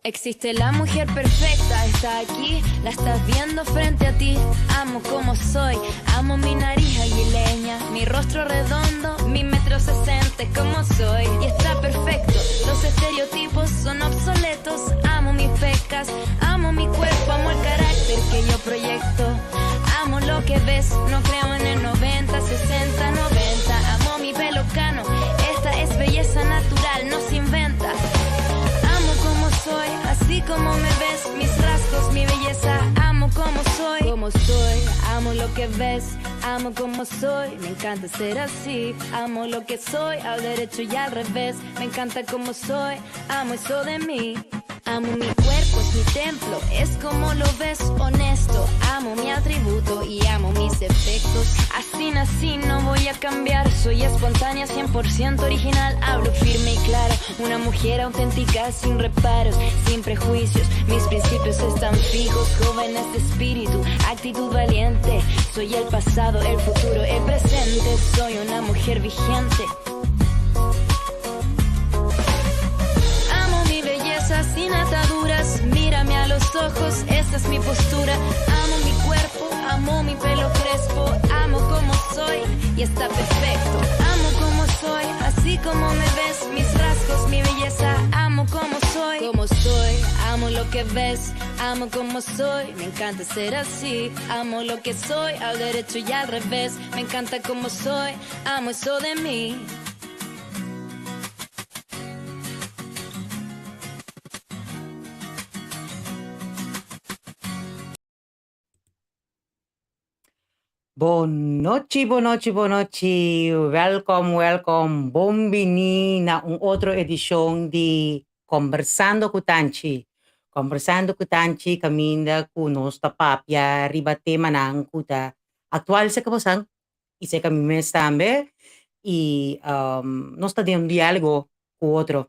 Existe la mujer perfecta, está aquí, la estás viendo frente a ti. Amo como soy, amo mi nariz aguileña, mi rostro redondo, mi metro sesenta es como soy. Y está perfecto, los estereotipos son obsoletos. Amo mis pecas, amo mi cuerpo, amo el carácter que yo proyecto. Amo lo que ves, no creo en el 90, 60, 90. Amo mi pelo cano, esta es belleza natural, no se inventa. Amo como soy, así como me ves, mis rasgos, mi belleza, amo como soy. Como soy, amo lo que ves, amo como soy, me encanta ser así, amo lo que soy, al derecho y al revés, me encanta como soy, amo eso de mí. Amo mi cuerpo, es mi templo, es como lo ves, honesto. Amo mi atributo y amo mis defectos. Así nací, no voy a cambiar. Soy espontánea, 100% original. Hablo firme y claro, una mujer auténtica, sin reparos, sin prejuicios. Mis principios están fijos, jóvenes de espíritu, actitud valiente. Soy el pasado, el futuro, el presente. Soy una mujer vigente. Amo mi belleza sin ataduras. Mírame a los ojos, esa es mi postura. Amo mi cuerpo, amo mi pelo crespo. Amo como soy y está perfecto. Amo como soy, así como me ves. Mis rasgos, mi belleza, amo como soy. Como soy, amo lo que ves. Amo como soy, me encanta ser así. Amo lo que soy, al derecho y al revés. Me encanta como soy, amo eso de mí. Bon nochi, bon nochi, bon nochi. Welkom, welkom. Bon bini na un otro edishon di Kombersando ku Tanchi. Kombersando ku Tanchi kaminda ku nos ta papia riba temanan ku ta aktual serka bosan i serka mi mes tambe i nos ta den un diálogo ku otro.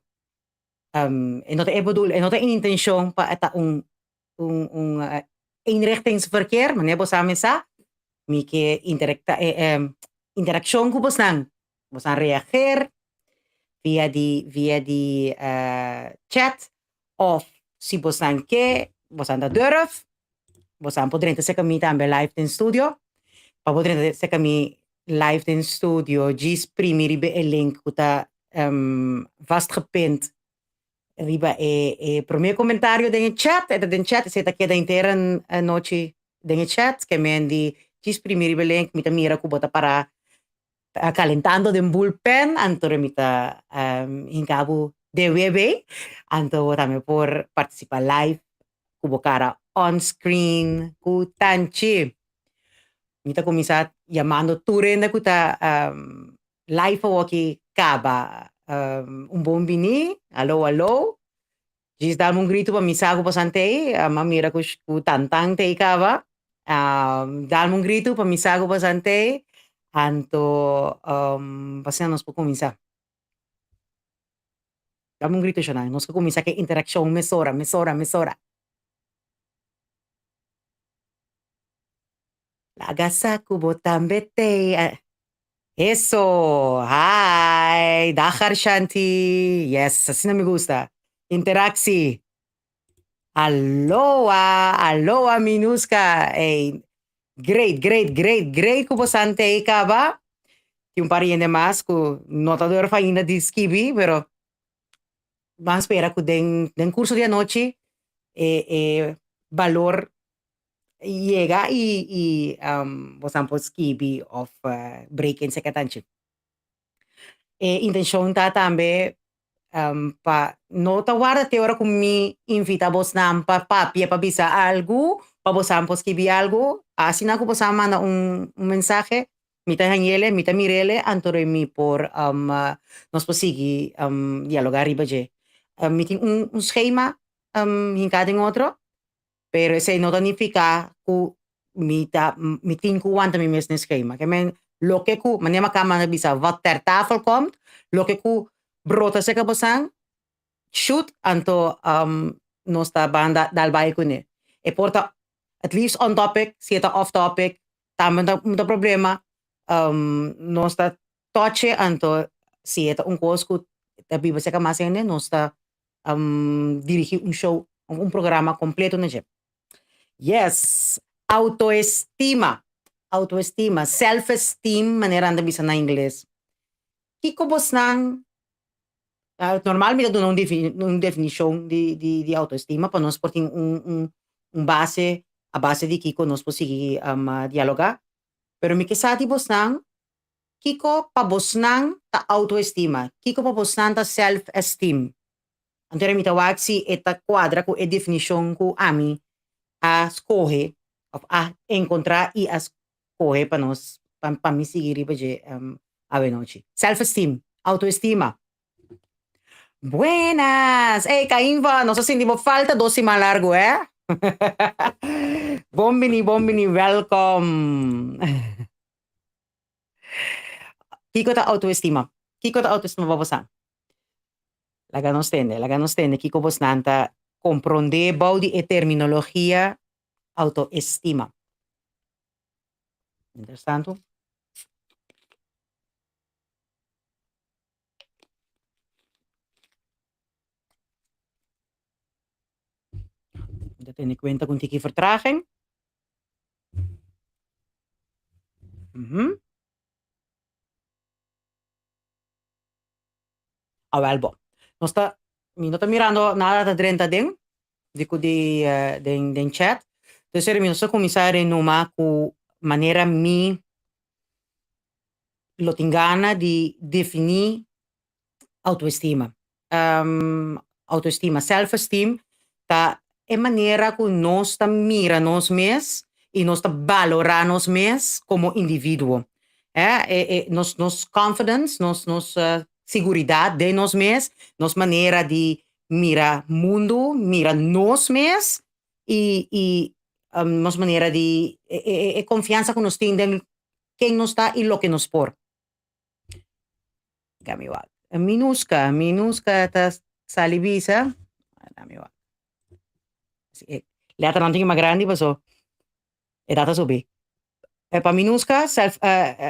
E no ta e bedoel, e no ta e intenshon pa e ta un un un eenrichtingsverkeer, manera bo sa mes sa, mi ke interakta interakshon ku bosnan, bosnan reageer via di via di chat òf si bosnan ke bosnan ta durf, bosnan por drenta serka mi tambe live den studio, pa bo drenta serka mi live den studio djis primi riba e link ku ta vastgepind Riba e e prome comentario den e chat, e ta den chat, esei ta keda henter anochi den e chat, ke men di djis primi riba e link mi ta mira ku bo ta para calentando den bullpen, anto mi ta hinka bo den webe, anto bo tambe por participa live ku bo cara on screen ku Tanchi. Mi ta cuminsa yamando tur hende ku ta Live awoki kaba un bon bini, alo alo. Djis dame un gritu pa mi sa ku bosan t'ei, m'a mira ku ku Tantan t'ei kaba. Dame un gritu pa mi sa ku bosan t'ei, anto asina nos por kuminsá. Dame un gritu Shonai, nos por kuminsá ku e interakshon mesora, mesora, mesora. Laga sa ku bo tambe t'ei. Eso! Hi! Dag Arshanti! Yes, asina mi gusta. Interactie! Aloha! Aloha Minuska! Ey, great, great, great, great ku bosan t'ei kaba. Tin un par di hende mas ku no ta durf ainda di skibi, pero ban spera ku den den kurso di anochi e e balor yega y y bosan por skibi of break in seketanchi. E intencion ta tambe pa no ta warda te ora cu mi invita bosnan pa papia pa bisa algu, pa bosan por skibi algu, asina cu bosan manda un mensahe mi ta hañele, mi ta mirele, anto mi por nos por sigui dialoga riba dje. Mi tin un schema hinca den otro. Pero esei no ta nifiká ku mi ta mi tin ku wanta mi mes na e skema. Ke men loke ku manera mi a kaba di bisa wat ter tafel komt, loke ku brota serka bosan shoot anto nos ta ban dal bai kuné. E por ta at least on topic, si e ta off topic tambe no ta problema nos ta touch e anto si e ta un kos ku ta biba serka mas hende nos ta. Dirigi un show, un programa completo na dje. Yes, autoestima, autoestima, self esteem manera nan ta bisa na ingles. Kiko bosnan, normal mi ta duna un definicion di di autoestima pa nos por tin un un un base a base di kiko nos por sigui dialoga, pero mi ke sa di bosnan Kiko pa bosnan ta autoestima? Kiko pa bosnan ta self esteem? Anto mi ta wak si e ta kuadra ku e definishon ku ami a skohe òf a enkontrá i a skohe pa nos pa mi sigui riba dje awenochi. Self esteem, autoestima. Buenas! Ey Cainva, nos a sinti bo falta dos siman largu eh. Bon bini, bon bini, welkom. Kiko ta autoestima? Kiko ta autoestima pa bosan? Laga nos tende, laga nos tende kiko bosnan ta komprondé bou di e terminologia autoestima. Mientras tanto. Ta tene kuenta ku un tiki vertraging. Awel bo. Nos ta, mi no ta mirando nada ta drenta den, di ku di den den chat. Dus mi nos ta kuminsá renuma ku manera mi lo tin gana di definí autoestima. Autoestima, self esteem ta e manera ku nos ta mira nos mes i nos ta balorá nos mes komo individuo. Nos nos confidence, nos nos siguridat den nos mes, nos manera di mira mundu, mira nos mes i i nos manera di e konfiansa ku nos tin den ken nos ta i loke nos por. Dami wak. Minuska, minuska ta sali bisa. Dami wak. Letranan tin mas grandi paso e ta ta subi. Pa minuska self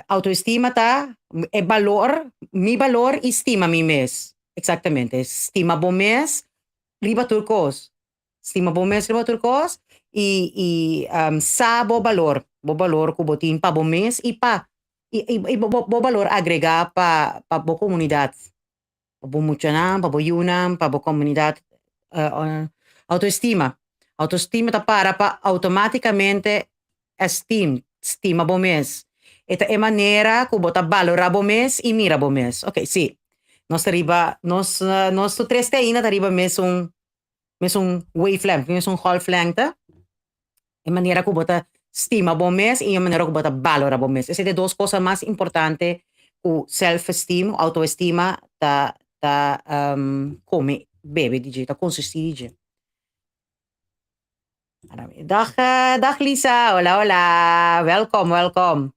autoestima ta e balor, mi balor i stima mi mes. Exactamente, stima bo mes riba tur kos. Stima bo mes riba tur kos i i sa bo balor, bo balor ku bo tin pa bo mes i pa i i bo bo balor agregá pa pa bo komunidat, pa bo muchanan, pa bo yunan, pa bo komunidat. Autoestima, autoestima ta para pa outomátikamente esteem, stima bo mes. E ta e manera ku bo ta balorá bo mes i mira bo mes. Oké, sí. Nos ta riba, nos nos tur tres te ainda ta riba mesun mesun wavelength, mesun golflengte. E manera ku bo ta stima bo mes i e manera ku bo ta balora bo mes. Esei ta e dos kosa mas importante ku self esteem, autoestima ta ta kome bebe di dje, ta konsistí di dje. Dag dag Lisa, hola hola, welkom welkom.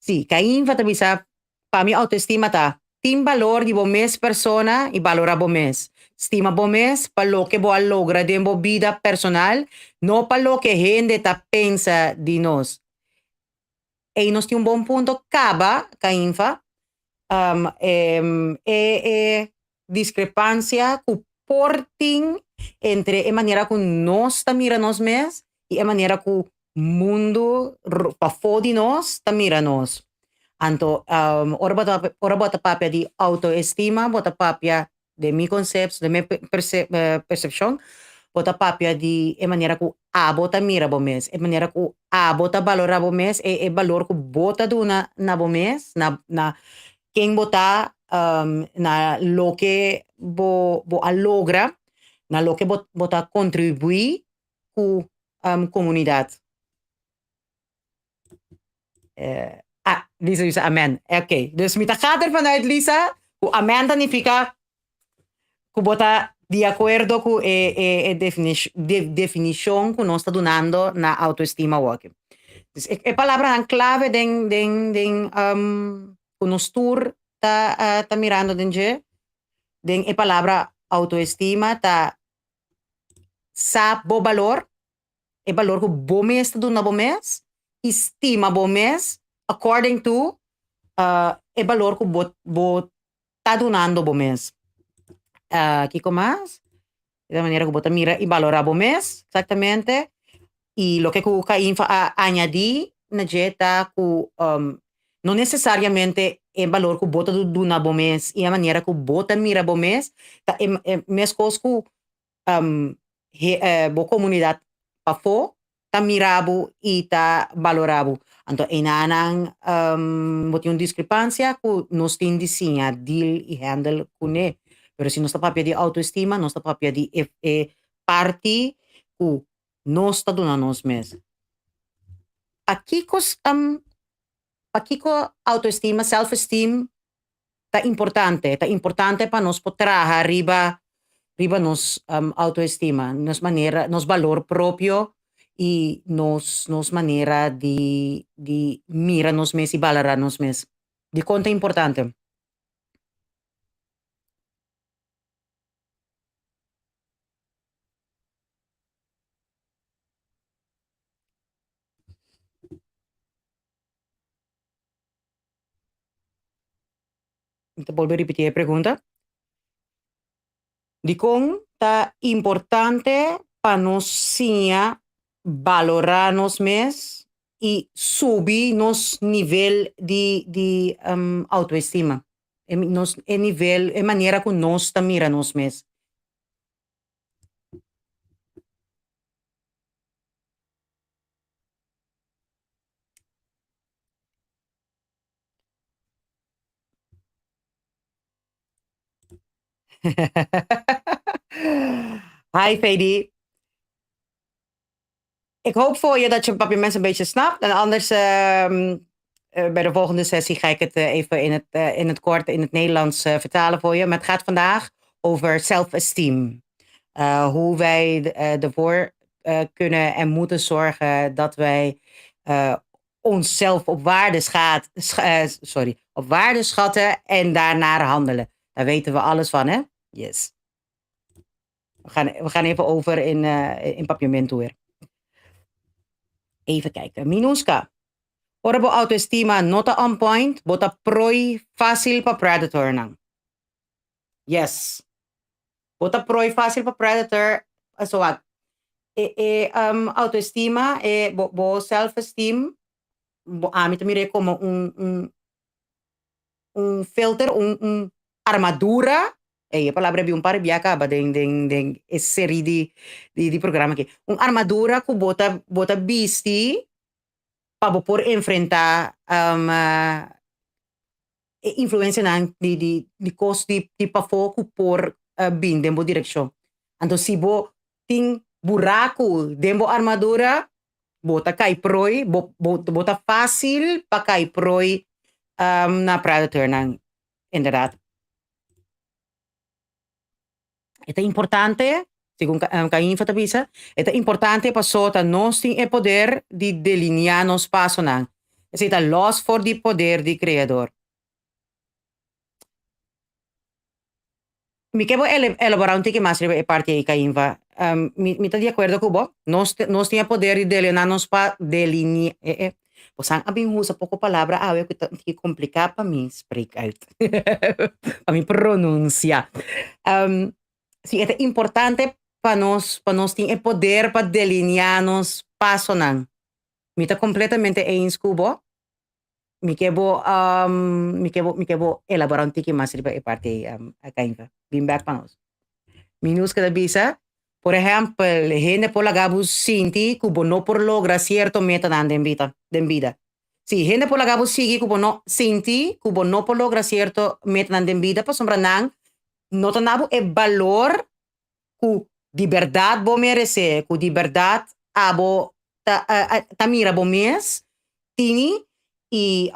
Sí, Cainfa ta bisa, pa mi autoestima ta tin balor di bo mes persona i balora bo mes. Stima bo mes pa loke bo a logra den bo bida personal, no pa loke hende ta pensa di nos. Ei nos tin un bon punto kaba, Cainfa, e e diskrepansia ku por tin entre e manera ku nos ta mira nos mes i e manera ku mundu pafó di nos ta mira nos. Anto ora bo ta ora bo ta papia di autoestima bo ta papia den mi konsepto den mi persepshon bo ta papia di e manera ku abo ta mira bo mes, e manera ku abo ta balorá bo mes, e e balor ku bo ta duna na bo mes na na ken bo ta na loke bo bo a logra, na loke bo bo ta kontribuí ku komunidat. Ah, Lisa bisa amen. Ok, dus mi ta gaat ervan uit, Lisa, ku amen ta nifica ku bo ta di akuerdo ku e e e definishon ku nos ta dunando na autoestima awoki. Dus e e palabranan klave den den den ku nos tur ta ta mirando den dje, den e palabra autoestima ta sa bo balor, e balor ku bo mes ta duna bo mes i stima bo mes according to e balor ku bo bo ta dunando bo mes. Kiko mas? E ta manera ku bo ta mira i balorá bo mes, eksaktamente. I loke ku Cainfa a añadí na dje ta ku no nesesariamente e balor ku bo ta duna bo mes i e manera ku bo ta mira bo mes ta e meskos ku bo komunidat pafó ta mira bo i ta balorá bo. Anto einanan bo tin un diskrepansia ku nos tin di siña deal i handle kuné. Pero si nos ta papia di outoestima nos ta papia di e e parti ku nos ta duna nos mes. Pakiko pakiko outoestima, self esteem, ta importante? Ta importante pa nos por traha riba riba nos autoestima, nos manera, nos balor propio y nos nos manera di di mira nos mes y balora nos mes. Dikon ta importante? Mi ta bolbe ripití e pregunta. Dikon ta importante pa nos siña balorá nos mes i subi nos nivel di di autoestima? E nos e nivel, e manera ku nos ta mira nos mes. Hi Fedi. Ik hoop voor je dat je Papiaments een beetje snapt. En anders bij de volgende sessie ga ik het even in het kort in het Nederlands vertalen voor je. Maar het gaat vandaag over self-esteem. Hoe wij ervoor kunnen en moeten zorgen dat wij onszelf op waarde schaat, sorry, op waarde schatten en daarnaar handelen. Daar weten we alles van, hè? Yes. We gaan even over in Papiamento weer. Even kijken. Minuska. Ora bo autoestima no ta on point, bo ta prooi fácil pa predator nan. Yes. Bo ta prooi fácil pa predator. So wat? E autoestima, e bo self-esteem, bo ami ta mir'é komo un filter, un armadura. Ey, e palabra bin un par di bia kaba den e seri di programa aki. Un armadura ku bo ta bisti pa bo por enfrentá e influencianan di kos di pafó ku por bin den bo direkshon. Anto si bo tin buraku den bo armadura, bo ta kai proi, bo ta fásil pa kai proi na predatornan, inderdat. E ta importante, segun Cainfa ta bisa, e ta importante pasobra nos tin e poder di delineá nos pasonan. Esei ta lòs for di poder di Kreador. Mi ke bo elaborá un tiki mas riba e parti ei, Cainfa. Mi ta di akuerdo ku bo. Nos nos tin e poder di delineá nos pa delineá Bosan a bin usa poko palabra awe ku ta un tiki kompliká pa mi spreek uit, pa mi pronunsiá. Si e ta importante pa nos pa nos tin e poder pa delineá nos pasonan. Mi ta kompletamente eens ku bo. Mi ke bo mi ke bo mi ke bo elaborá un tiki mas riba e parti ei, Kainfa. Bin bèk pa nos. Minuska ta bisa, Por ehèmpel, hende por laga bo sinti ku bo no por logra sierto metanan den bida, den bida. Sí, hende por laga bo sigui ku bo no sinti ku bo no por logra sierto metanan den bida pasobra nan no ta na bo e balor ku di bèrdat bo meresé, ku di bèrdat abo ta ta mira bo mes tini i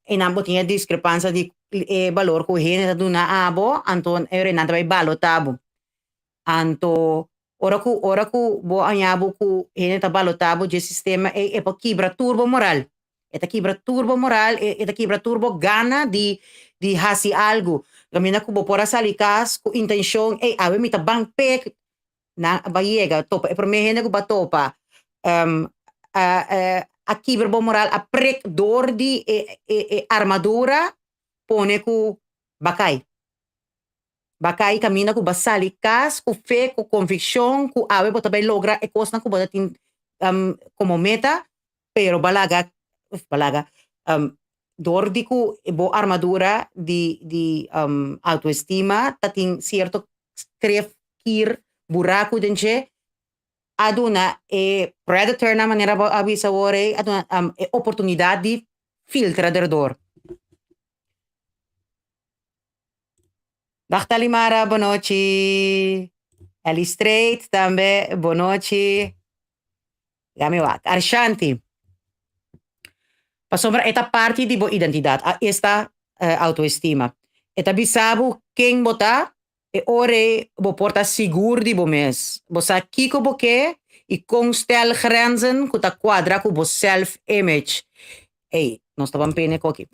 e nan bo tin e diskrepansia di e balor ku hende ta duna abo, anto e ora nan ta bai balotá bo. Anto ora ku ora ku bo haña bo ku hende ta balotá bo dje sistema ei e por kibra tur bo moral. E ta kibra tur bo moral, e ta kibra tur bo gana di di hasi algu. Kaminda ku bo por a sali kas ku intenshon, ey awe mi ta ban pek, nan a bai yega topa e promé hende ku bo a topa a kibra bo moral, a prek dor di e e armadura pone ku bo a kai. Ba kai kaminda ku ba sali kas ku fe, ku konvikshon ku awe bo ta bai logra e kosnan ku bo ta tin komo meta, pero ba laga, ba laga dor di ku bo armadura di di autoestima ta tin sierto kref, kir, buraku den dje, a duna e predatornan manera bo a bisa awor ei, a duna e oportunidat di filtra derdor. Dag Talimara, bonochi. Ellie Straight tambe, bonochi. Gami wak. Arshanti. Pasobra e ta parti di bo identidat, esta autoestima. E ta bisa bo ken bo ta, e ora ei bo por ta sigur di bo mes. Bo sa kiko bo ke i kon stel grenzen ku ta kuadra ku bo self-image. Ey, nos ta ban pene koki.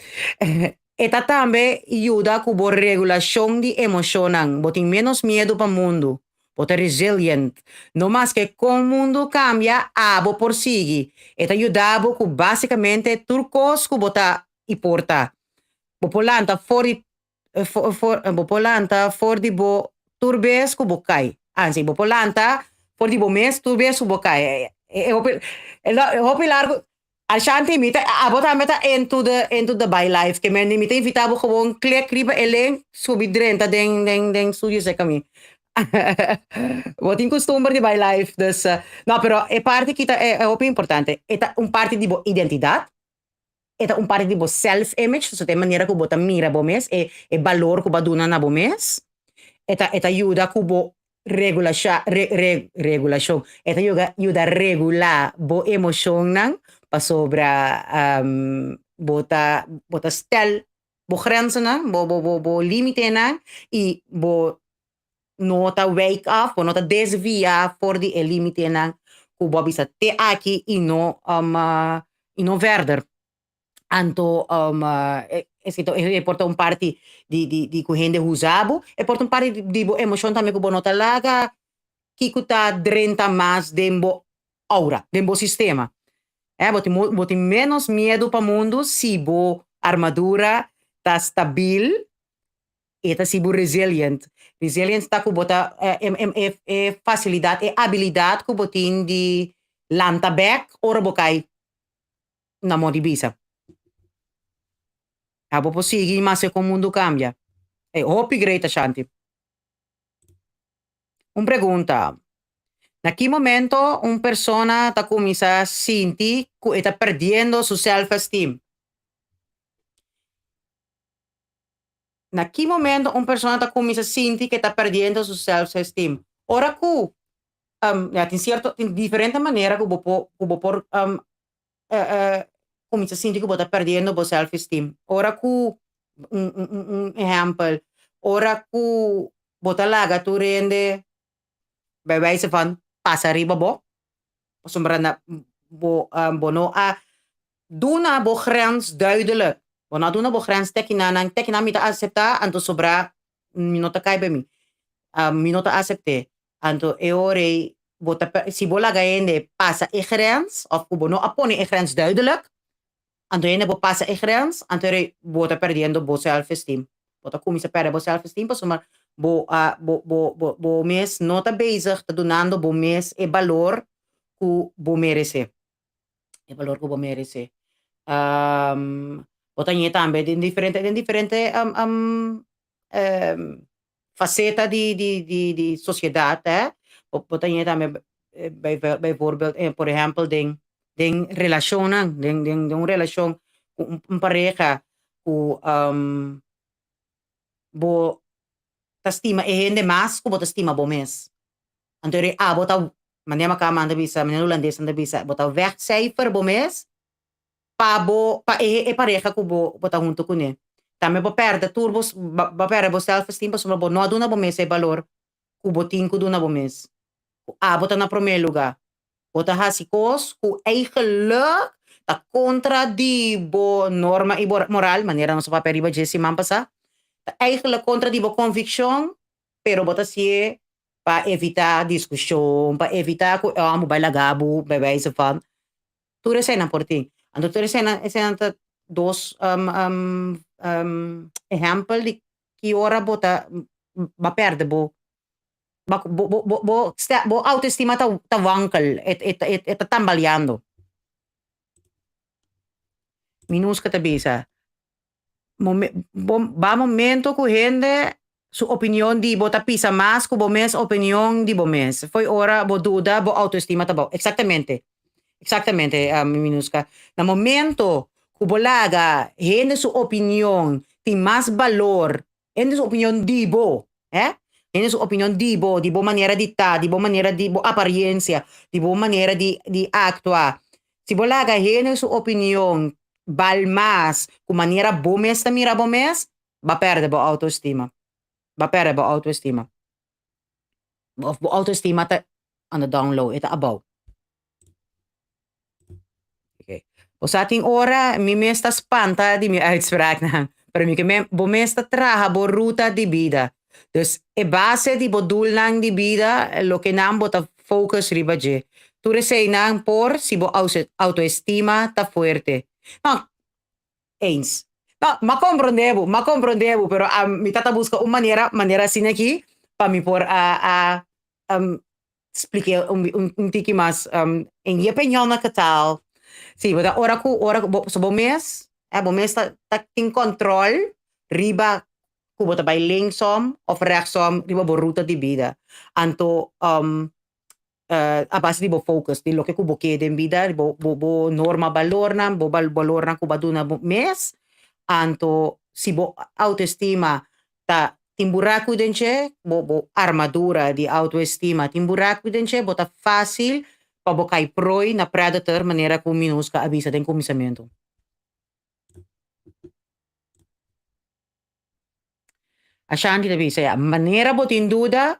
E ta tambe yuda ku bo regulashon di emoshonnan. Bo tin ménos miedu pa mundu. Bo ta resilient. No maske kon mundu kambia, abo por sigui. E ta yuda bo ku básikamente tur kos ku bo ta i por ta. Bo por lanta for di bo por lanta for di bo tur bes ku bo kai. Ansi, bo por lanta for di bo mes tur bes ku bo kai. E hopi, e hopi largu. Ashanti, mi ta, abo tambe ta into the, into the by life. Ke men mi ta invita bo gewoon klik riba e link, subi drenta den, den, den studio cerca mi. Bo tin costumber di by life, dus, no, pero e parti aki ta e, e hopi importante. E ta un parti di bo identidad, e ta un parti di bo self image, so ta e manera ku bo ta mira bo mes, e, e balor ku bo a duna na bo mes. E ta, e ta yuda ku bo Regulashá, re, re, regulashon. E ta yuga, yuda regulá bo emoshonnan pasobra bo ta, bo ta stel bo grenzennan, bo, bo, bo, bo límitenan i bo no ta wijk af, bo no ta desviá for di e límitenan ku bo a bisa te aki i no i no verder. Anto esei ta e por ta un parti di di di ku hende usa bo, e por ta un parti di bo emoshon tambe ku bo no ta laga kiko ta drenta mas den bo aura, den bo sistema. E bo tin bo tin ménos miedu pa mundu si bo armadura ta stabil i ta hasi bo resilient. Resilient ta ku bo ta e fasilidat, e abilidat ku bo tin di lanta bèk ora bo kai. Na mo di bisa. Abo por sigui maske kon mundu kambia. E hopi great Ashanti. Un pregunta, Na ki momento un persona ta kuminsá sinti ku e ta perdiendo su self-esteem? Na ki momento un persona ta kuminsá sinti ku e ta perdiendo su self-esteem? Ora ku ya tin sierto tin diferente manera ku bo por ku bo por kuminsá sinti ku bo ta perdiendo bo self-esteem. Ora ku un un un ehèmpel, ora ku bo ta laga tur hende bij wijze van pasa riba bo, pasobra na bo bo no a duna bo grens duidelijk, bo no a duna bo grens te kinanan, te kinan mi ta aseptá anto sobrá mi no ta kai pa mi, mi no ta asept'é. Anto e ora ei bo ta si bo laga hende pasa e grens of ku bo no a pone e grens duidelijk, anto hende bo pasa e grens, anto e ora ei bo ta perdiendo bo self esteem. Bo ta kuminsá pèrdè bo self esteem pasobra bo a bo bo bo bo mes no ta bezig ta dunando bo mes e balor ku bo meresé. E balor ku bo meresé. Bo ta ñe tambe den diferente den diferente faceta di di di di sociedad eh bo bo ta ñe tambe bijvoorbeeld por ehempel den den relacionnan den den den un relacion cu un pareha cu bo ta stima e hende mas cu bo ta stima bo mes anto abo ta manera mi a caba manda bisa manera hulandesnan ta bisa bo ta wegcijfer bo mes pa bo pa e e pareha ku bo bo ta huntu kuné. Tambe bo pèrdè tur bo bo pèrdè bo self esteem pasobra bo no a duna bo mes e balor ku bo tin ku duna bo mes. Ku abo ta na promé lugá. Bo ta hasi kos ku eigenlik ta kontra di bo norma i bo moral, manera nos a papia riba dje siman pasá, ta eigenlik kontra di bo konvikshon, pero bo ta hasié pa evitá diskushon, pa evitá ku e hòmber bai laga bo, bij wijze van. Tur eseinan por tin. Anto tur eseinan, eseinan ta dos ehèmpel di ki ora bo ta. B'a pèrdè bo bo bo bo bo bo autoestima ta ta wankel, e e e ta tambaleando. Minuska ta bisa, Bo ba momento ku hende su opinion di bo ta pisa mas ku bo mes opinion di bo mes. Fo'i ora bo duda bo autoestima ta bou. Exactamente, exactamente Minuska. Na momento ku bo laga hende su opinion tin mas balor, hende su opinion di bo, eh, hende su opinion di bo, di bo manera di ta, di bo manera di bo apariencia, di bo manera di di actua. Si bo laga hende su opinion bal mas ku manera bo mes ta mira bo mes, bo a pèrdè bo autoestima. Bo a pèrdè bo autoestima. Òf bo autoestima ta on the down low, e ta abou. Oké. Bo sa tin ora mi mes ta spanta di mi uitspraaknan, pero mi ke men bo mes ta traha bo ruta di bida. Dus e base di bo doelnan di bida, loke nan bo ta focus riba dje. Tur eseinan por si bo autoestima ta fuerte. No, eens. No, m'a comprende bo, m'a comprende bo, pero mi ta ta busca un manera, manera asina aki, pa mi por a a spliké un un un tiki mas en Jip en Janneke taal. Sí, bo ta ora ku ora ku bo so bo mes, bo mes ta ta tin control riba ku bo ta bai linksom of rechtsom riba bo ruta di bida. Anto a base di bo focus, di loke ku bo ke den bida, bo bo bo norma balornan, bo balornan ku bo a duna bo mes. Anto si bo autoestima ta tin buraku den dje, bo bo armadura di autoestima tin buraku den dje, bo ta fásil pa bo kai prooi na predator manera ku Minuska a bisa den kuminsamentu. Ashanti ta bisa ya, manera bo tin duda,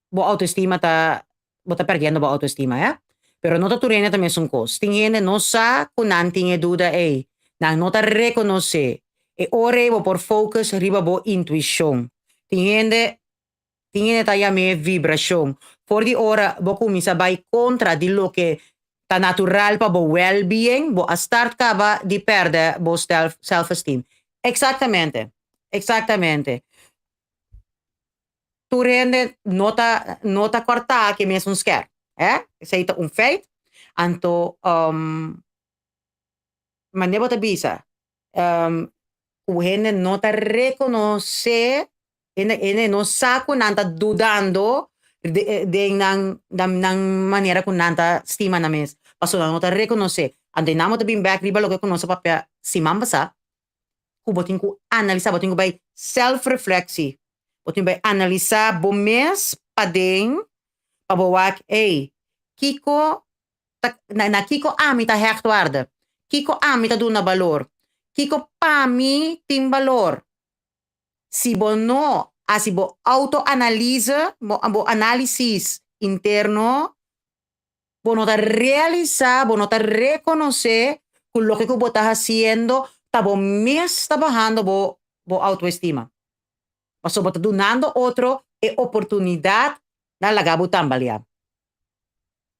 bo autoestima ta, bo ta perdiendo bo autoestima, ya. Pero no ta tur hende ta mesun kos. Tin hende no sa ku nan tin e duda ei. Nan no ta rekonosé. E ora ei bo por focus riba bo intuishon. Tin hende, tin hende ta yam'é vibrashon. For di ora bo kuminsá bai kontra di loke ta natural pa bo wèlbien, bo a start kaba di pèrdè bo self-esteem. Eksaktamente, eksaktamente. Tur hende no ta no ta kòrtá ku e mesun skèr, hè? Esei ta un feit. Anto, manera bo ta bisa, ku hende no ta rekonosé, hende hende no sa ku nan ta dudando den nan nan manera ku nan ta stima nan mes, pasobra nan no ta rekonosé. Anto e nan bo ta bin bèk riba loke ku nos a papia siman pasá, ku bo tin ku analisá, bo tin ku bai self-reflectie, bo tin ku bai analisá bo mes paden pa bo wak, ey, kiko ta na na kiko ami ta hecht waarde? Kiko ami ta duna balor? Kiko pa mi tin balor? Si bo no hasi bo auto-analise, bo bo análisis interno, bo no ta realisá, bo no ta rekonosé ku loke ku bo ta hasiendo ta bo mes ta bahando bo bo autoestima. Pasobra bo ta dunando otro e oportunidat na laga bo tambaleá.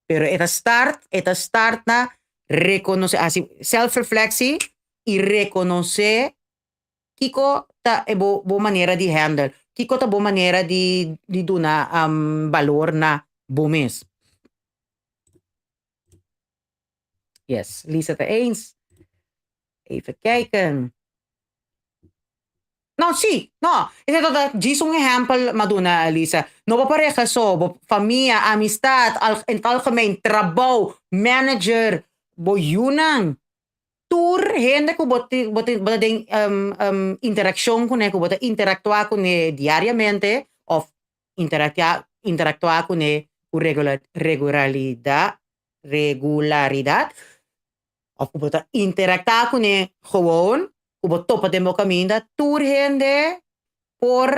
Pero e ta start, e ta start na rekonosé, hasi self-reflectie i rekonosé kiko ta e bo bo manera di handle, kiko ta bo manera di di duna balor na bo mes. Yes, Lisa ta eens. Even kijken. No, sí, no. Esei ta ta djis un ehèmpel m'a duna, Lisa. No bo pareha so, bo famia, amistat, al in het algemeen, trabou, manager, bo yunan. Tur hende ku bo tin bo tin bo ta den interakshon kuné, ku bo ta interaktuá kuné diariamente òf interaktua interaktuá kuné ku regula regularidat regularidat òf ku bo ta interaktá kuné gewoon, ku bo topa den bo kaminda, tur hende por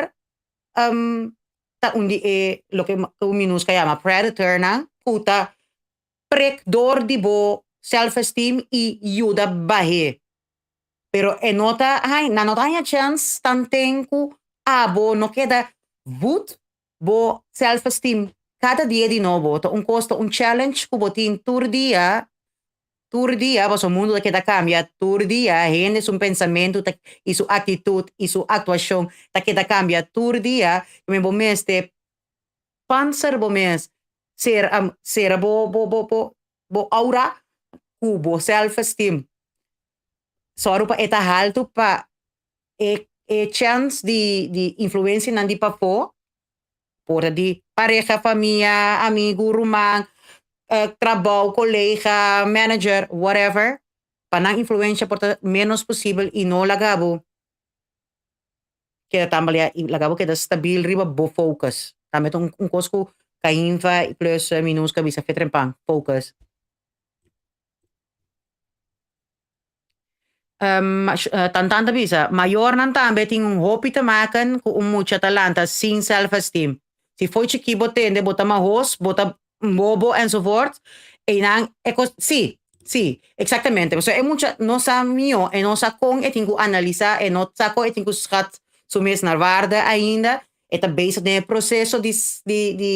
ta un di e loke ku minus ka yama predatornan ku ta prek dor di bo self-esteem i yuda bah'é. Pero e no ta haña, nan no ta haña chèns tanten ku abo no keda voed bo self-esteem kada dia di nobo. Ta un kos, ta un challenge ku bo tin tur dia. Tur dia pasobra mundu ta keda kambia, tur dia hende su pensamentu ta i su aktitut i su aktuashon ta keda kambia tur dia. Kimen bo mester panser bo mes, sera sera bo bo bo bo bo aura ku bo self esteem. Sòru pa e ta haltu pa e e chèns di di influensianan di pafó Por ta di pareha, famia, amigu, ruman, trabou, kolega, manager, whatever, pa nan influensha por ta ménos posibel i no laga bo keda tambaleá i laga bo keda stabil riba bo focus. Tambe ta un kos ku Cainfa i plus Minusca bisa fe trempan, focus. Tantan ta bisa, Mayornan tambe tin un hopi te maken ku un mucha ta lanta sin self-esteem. Si fo'i chikí bo tende bo ta mahos, bo ta bobo enzovoort, einan e kos, sí, sí, eksaktamente. Pasobra e mucha no sa mihó, e no sa kon e tin ku analisá, e no sa kon e tin ku schat su mes naar waarde ainda, e ta bezig den e proseso di di di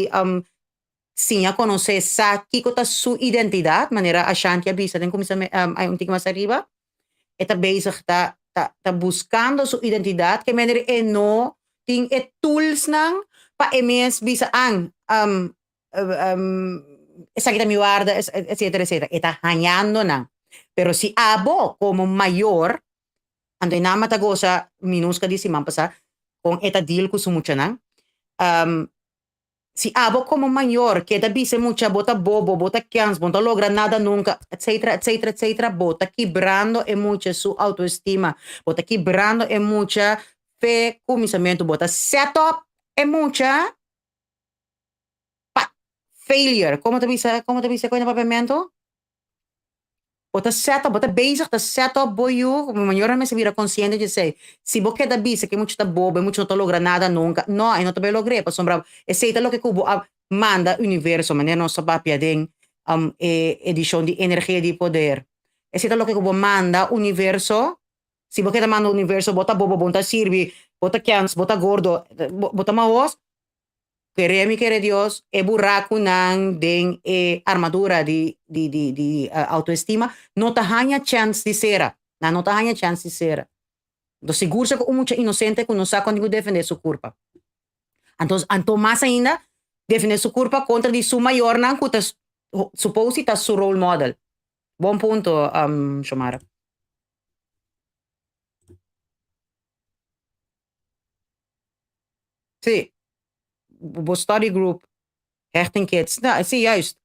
Siña konosé sa kiko ta su identidat, manera Ashanti a bisa den kuminsame ay un tiki mas ariba. E ta bezig ta ta ta buskando su identidat ke manera e no tin e toolsnan pa e mes bisa an esaki ta mi warda etcetera etcetera. E ta hañando nan. Pero si abo komo mayor anto e nama ta gosa Minuska di siman pasá kon e ta deal ku su muchanan. Si abo komo mayor keda bisa e mucha bo ta bobo, bo ta kens, bo no ta logra nada nunka, etcetera, etcetera, etcetera, bo ta kibrando e mucha su autoestima, bo ta kibrando e mucha fe kuminsamentu, bo ta set up e mucha pa failure. Komo ta bisa, komo ta bisa e kos na papiamentu? Bo ta set up, bo ta bezig ta set up bo yu, bo mayornan mester bira konsiente di esei. Si bo keda bisa ku e mucha ta bobo, e mucha no ta logra nada nunka, no, e no ta bai logr'é, pasobra esei ta loke ku bo a manda universo, manera nos ta papia den e edishon di Energia di Poder. Esei ta loke ku bo manda universo, si bo keda manda universo bo ta bobo, bo no ta sirbi, bo ta kèns, bo ta gordo, bo ta mahos, Kere mi kere Dios, e burakunan den e armadura di di di di autoestima no ta haña chèns di sera. Nan no ta haña chèns di sera. Anto sigur sa ku un mucha inosente ku no sa kon di ku defendé su kurpa. Anto anto mas ainda defendé su kurpa kontra di su mayornan ku ta supos di ta su role model. Bon punto Shomara. Sí, bo study group, Hechting Kids. Ja, sí, juist.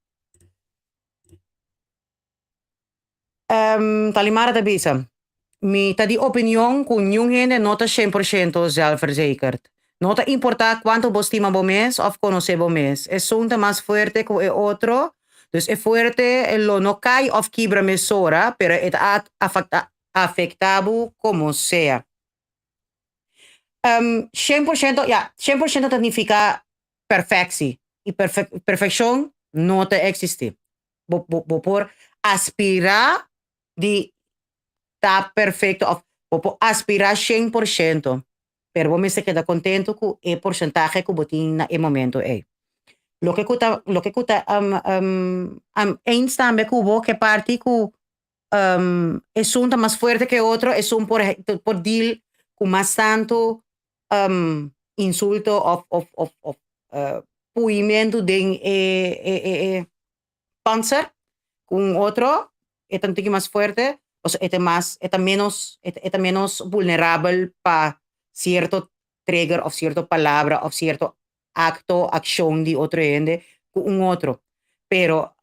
Um, Talimara ta bisa, mi ta di opinion ku niun hende no ta 100% zelfverzekerd. No ta importá kuantu bo stima bo mes òf konosé bo mes. Esun ta mas fuerte ku e otro, dus e fuerte lo no kai òf kibra mesora, pero e ta afektá bo komo sea. 100%, ya, 100% ta nifiká perfeksi. I perfekshon no ta eksistí. Bo, bo, bo por aspirá di ta perfekto òf bo por aspirá 100%, pero bo mester keda kontentu ku e porsentahe ku bo tin na e momento ei. Loke ku ta, loke ku ta eens tambe ku bo ke parti ku esun ta mas fuerte ke otro, esun por por deal ku mas tantu insulto of of of of puimentu den e e e e panzer ku un otro, e ta un tiki mas fuerte, pasobra e ta mas e ta menos e ta menos vulnerabel pa sierto trigger of sierto palabra of sierto akto, akshon di otro hende ku un otro. Pero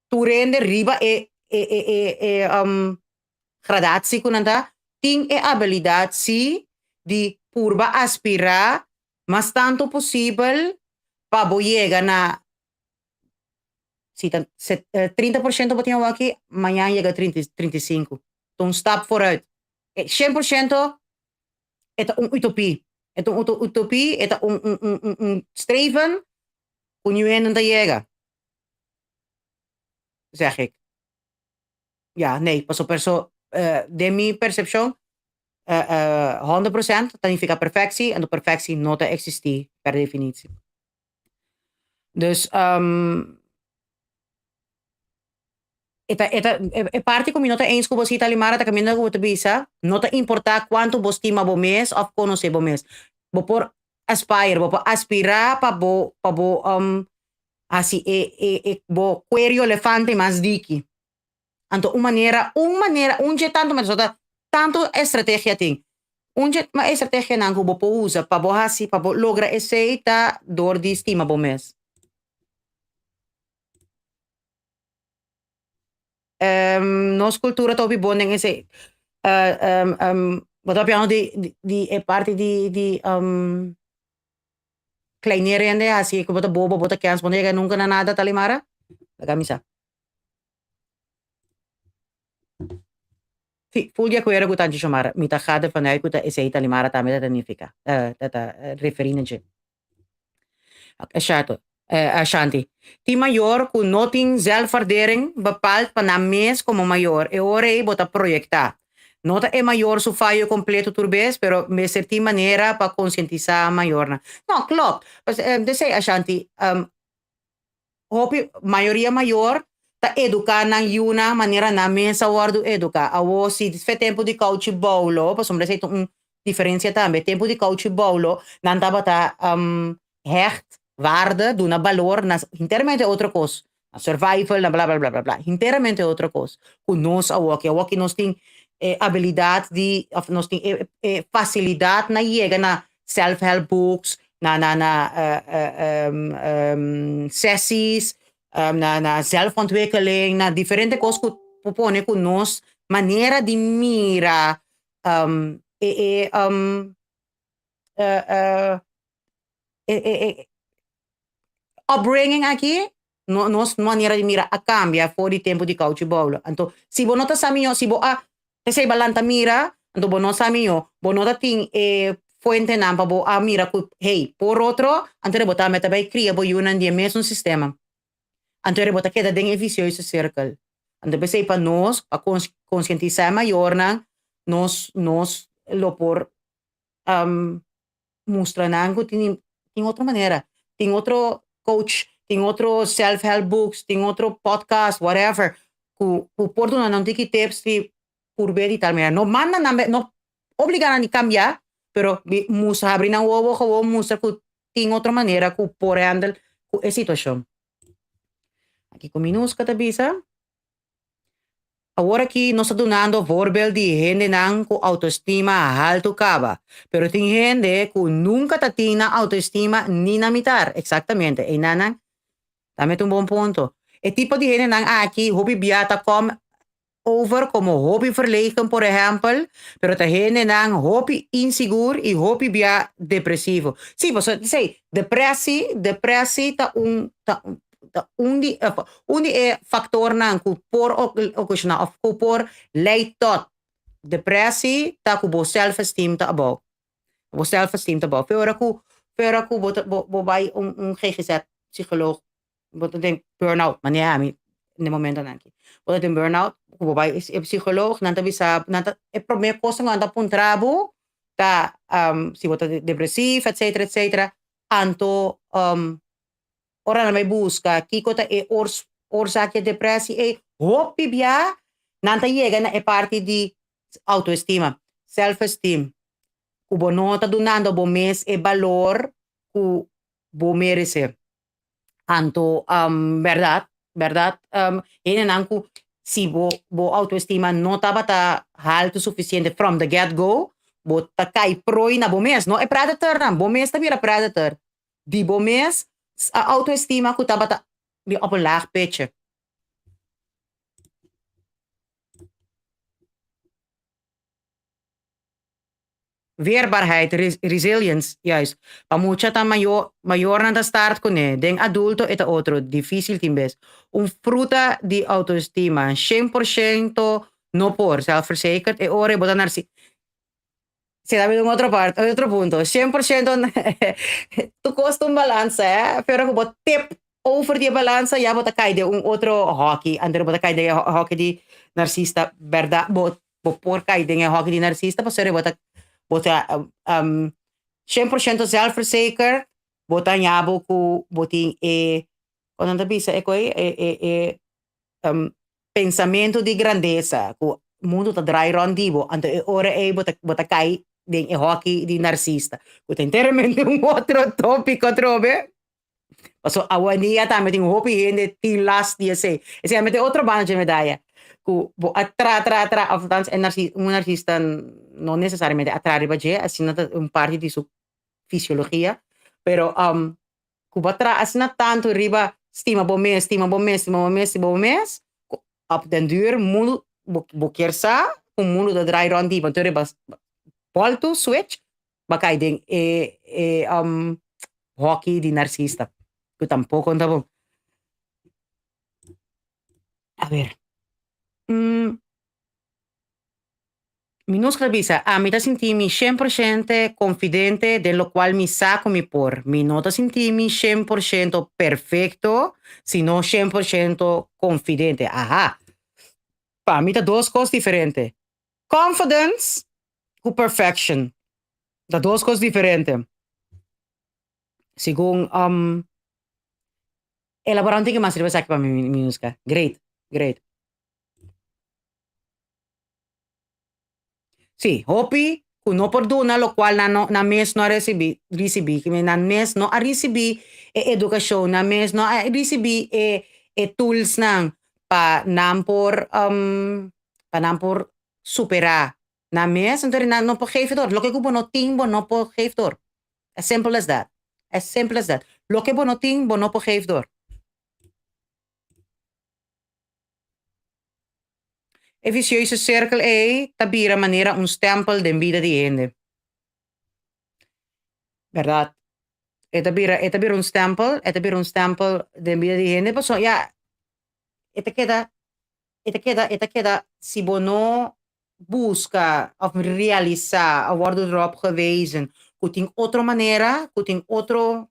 Tur hende riba e e e e e gradatie ku nan ta tin e abilidat si di purba aspirá mas tantu posibel pa bo yega na si ta 30% bo tin awaki mañan yega 35 ta un stap vooruit. 100% e ta un utopie e ta un utopie e ta un un un un streven ku niun hende no ta yega. Zeg ik. Ja, nee, paso perso den mi percepcion 100% ta nifica perfectie en perfectie no ta existi per definitie. Dus. E ta e ta e parti ku mi no ta eens ku bo si Talimara ta kaminda ku bo ta bisa no ta importá kuantu bo stima bo mes òf konosé bo mes. Bo por aspire, bo por aspirá pa bo pa bo hasi e e e bo kuerio elefante mas diki. Anto un manera un manera un dje tantu manera so ta tantu estrategia tin. Un dje estrategianan ku bo por usa pa bo hasi pa bo logra esei ta dor di stima bo mes. Nos cultura ta hopi bon den esei. Bo ta papiando di di e parti di di kleinera hende hasi ku bo ta bobo, bo ta kens, bo no yega nunka na nada talimara? Laga mi sa. Si, ful di akuerdo ku Tanchi Xiomara. Mi ta ga ervan uit ku ta esei talimara tambe ta ta nifiká, ta ta referí na dje. Exacto. Ashanti. Tin mayor ku no tin zelfwaardering bepaald pa nan mes komo mayor. E ora ei bo ta proyektá. No ta e mayor su fayo kompleto tur bes, pero mester tin manera pa konsientisá mayornan. No, klopt. Desei, Ashanti, Hopi, mayoria mayor ta eduká nan yunan manera nan mes a wòrdu eduká. Awor si fe tempu di kouchi boulo, pasobra esei ta un diferensia tambe, tempu di kouchi boulo nan tabata hecht waarde, duna balor na hinteramente otro kos, na survival, na bla bla bla bla bla, hinteramente otro kos ku nos awoki. Awoki nos tin e abilidat di òf nos tin e fasilidat na yega na self help books, na na na sessies, na na zelfontwikkeling, na diferente kos ku por pone ku nos manera di mira e e e e upbringing aki No, nos manera di mira a cambia for di tempo di Cauchi Boulo. Anto, si bo no ta sa miyo, si bo a pesey ba lanta mira, anto bo no sa miyo, bo no ta tin e fuentenan pa bo a mira cu, hey, por otro, anto bo tambe ta bay cria bo yunan di e mesun sistema. Anto bo ta keda den e vicioso cirkel. Anto pesey pa nos, pa conscientisa e mayornan, nos, nos lo por mustra nan ku tin tin otro manera, tin otro coach, tin otro self help books, tin otro podcast, whatever, ku ku por duna nan tiki tips di purbe di tal manera. No manda nan no obliga nan di kambia, pero di mustra habri nan wowo gewoon mustra ku tin otro manera ku por handle ku e situashon. Aki ku Minuska ta bisa. Awor aki nos ta dunando voorbeeld di hendenan ku autoestima haltu kaba, pero tin hende ku nunka ta tin nan autoestima ni na mitar. Eksaktamente, einanan tambe ta un bon punto. E tipo di hendenan aki hopi bia ta kom over komo hopi verlegen por ehèmpel, pero ta hendenan hopi insigur i hopi bia depresivo. Sí, pasobra esei, depresi, depresi ta un ta ta un di un di e faktornan ku por okashoná òf ku por lei tot depresi ta ku bo self esteem ta abou. Bo self esteem ta abou. Fe ora ku fe ora ku bo ta bo bo bai un un GGZ psikoloog bo ta den burnout manera ami den momentonan aki. Bo ta den burnout ku bo bai e psikoloog nan ta bisa nan ta e promé kos ku nan ta puntra bo ta si bo ta depresief etcetera etcetera anto Ora nan bai buska kiko ta e oorzaak di e depressie ei, hopi bia nan ta yega na e parti di autoestima, self esteem, ku bo no ta dunando bo mes e balor ku bo merese. Anto bèrdat, bèrdat hendenan ku si bo bo autoestima no tabata haltu sufisiente from the get go, bo ta kai prooi na bo mes, no e predatornan, bo mes ta bira predator. Di bo mes autoestima ku tabata di op un laag pitje. Weerbaarheid, resilience, juist. Pa mucha ta mayor, mayornan ta start kuné, den adulto e ta otro, difísil tin bes. Un fruta di autoestima, 100% no por, zelfverzekerd, e ora e bo ta narci. Si ta bini un otro part, un otro punto. 100% tu kos ta un balansa, eh? Pero ku bo tip over di e balansa ya bo ta kai den un otro hockey. Anto bo ta kai den e hockey di narsista, bèrdat? Bo bo por kai den e hockey di narsista pasobra bo ta bo ta 100% zelfverzekerd, bo ta haña bo ku bo tin e, kon nan ta bisa e koi? E e e. Pensamentu di grandesa ku mundu ta drai rònt di bo, anto e ora ei bo ta bo ta kai den e hòki di narsista, ku ta enteramente un otro tópiko atrobe. Pasobra awendia tambe tin hopi hende tin last di esei. Esei a mete otro banda dje medaya, ku bo a tra tra tra òf althans e narsi un narsista no nesesariamente a tra riba dje, asina ta un parti di su fisiologia, pero ku bo a traha asina tantu riba stima bo mes, stima bo mes, stima bo mes, stima bo mes, ku op den duur mundu bo bo kier sa ku mundu ta draai rònt di bo, anto riba bòltu switch bo a kai den e e hòki di narsista ku tampoko no ta bon. A ber. Mi nos ta bisa, Ami ta sinti mi shen por shente konfidente den lokual mi sa ku mi por. Mi no ta sinti mi 100% perfekto, sino 100% konfidente. Aha! Pa mi ta dos kos diferente. Confidence ku perfection ta dos kos diferente. Segun elabora un tiki mas riba esaki pa mi, Minuska. Great, great. Sí, hopi ku no por duna lokual nan no nan mes no a resibí risibí, ki nan mes no a risibí e edukashon, nan mes no a risibí e e toolsnan pa nan por pa nan por superá nan mes, entonces nan no por geef door. Loke ku bo no tin, bo no por geef door. As simple as that. As simple as that. Loke bo no tin, bo no por geef door. E vicioso cirkel ei ta bira manera un stempel den bida di hende. Berdad. E ta bira, e ta bira un stempel, e ta bira un stempel den bida di hende pasobra ya e ta keda, e ta keda, e ta keda si bo no buska of realisa of wordo erop gewezen ku tin otro manera, ku tin otro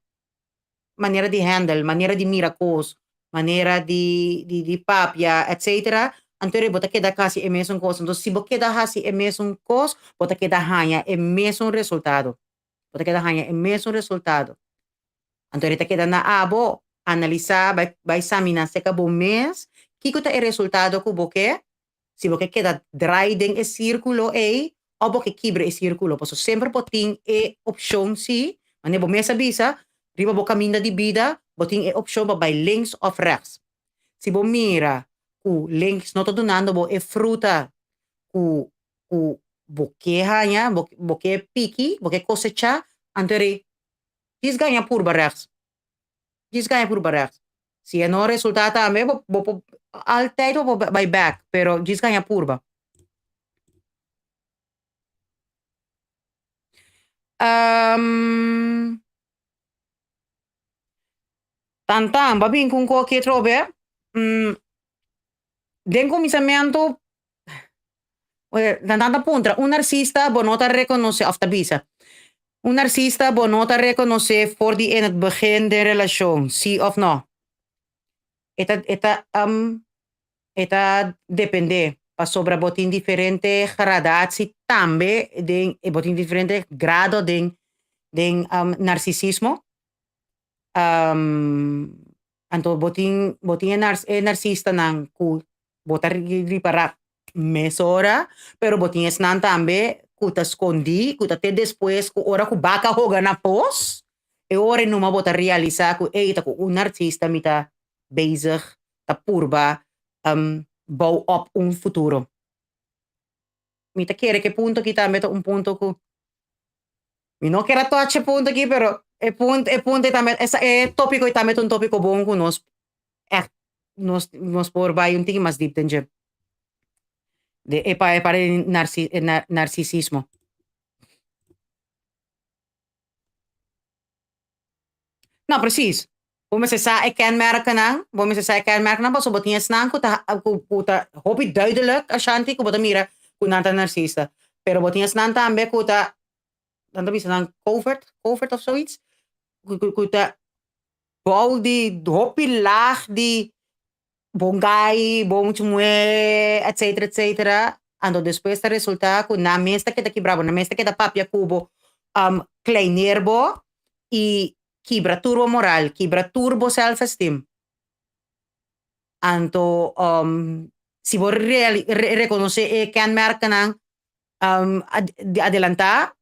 manera di handle, manera di mira kos, manera di di di papia, etcetera, anto bo ta keda hasi e mesun kos. Entonces si bo keda hasi e mesun kos, bo ta keda haña e mesun resultado. Bo ta keda haña e mesun resultado. Anto ta keda na abo analisá, bai bai saminá serka bo mes kiko ta e resultado ku bo ke, Si bo ke keda drai den e sirkulo ei òf bo ke kibra e sirkulo, pasobra semper bo tin e opshon si, manera bo mes a bisa, riba bo kaminda di bida bo tin e opshon pa bai links òf rèks. Si bo mira ku links no ta dunando bo e fruta ku ku bo ke haña, bo bo ke piki, bo ke kosechá, anto rei djis gaña purba rèks, djis gaña purba rèks. Si e no resulta tambe bo bo por altijd bo por bai bek pero djis gaña purba. Tantan bo a bin ku un koki atrobe den kuminsamentu Tantan ta puntra un narsista bo no ta rekonosé òf ta bisa un narsista bo no ta rekonosé for di in het begin den relashon sí òf nò? E ta e ta e ta dependé pasobra bo tin diferente gradatie tambe den bo tin diferente grado den den narsisismo anto bo tin bo tin e narsistanan ku Bo ta ripará mesora, pero bo tin esnan tambe ku ta skondí, ku ta te despues ku ora ku baka hoga na pos, e ora ei numa bo ta realisá ku ey ta ku un narcista mi ta bezig ta purba bou op un futuro. Mi ta kere ku e punto aki tambe ta un punto ku mi no kier a touch e punto aki, pero e punto e punto ei tambe e tópiko ei tambe ta un tópiko bon ku nos Echt nos nos por bai un tiki mas diep den dje. De e pa e para di narci e nar narcisismo. No, precies. Bo mester sa e kenmerkennan, bo mester sa e kenmerkennan pasobra bo tin esnan ku ta ku ku ta hopi duidelijk Ashanti ku bo ta mira ku nan ta narsista. Pero bo tin esnan tambe ku ta nan ta bisa nan covert, covert of zoiets, ku ku ku ta Bou di hopi laag di bon gai, bon mucha muhé, etcetera, etcetera. Anto despues ta resulta ku nan mes ta keda kibra bo, nan mes ta keda papia ku bo, kleineer bo i kibra tur bo moral, kibra tur bo self esteem. Anto. Si bo rekonosé e kenmerkennan di adelantá,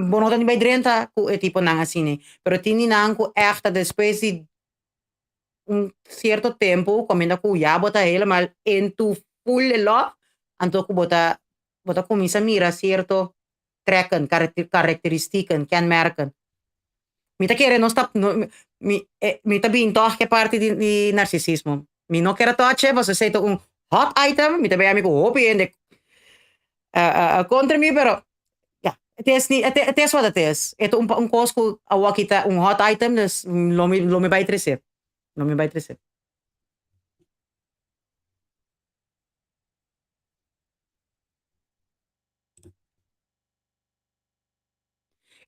bo no ta ni bai drenta ku e tiponan asina. Pero tin di nan ku ègt ta despues di un sierto tempu kaminda ku ya bo ta helemaal into full in love, anto ku bo ta bo ta kuminsá mira sierto trekken, karakteristieken, kenmerken. Mi ta kere nos ta mi mi ta bin tòg ke parti di di narsisismo. Mi no kere tòch'e pasobra esei ta un hot item, mi ta bay ami ku hopi hende kontra mi pero ya it is ni it is wat it is. E ta un kos ku awor aki ta un hot item dus lo mi lo mi bay trese, lo mi bay trese.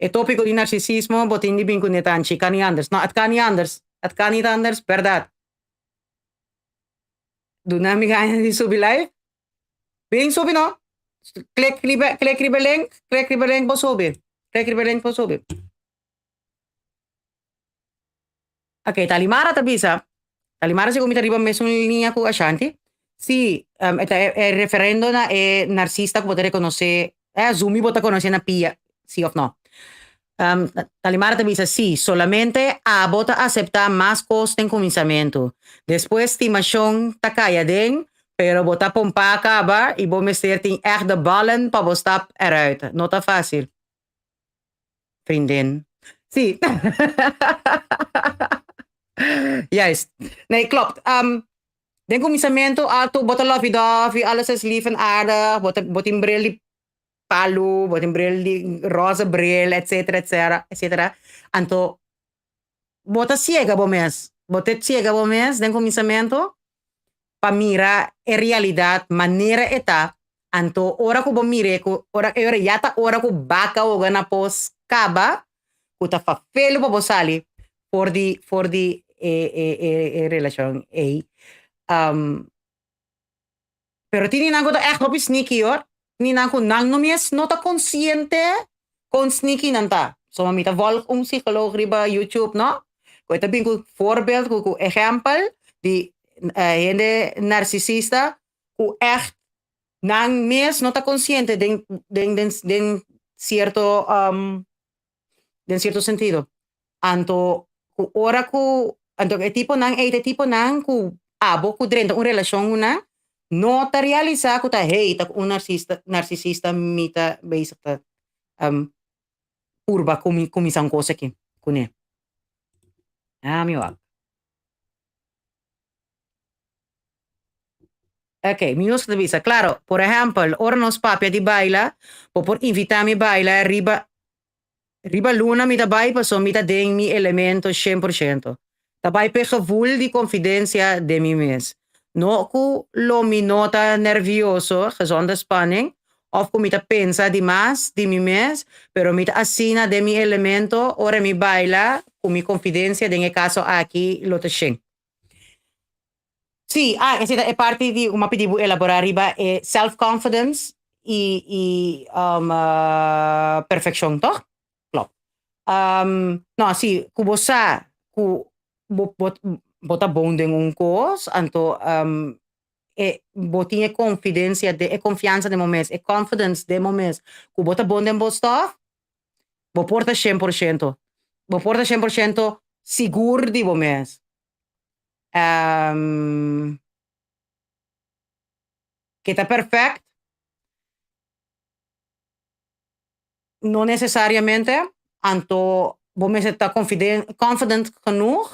E tópiko di narsisismo bo tin di bin ku netanchi, kan ni anders. No, et kan ni anders. Et kan niet anders, bèrdat. Duna mi gana di subi live. Bin subi no. Klik riba, klik riba link, klik riba link bo subi. Klik riba link bo subi. Ok, Talimara ta bisa, Talimara segun mi ta riba mesun liña ku Ashanti. Sí, e ta e referendo na e narsista ku bo ta rekonosé, e asumi bo ta konosé na pia, sí òf no. Talimara ta bisa, sí, solamente abo ta aseptá mas kos den kuminsamentu. Despues stimashon ta kai aden, pero bo ta pompá kaba i bo mester tin ègt de ballen pa bo stap eruit. No ta fásil. Vriendin. Sí. Juist. Nee, klopt. Um, den kuminsamentu alto bo ta lovey dovey, alles is lief en aardig, bo ta bo tin bril di palu, bo tin bril di roze bril, etcetera, etcetera, etcetera. Anto bo ta ciega bo mes, bo ta ciega bo mes den kuminsamentu pa mira e realidat manera e ta, anto ora ku bo mir'é ku ora e ora ya ta ora ku baka hoga na pos kaba ku ta fafelu pa bo sali for di for di e e e e relashon ei. Pero tin di nan ku ta ègt hopi sneaky hoor, tin di nan ku nan no mes no ta konsiente kon sneaky nan ta. Soba mi ta vòlg un psikoloog riba YouTube no, ku e ta bin ku voorbeeld, ku ku ehèmpel di hende narsisista ku ègt nan mes no ta konsiente den den den den sierto den sierto sentido. Anto ku ora ku anto e tiponan ei ta e tiponan ku abo ku drenta un relashon ku nan no ta realisá ku ta hey ta ku un narsista narsisista mi ta bezig ta purba kuminsá un kos aki kuné. Ami wak. Ok, mi nos ta bisa, claro, por ehempel, ora nos papia di baila, bo por invita mi baila riba riba luna mi ta bai paso mi ta den mi elemento 100%. Ta bai p'e gevoel di confidencia den mi mes. No cu lo mi no ta nervioso, gezonde spanning, of cu mi ta pensa di mas di mi mes, pero mi ta asina den mi elemento ora mi baila cu mi confidencia den e caso aki lo ta shen. Sí, ah, esei ta e parti di ku mi a pidi bo elaborá riba e self confidence i i perfekshon, tòg? Klòp. No, sí, ku bo sa ku bo bo bo ta bon den un kos, anto e bo tin e konfidensia den e konfiansa den bo mes, e confidence den bo mes ku bo ta bon den bo stòf, bo por ta shen por shento. Bo por ta shen por shento sigur di bo mes. Ke ta perfect? No necesariamente, anto bo mester ta confident genoeg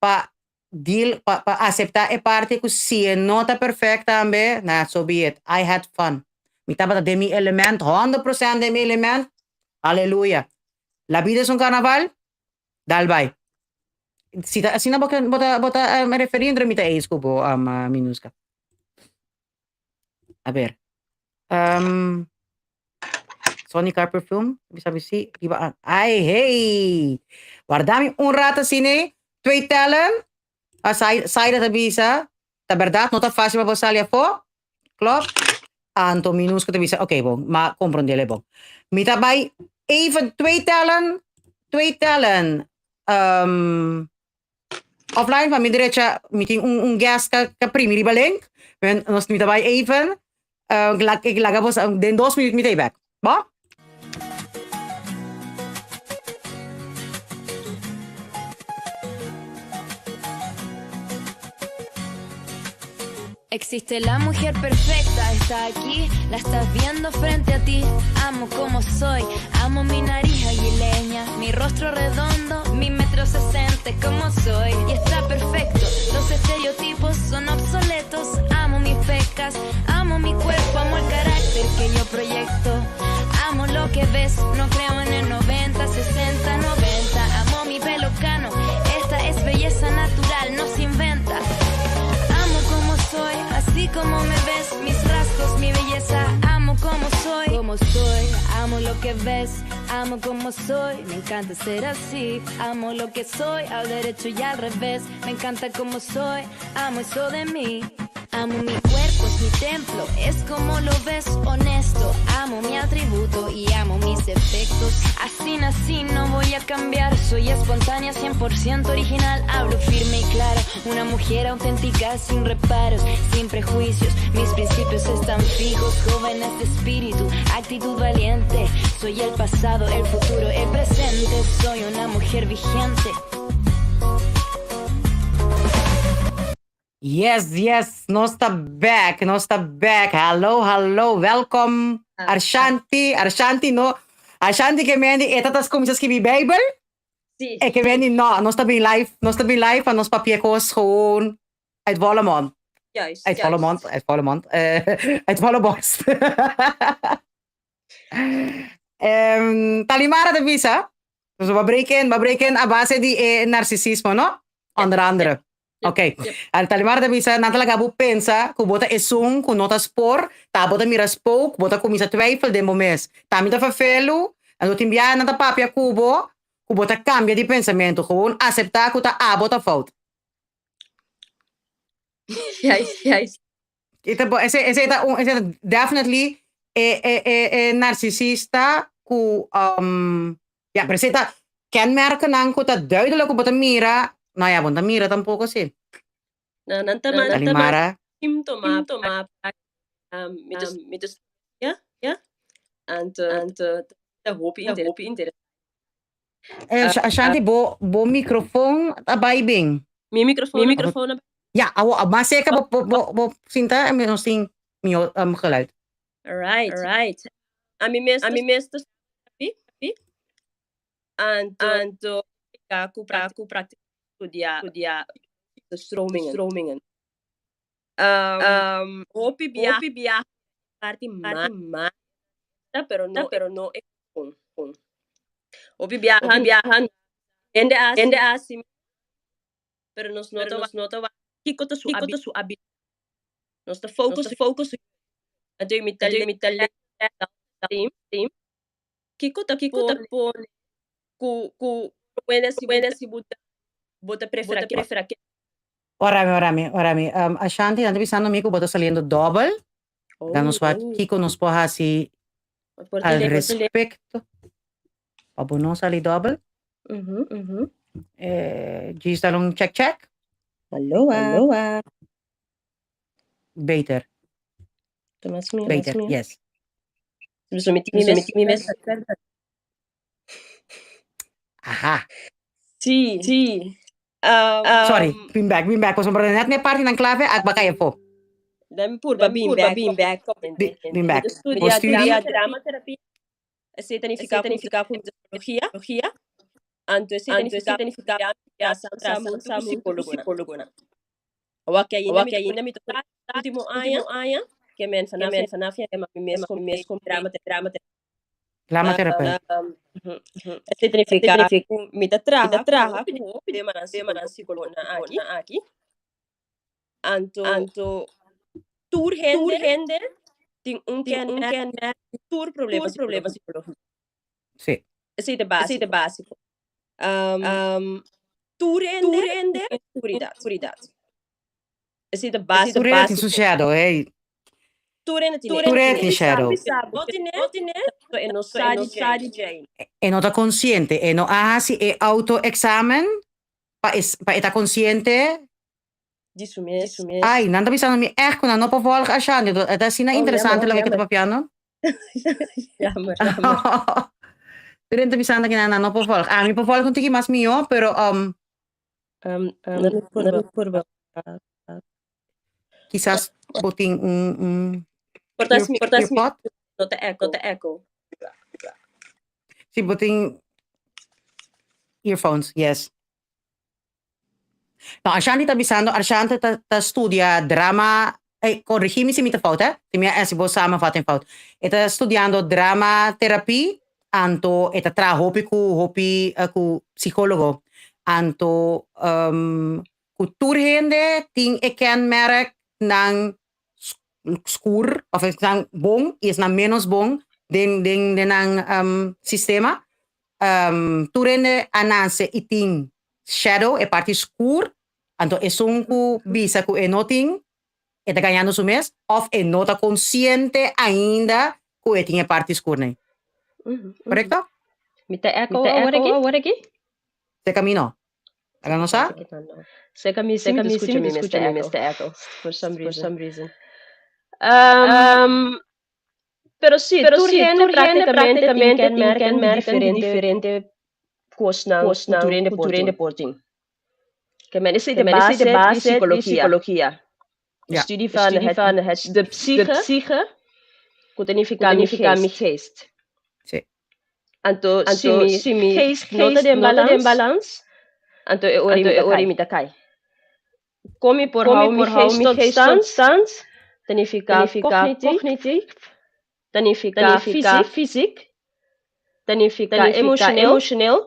pa deal, pa acepta e parti ku si e no ta perfect tambe, nah, so be it, I had fun. Mi tabata den mi element, 100% den mi element, aleluya. La vida es un carnaval, Dal bai. Si ta asina bo bo ta bo ta referí entre mi ta eens ku bo Minuska. A ber. Um, Sonny Car Perfume, mi sabi si riba an. Ai hey! Warda mi un rato asina, twee tellen. A Saida ta bisa, ta berdad no ta fácil pa bo sali afó. Klopt. Anto Minuska ta bisa, oké bon, ma comprendele bon. Mi ta bai even twee tellen, twee tellen um, offline pa mi derecha, mi tin un, un guest ka, ka primi riba link. Men nos mi ta bai even. Uh, ik laga bos den dos minuut mi ta back. Bo? Existe la mujer perfecta, está aquí, la estás viendo frente a ti. Amo como soy, amo mi nariz aguileña, mi rostro redondo, mi metro sesenta como soy. Y está perfecto, los estereotipos son obsoletos. Amo mis pecas, amo mi cuerpo, amo el carácter que yo proyecto. Amo lo que ves, no creo en el 90, 60, 90. Amo mi pelo cano, esta es belleza natural, no se inventa. Amo como soy, así como me ves, mis rasgos, mi belleza, amo como soy. Como soy, amo lo que ves, amo como soy, me encanta ser así. Amo lo que soy, al derecho y al revés, me encanta como soy, amo eso de mí. Amo mi cuerpo, es mi templo, es como lo ves, honesto. Amo mi atributo y amo mis defectos. Así nací, no voy a cambiar. Soy espontánea, 100% original. Hablo firme y claro, una mujer auténtica, sin reparos, sin prejuicios. Mis principios están fijos, jóvenes de espíritu, actitud valiente. Soy el pasado, el futuro, el presente. Soy una mujer vigente. Yes, yes, nos ta back, nos ta back. Hallo, hallo, welkom Arshanti, Arshanti no. Arshanti ke mendi e ta kuminsa skibi Bijbel? Sí. E ke mendi no, nos ta bin live, nos ta bin live van nos papia kos gewoon uit volle mond. Juist. Uit volle juist. mond, uit volle mond, uit volle borst. Talimara ta bisa, dus we breken, we breken a base di e narcisismo, no? Onder andere. Ja. Oké. Ja. Al Talimara ta bisa, nan ta laga bo pensa ku bo ta esun ku no ta spoor, ta bo ta mira spook, bo ta kuminsa twijfel den bo mes. Ta mi ta vervelu, anto tin biaha nan ta papia ku bo, ku bo ta kambia di pensamentu. Gewoon aseptá ku ta abo ta fout. Juist, juist. E ta bo, ese, ese ta un, ese ta definitely e, e, e, e narcisista ku, um, ja, pero ese ta kenmerkennan ku ta duidelijk ku bo ta mira, nou ja, bo no ta mira tampoko si. Na, nan ta nan ta Talimara. síntoma, síntoma, mi ta, mi ta ja, ja. Anto, anto, ta hopi inter, hopi inter. Eh, Ashanti, bo, bo microfoon ta bai bin. Mi microfoon, mi microfoon. Ja, awo, maar zeker bo, bo, bo, bo sinta en nos tin mio geluid. Alright, alright. A mi mes, a mi mes ta Anto, anto, ku ku praktik studia, studia de stromingen. stromingen. Hopi bia, hopi bia parti ma, pero no, pero no e con, con. Hopi biahan, biahan, hende a, hende a si, pero nos no ta, nos no ta kiko ta su, kiko ta su abi. Nos ta focus, focus. Anto mi ta, mi ta team, team. Kiko ta, kiko ta pone ku, ku, wende si, wende si bo ta, bo ta prefera, prefera. Ora mi, ora mi, ora mi. Ashanti, nan ta bisando mi ku bo ta saliendo dobel. Dan nos wak kiko nos por hasi al respecto. Pa bo no sali dobel. Djis dal un check check. Aloha. Aloha. Beter. Tomas mi, Beter, yes. Mi mes. Aha. Sí, sí. Sorry, bin back, bin back. Pasobra net ne parti nan clave, ak baka efo. Dami purba bin back, bin back. Bin back. Studia drama, drama terapia. Esei ta nifica ku psicologia, psicologia. Anto esei ta nifica ya sam sam psicologo psicologo na. Awor ke ainda mi ainda mi ta ultimo aña aña ke men vanaf men vanaf ya mi mes mi mes drama drama Drama therapie. Esei ta nifica ku mi ta traha mi ta traha ku temanan temanan psicologo na aki aki. Anto anto tur hende tur hende tin un kenmerk tur problema tur problema psicológico. Sí. Esei ta básico. Esei ta básico. Tur hende tur hende inseguridad. Inseguridad. Esei ta básico. Tur hende tin su shadow, hey. Tur hende tin. Tur hende tin shadow. No tin no tin e no sa di djei. E no ta consciente, e no a hasi e auto-examen pa e pa e ta consciente. Di su mes. Ai, nan ta bisando mi echt ku nan no por volg Ashanti. E ta asina Oh, interesante jammer, loke ta jammer. papiando. Jammer, jammer. Tur hende ta bisando ku nan no por volg. Ami por volg un tiki mas mihó, pero Na mi purba, purba. Kisas bo tin un Por ta mi, por ta mi earpod. no ta echo, no ta echo. Si bo tin earphones, yes. No, Ashanti ta bisando, Ashanti ta studia drama, corrigi mi si mi ta fout, eh? Si mi si bo samenvatting fout. E ta studiando drama therapie, anto e ta traha hopi ku hopi ku psicologo. Anto ku tur hende tin e kenmerk nan skur of esnan bon y esnan menos bon den nan sistema. Tur hende a nace y tin shadow, e parti skur, anto esun ku bisa ku e no tin, e ta gañando su mes of e no ta consciente ainda ku e tin e parti skur nei. Correcto? Mi ta echo Mi ta awor echo aki? awor aki? Serka mi no. Laga nos sa? Serka mi sí mi Serka ta mi skucha sí mi mi ta mester skucha mi echo. mester echo. For some For reason. some reason. Pero sí, Pero tur sí, hende tur hende prácticamente tin prácticamente tin kenmerken di kenmerken di diferente diferente kosnan ku kosnan tur hende ku por tur hende tin. por tin. Ke men esei Ke ta men esei base ta di base di psicologia. psicologia. Ja. Studie van Studie het, van het de psyche, de psyche, ku ta ku nifiká ta mi nifiká mi geest. geest. Sí. Anto si Anto mi si mi geest no ta geest den no ta den balans, balans, anto e ora anto mi e ta ora kai. mi ta kai. Kon mi por Kon mi hou mi por hou geest mi tot geest stand, tot stand, ta ta nifiká nifiká kognitief, kognitief, ta ta nifiká nifiká fysiek, fysiek, ta ta nifiká nifiká emoshoneel. emoshoneel.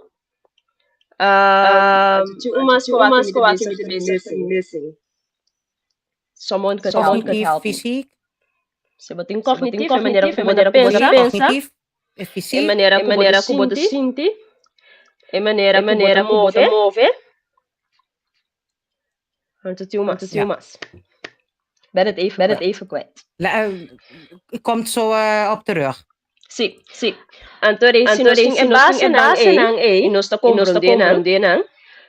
Tin un mas Tin ku un mas mi ku ta aki mi bezig ta te bezig te missing. missing. Someone could help Someone me. could Kognitief, help me. fysiek, Si bo tin Si bo tin kognitief, e manera kognitief, ku e bo ta manera ku bo ta pensa, pensa, kognitief, e fysiek, manera e ku bo ta manera ku bo ta sinti, sinti, e manera e ku bo ta manera ku bo ta move. move. Anto tin un mas. Anto tin Ja. un mas. Ben het even Ben het kwijt. even kwijt. Komt zo op terug. Sí. Sí. Anto rei, si Anto nos rei, tin si e nos tin e basenan ei, basenan ei, i nos ta i nos ta komprondé nan, komprondé nan,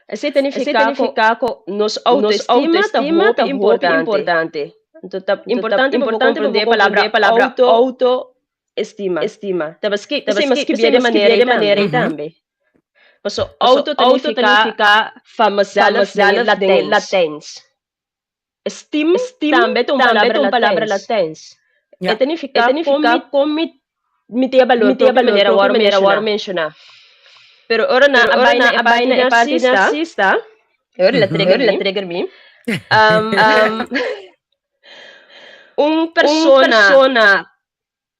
esei ta esei ta nifiká ku nifiká ku nos nos autoestima ta autoestima hopi ta hopi importante. importante. Anto ta Anto ta importante pa bo importante pa komprondé bo e palabra komprondé e palabra autoestima. autoestima. Ta paski, Ta p'esei paski, m'a p'esei skibié de m'a skibié manera de ei tambe. manera ei tambe. Paso Paso auto ta auto ta nifiká nifiká van van mezelf den e mezelf den e Latijns. Latijns. Esteem Esteem tambe ta un tambe palabra ta un palabra Latijns. Latijns. Ja. E ta E nifiká ta kon nifiká mi kon mi mi tin e balor mi tin e propio balor manera propio wòrdu manera menshoná. wòrdu menshoná. Pero ora nan Pero a ora bai na nan e a bai parti na e parti narsista, narsista, e ora el a Mhm. trigger e ora el a mi. trigger mi. Un Un persona persona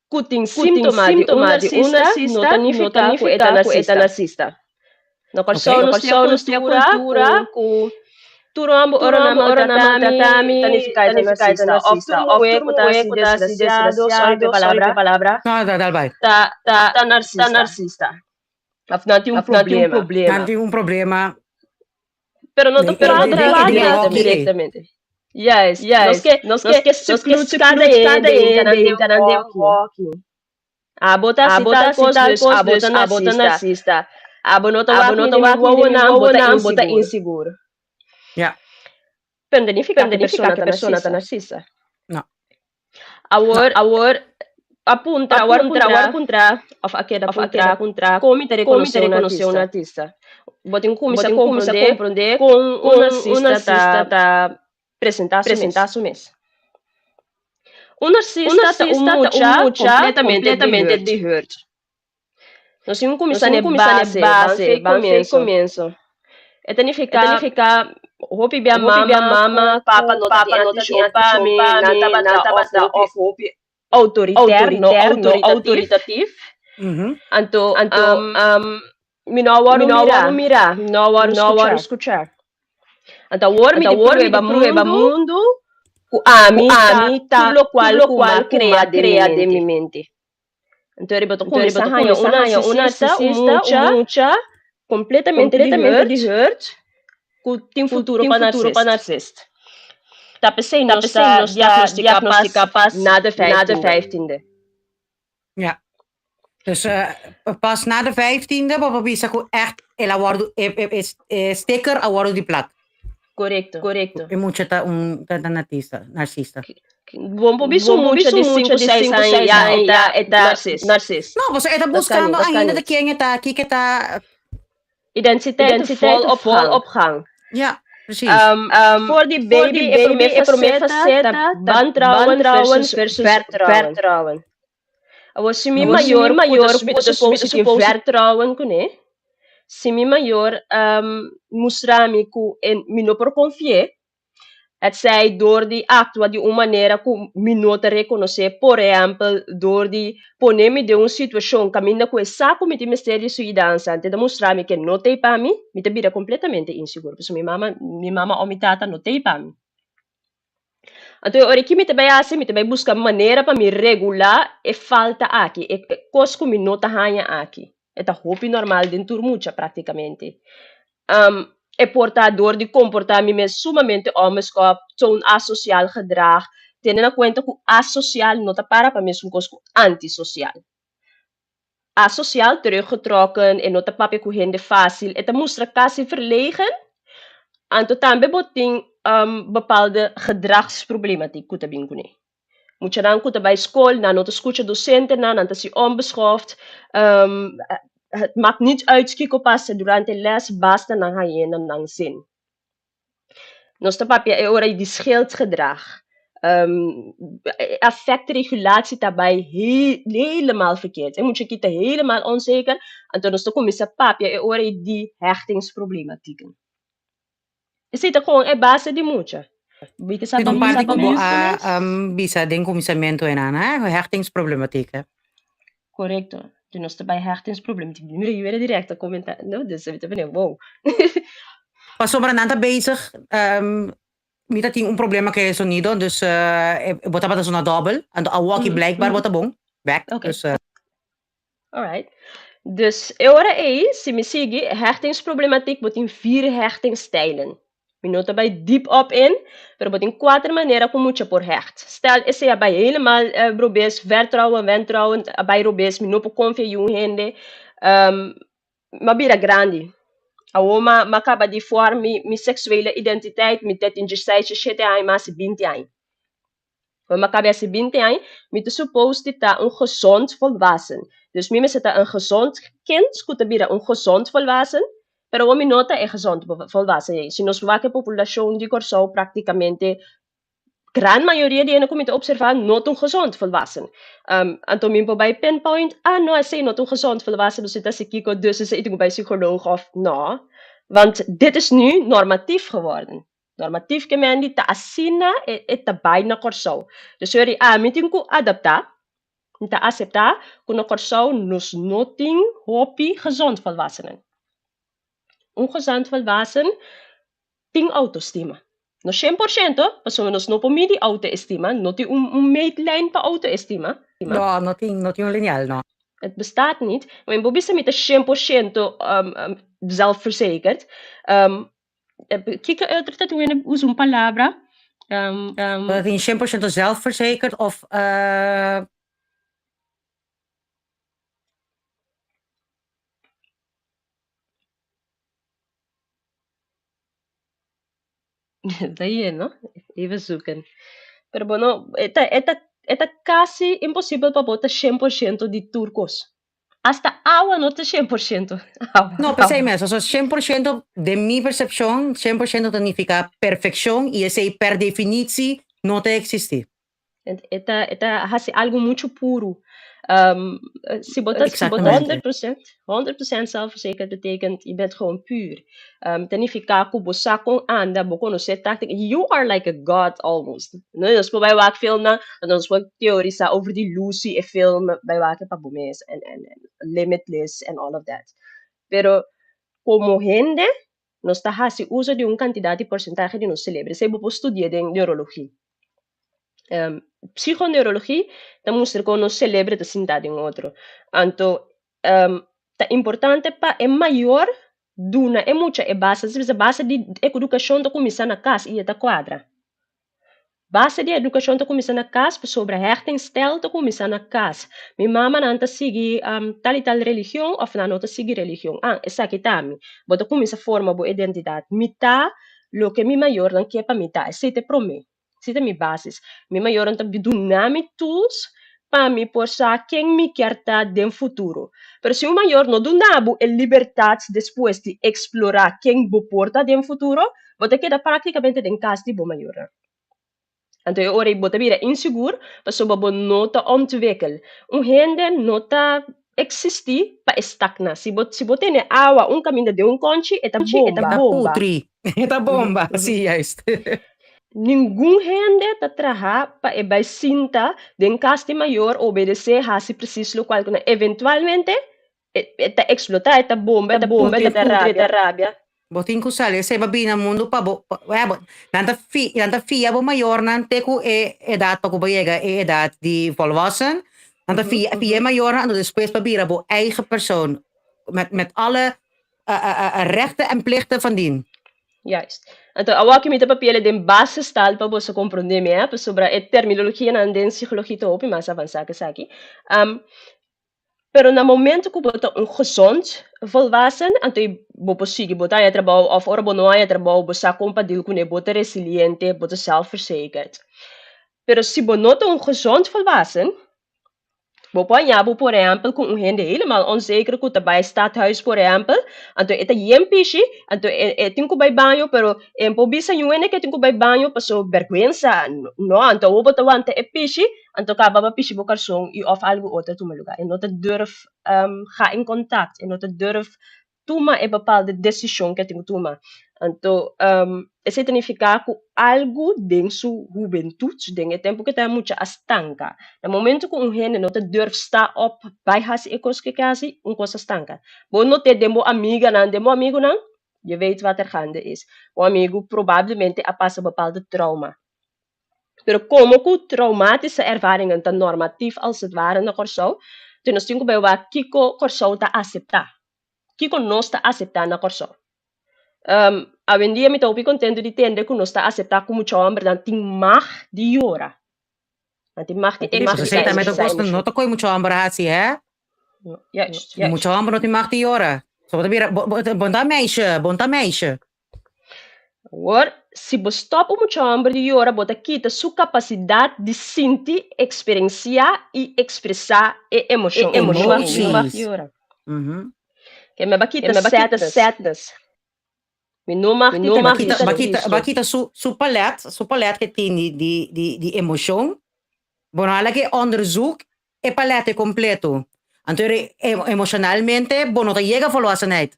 ku tin ku tin síntoma di un síntoma di un narsista no narsista ta no ta nifiká ku e ta nifiká ku e ta narsista. narsista. Na Oké. Kòrsou Na nos tin e Kòrsou nos tin e kultura kultura ku ku tur hòmber tur ora nan hòmber ora nan maltratá mi maltratá mi ta nifiká ta e ta nifiká e ta narsista. Òf narsista. tur Òf muhé tur ku ta muhé hasi ku ta hasi desgrasiado, sorry pa desgrasiado, e sorry palabra, pa e palabra, No, dal bai. ta ta ta ta narsista. narsista. Òf nan tin un Òf nan tin un problema. problema. Nan tin un problema Pero no ta den, pero den, no ta den, trata den e directamente. hoki ei. Directamente. Juist. Nos Juist. ke Nos nos ke ke nos ke seclude kada seclude hende kada hinka hende nan den hinka nan un den un hòki. hòki. Abo ta Abo hasi ta tal hasi kos, tal dus kos, abo dus ta abo ta narsista. narsista. Abo no ta Abo wak no mi ta den mi wak mi den mi wowonan, bo ta wowonan, bo ta insigur. insigur. Ja. Pero no ta nifiká Pero no ku ta e nifiká persona ku ta e persona ta narsista. narsista. No. Awor Awor a puntra, a awor puntra, puntra, awor puntra, òf a keda òf a puntra, keda puntra, kon mi ta kon mi rekonosé ta un rekonosé un artista? artista? Bo tin ku Bo kuminsá tin ku kuminsá komprondé komprondé kon un kon un narsista ta narsista ta presentá su mes. presentá su mes. Un Un narsista ta un narsista ta un mucha mucha kompletamente kompletamente diehurt. diehurt. Nos tin ku Nos kuminsá tin na ku e kuminsá na e base, ban base, fe ban fe komienso. komienso. E ta E ta nifiká nifiká hopi bia hopi bia mama ku mama papa ku no ta papa tin no ta tin atenshon pa atenshon mi, pa nan mi, tabata nan òf tabata hopi òf hopi outoriter, no outoriter, no outoritatief. outoritatief. Anto Anto mi no a mi wòrdu no a mirá, wòrdu mirá, mi no a wòrdu mi no a wòrdu skuchá. skuchá. Anto awor mi Anto di awor mi prueba di prueba mundu mundu ku ku ami ta ami ta tur lokual tur ku m'a lokual ku krea m'a den mi krea den mente. mi mente. Anto riba ta Anto riba kuminsá ta haña kuminsá un haña un narsisista, un narsisista, un mucha mucha kompletamente kompletamente diehurt diehurt ku tin ku futuro tin pa futuro pa narsist. narsist. Ta p'esei Ta nos p'esei ta nos ta diagnostiká pas diagnostiká pas na de na de vijftiende. vijftiende. Ja. Dus pas na de vijftiende, bo por bisa ku echt el a wòrdu e sticker a wòrdu di plak. Korekto, korekto. E mucha ta un ta ta nartista, narcista. Bon por bisa un mucha di sinku, seis aña ya e ta e ta narcis. No, pasobra e ta buskando ainda ta ken e ta, kiko e ta. Identiteit vol op gang. Op gang. Ja, precies. Voor di baby e prome faceta ta wantrouwen versus vertrouwen. Awor si mi mayor ku ta supose tin vertrouwen kuné, si mi mayor mustra mi ku e mi no por konfi'é, hetzij dor di aktua di un manera ku mi no ta rekonosé, por ehèmpel dor di pone mi den un situashon kaminda ku e sa ku mi tin mester di su yudansa, anto e ta mustra mi ku e no t'ei pa mi, mi ta bira kompletamente insigur, pasobra mi mama mi mama òf mi tata no t'ei pa mi. Anto e ora ki mi ta bai hasi, mi ta bai buska manera pa mi regulá e falta aki, e kos ku mi no ta haña aki. E ta hopi normal den tur mucha praktikamente. E por ta dor di komportá mi mes sumamente òmeskòp, toon asosial gedrag, tene na kuenta ku asosial no ta para pa mesun kos ku antisosial. Asosial, teruggetrokken, e no ta papia ku hende fásil, e ta mustra kasi verlegen, anto tambe bo tin bepaalde gedragsproblematiek ku ta bin kuné. Muchanan ku ta bai skol, nan no ta skucha dosentenan, nan ta si onbeschoft, het maakt niet uit kiko pasa durante les, basta nan hañ'é na nan zin. Nos ta papia e ora di schildgedrag. Affectregulatie ta bai helemaal verkeerd. E mucha aki ta helemaal onzeker, anto nos ta kuminsá papia e ora di hechtingsproblematieken. Esei ta kon e base di mucha. Bi ta un parti ku bo a bisa den kuminsamentu einan, hè? Hechtingsproblematieken. Korekto. Di nos ta bai hechtingsproblematiek. Mira, yu era direct a komenta, no? Dus mi ta pone, wow. Pasobra nan ta bezig, mi ta tin un problema ku e sonido, dus bo tabata sona dòbel, anto awoki blijkbaar bo ta bon, bèk. Oké. Alright. Dus e ora ei, si mi sigui, hechtingsproblematiek, bo tin vier hechtingsstijlen. Mi no ta bai diep op in, pero bo tin kuater manera ku mucha por hecht. Stel esei a bai helemaal robes, vertrouwen, wantrouwen, a bai robes, mi no por konfia yun hende, mi a bira grandi. Awor mi a kaba di form mi seksuele identiteit, mi ta tin dieseis, diesshete aña, mi a hasi binti aña. Ora mi a kaba hasi binti aña, mi ta supos di ta un gezond volwassen. Dus mi mester ta un gezond kind ku ta bira un gezond volwassen, pero awor mi no ta e gezond volwassen ei. Si nos wak e populashon di Kòrsou praktikamente gran mayoria di hende ku mi ta opservá no ta un gezond volwassen. Anto mi por bai pinpoint, ah no esei no ta un gezond volwassen, dus e ta hasi kiko, dus esei tin ku bai psikoloog òf no. Want dit is nu normatief geworden. Normatief ke men di ta asina e e ta bai na Kòrsou. Dus weri ami tin ku adaptá, mi ta aseptá ku na Kòrsou nos no tin hopi gezond volwassenen. Un gezond volwassen tin autoestima. No shen por shento, pasobra nos no por midi autoestima, no tin un un meetlijn pa autoestima. No, no tin, no tin un lineal, no. Het bestaat niet. Mi por bisa mi ta shen por shento zelfverzekerd. Kiko e otro ta duna usa un palabra? Bo ta tin 100% zelfverzekerd of Ta yendo, even zoeken. Pero bueno, e ta e ta e ta casi imposibel pa bo ta 100% di tur kos. Hasta awa no ta 100% awa. No, p'esei mes. Osea, 100% den mi persepshon, 100% ta nifiká perfekshon i esei per definitsi no ta eksistí. E ta e ta hasi algu muchu puru. Si bo ta si bo ta 100%, 100% zelfverzekerd betekent je bent gewoon puur. Ta nifiká ku bo sa kon anda, bo konosé táktika, you are like a god almost. No, nos por bai wak filmnan, anto nos por teorisá over di Lucy e film, bai wak e pa bo mes en en Limitless and all of that. Pero komo hende nos ta hasi uso di un kantidat di porsentahe di nos selebre, esei bo por studia den neurologi. Psigoneurologi ta mustra kon nos selebre ta sinta den otro. Anto ta importante pa e mayor duna e mucha e base, e base di edukashon ta kuminsá na kas i e ta kuadra. Base di edukashon ta kuminsá na kas pasobra hechtingsstijl ta kuminsá na kas. Mi mamanan ta sigui tal i tal religion òf nan no ta sigui religion. Ah, esaki ta mi. Bo ta kuminsá forma bo identidat. Mi ta. loke mi mayornan ke pa mi ta. Esei ta e promé. Esei ta mi basis. Mi mayornan ta duna mi tools pa mi por sa ken mi kier ta den futuro. Pero si un mayor no duna bo e libertat despues di eksplorá ken bo por ta den futuro, bo ta keda práktikamente den kas di bo mayornan. Anto e ora ei bo ta bira insigur pasobra bo no ta ontwikkel. Un hende no ta eksistí pa e stagna. Si bo si bo tene awa un kaminda den un kònchi e ta E ta bomba. putri. E ta bomba, sí, juist. Ningun hende ta traha pa e bai sinta den kas di mayor, obedesé, hasi presis lokual ku nan. Eventualmente e ta eksplotá, e ta bomba, e ta putri, e ta putri, rabia. Bo tin ku sali esei pa bini na mundu pa bo, nan ta fi, nan ta fia bo mayornan te ku e edat pa ku bo yega e edat di volwassen. Nan ta fia, fia e mayornan anto despues pa bira bo eigen persoon met, met alle rechten en plichten van dien. Juist. Anto awor mi ta papi'el den basistaal pa boso komprondé mi, eh, pasobra e terminologianan den psikologia ta hopi mas avansá ku esaki. Pero na momento ku bo ta un gezond volwassen, anto bo por sigui, bo ta haña trabou òf ora bo no haña trabou bo sa kon pa deal kuné, bo ta resiliente, bo ta zelfverzekerd. Pero si bo no ta un gezond volwassen, bo por haña bo por ehèmpel ku un hende helemaal onzeker ku ta bai stadhuis por ehèmpel, anto e ta yen pishi, anto e tin ku bai baño pero e por bisa niun hende ku e tin ku bai baño pasobra bèrgwensa, no, anto awor bo ta wanta e pishi Anto kaba bo pishi bo karson i òf algu otro tuma lugá. E no ta durf ga in kontakt, e no ta durf tuma e bepaalde desishon ku e tin ku tuma. Anto esei ta nifiká ku algu den su hubentut, den e tempu ku e ta mucha a stanka. Na momento ku un hende no ta durf sta òp bai hasi e kos ku e ke hasi, un kos a stanka. Bo not'é den bo amiganan, den bo amigunan, je weet wat er gaande is. Bo amigu probablemente a pasa bepaalde trauma. Pero komo ku traumatische ervaringen ta normatief als het ware na Kòrsou, te nos tin ku bai wak kiko Kòrsou ta aseptá, kiko nos ta aseptá na Kòrsou. Awendia mi ta hopi kontentu di tende ku nos ta aseptá ku mucha hòmbernan tin mag di yora, nan tin mag di Esei ekspresá tambe ta kos ku emoshon. no ta koe mucha hòmber hasi, hè? Juist, juist. Mucha hòmber no tin mag di yora. So bo ta bira, bo bo ta meisje, bo ta meisje. Awor, si bo stòp un mucha hòmber di yora, bo ta kita su kapasidat di sinti, eksperensiá i ekspresá e emoshon. E no mag no mag yora. Ke me ba kita sadness. Mi no mag di Ba kita, ba kita, ba kita su, su palet, su palet ke tin di, di, di, di emoshon. Bo no hala ke onderzoek e palete kompleto. Anto emoshonalmente bo no ta yega volwassenheid.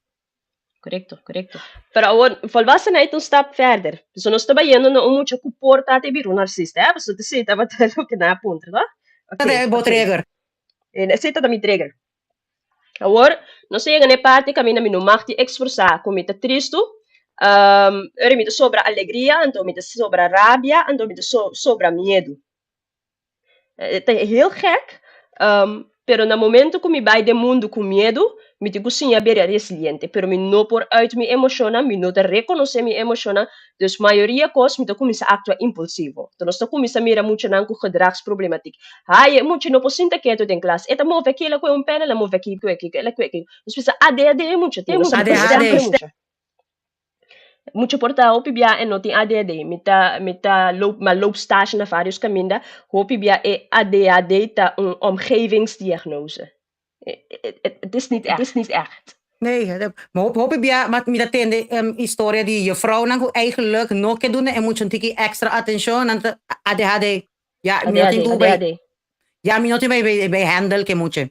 Correcto, correcto. Pero awor, volwassenheid un stap verder. So nos ta bayendo na un mucha cu por ta te bira un narcista, eh? Pasobra esey tabata loke nan a puntra, no? Tabata bo trigger. Esey tabata mi trigger. Awor, nos a yega na e parti caminda mi no mag di expresa cu mi ta tristu. Ora mi ta sobra alegria, anto mi ta sobra rabia, anto mi ta sobra miedu. Ta heel gek, pero na momento ku mi bai den mundu ku miedu, mi tin ku siña bira resiliente, pero mi no por uit mi emoshonnan, mi no ta rekonosé mi emoshonnan, dus mayoria kos mi ta kuminsá aktua impulsivo. Enton nos ta kuminsá mira muchanan ku gedragsproblematiek. Hai, e mucha no por sinta ketu den klas, e ta move aki, el a kue un pèn, el a move aki, kue aki, el a kue aki. Nos bisa ADHD e mucha tin, nos ta ADHD. e mucha. Mucha por ta hopi bia e no tin ADHD. Mi ta mi ta loop mi a loop stage na varios kaminda. Hopi bia e ADHD ta un omgevingsdiagnose. Het is niet echt. Het is niet echt. Nee, maar hopi bia mi ta tende historia di juffrouwnan ku eigenlijk no ke duna e mucha un tiki extra atencion, nan ta ADHD. Ja, mi no tin ku bai. Ya mi no tin bai bai handle ke mucha.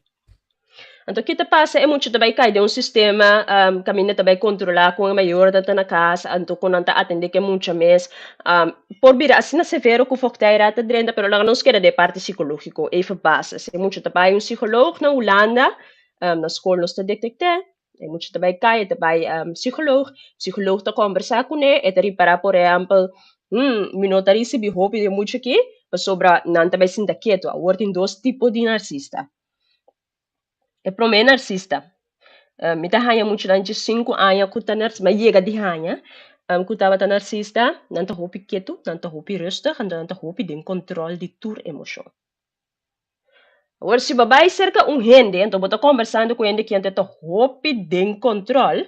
Anto ki ta pasa e mucha ta bai kai den un sistema kaminda ta bai kontrolá kon e mayornan ta na kas, anto kon nan ta atendé ku e mucha mes. Por bira asina severo ku voogdijraad ta drenta, pero laga nos keda den e parti sikológiko, even basis. E mucha ta bai un sikoloog na Hulanda, na skol nos ta detekt'é, e mucha ta bai kai, e ta bai psikoloog, psikoloog ta kombersá kuné, e ta ripará por ehèmpel, mi no ta risibí hopi di e mucha akí, pasobra nan ta bai sinta ketu. Awor tin dos tipo di narsista. E promé narsista, mi ta haña muchanan dje sinku aña ku ta nars, mi a yega di haña ku tabata narsista, nan ta hopi ketu, nan ta hopi rustig, anto nan ta hopi den kòntròl di tur emoshon. Awor si bo bai serka un hende, anto bo ta kombersando ku hende kende ta hopi den kòntròl.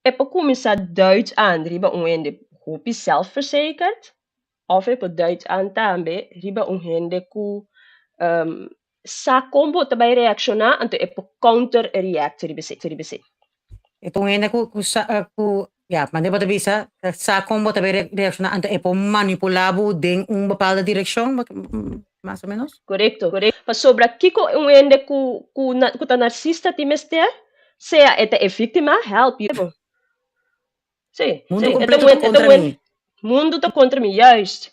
E por kuminsá duit aan riba un hende hopi zelfverzekerd, òf e por duit aan tambe riba un hende ku sa kon bo ta bai reakshoná, anto e por counter react riba esei, riba esei. E ta un hende ku ku sa ku ya, manera bo ta bisa, sa kon bo ta bai reakshoná, anto e por manipulá bo den un bepaalde direkshon, mas o ménos? Korekto. Pasobra kiko un hende ku ku ku ta narsista tin mester? Sea e ta e víktima, help you. Sí, Mundu sí, e ta kompleto ta un, e ta kontra un, mi. mundu ta kontra mi, juist.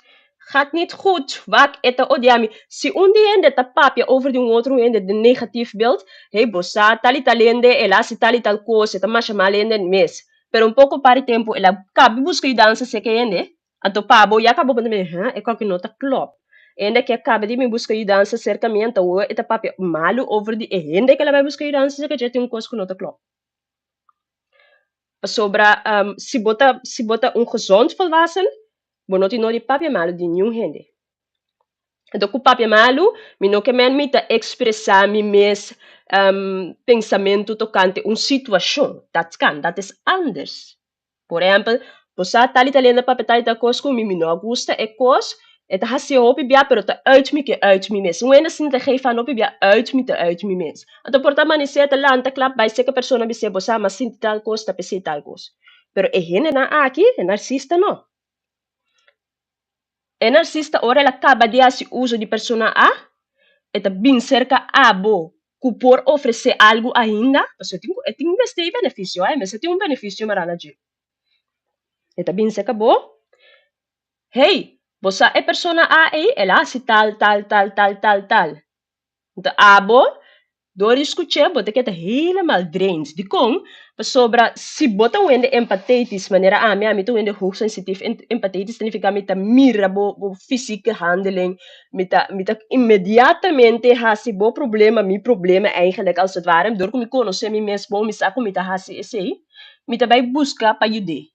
Gaat niet goed, wak, e ta odia mi. Si un di hende ta papia over di un otro hende den negatief beeld, hey, bo sa, tal i tal hende, el a hasi tal i tal kos, e ta masha mal hende mes. Pero un poko par di tempu el a kabi buska yudansa serka e hende, anto pa bo ya kaba bo ta mira, ha, e kòki no ta klòp. E hende aki a kaba di mi buska yudansa serka mi, anto awor e ta papia malu over di e hende ku el a bai buska yudansa serka dje, tin un kos ku no ta klòp. Pasobra si bo ta si bo ta un gezond volwassen, bo no tin nodi papia malu di niun hende. Anto ku papia malu, mi no ke men mi ta ekspresá mi mes pensamentu tokante un situashon. Dat kan, dat is anders. Por ehèmpel, bo sa tal i tal hende a papia tal i tal kos ku mi, mi no a gusta e kos, e ta hasié hopi bia pero ta uit mi ke uit mi mes. Un hende asina ta geef aan hopi bia uit mi ta uit mi mes. Anto por ta amanesé ta lanta klap bai seka persona bis'é bo sa m'a sinti tal kos ta p'esei tal kos. Pero e hendenan aki, e narsista no. E narsista ora el a kaba di hasi uso di persona A, e ta bin serka abo ku por ofresé algu ainda, pasobra e tin ku e tin mester e benefisio, e mester tin un benefisio mará na dje. E ta bin serka bo, Hey, bo sa e persona A ei, el a hasi tal, tal, tal, tal, tal, tal. Nto abo, dor di skuch'é, bo ta keda helemaal drained. Dikon? Pasobra si bo ta un hende empathetisch, manera ami, ami ta un hende hoogsensitief. Empathetisch ta nifiká mi ta mira bo bo fysieke handeling, mi ta mi ta inmediatamente hasi bo problema mi problema eigenlijk als het ware. Dor ku mi konosé mi mes bon, mi sa ku mi ta hasi esei, mi ta bai buska pa yud'é.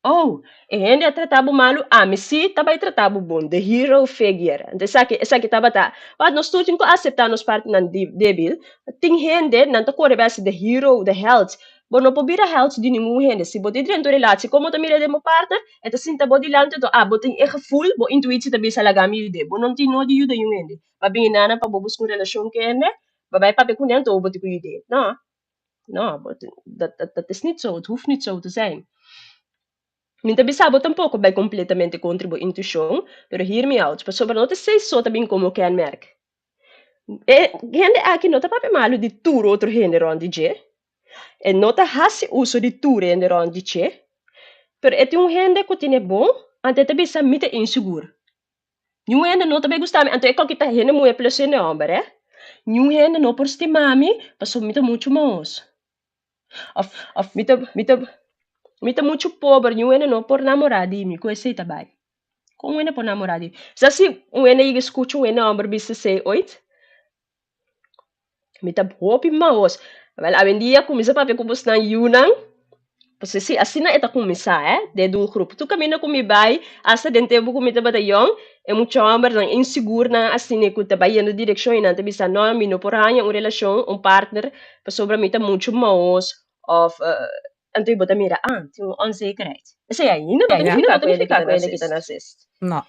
Oh, e hende a trata bo malu, ami sí ta bai trata bo bon, the hero figure. Anto esaki, esaki tabata, want nos tur tin ku aseptá nos partinan débil. Tin hende, nan ta kore bai hasi the hero, the held. Bo no por bira held di ningun hende. Si bo tin drenta un relatie, komo ta mira den bo partner, e ta sinta bo dilanti, anto abo tin e gevoel, bo intuitie ta bisa laga mi yud'é. Bo no tin nodi yuda niun hende. Ba bini nana pa bo buska un relashon ku hende, ba bai papia kuné, anto bo tin ku yud'é. No. No, dat, dat, dat is niet zo. Het hoeft niet zo te zijn. Mi ta bisa bo tampoco bai completamente contra bo intuition, pero hear me out, pasobra no ta esei so ta bin como kenmerk. E hende aki no ta papia malu di tur otro hende rond di dje, e no ta hasi uso di tur hende rond di dje, pero e tin un hende cu tene bon, anto e ta bisa mi ta insigur. Niun hende no ta bay gusta mi, anto e koki ta hende muhe plus hende homber eh. Niun hende no por stima mi pasobra mi ta muchu mahos. Of of mi ta mi ta mi ta muchu pober, niun hende no por namora di mi, ku esei ta bay. Kon un hende por namora di mi? Sa si un hende yega skucha un hende homber bisa esei oit? Mi ta hopi mahos. Wel, awendia kuminsá papia ku bosnan yunan. Pasobra si asina e ta kuminsá, eh, den doelgroep. Tur kaminda ku mi bai, asta den tempu ku mi tabata yòn, e mucha hòmbernan insigurnan asina ku ta bai yendo direkshon i nan ta bisa, No, mi no por haña un relashon, un partner, pasobra mi ta muchu mahos òf anto bo ta mira, ah, tin un onzekerheid. Esei ainda no ta nifiká ku hende ki ta narsist. No.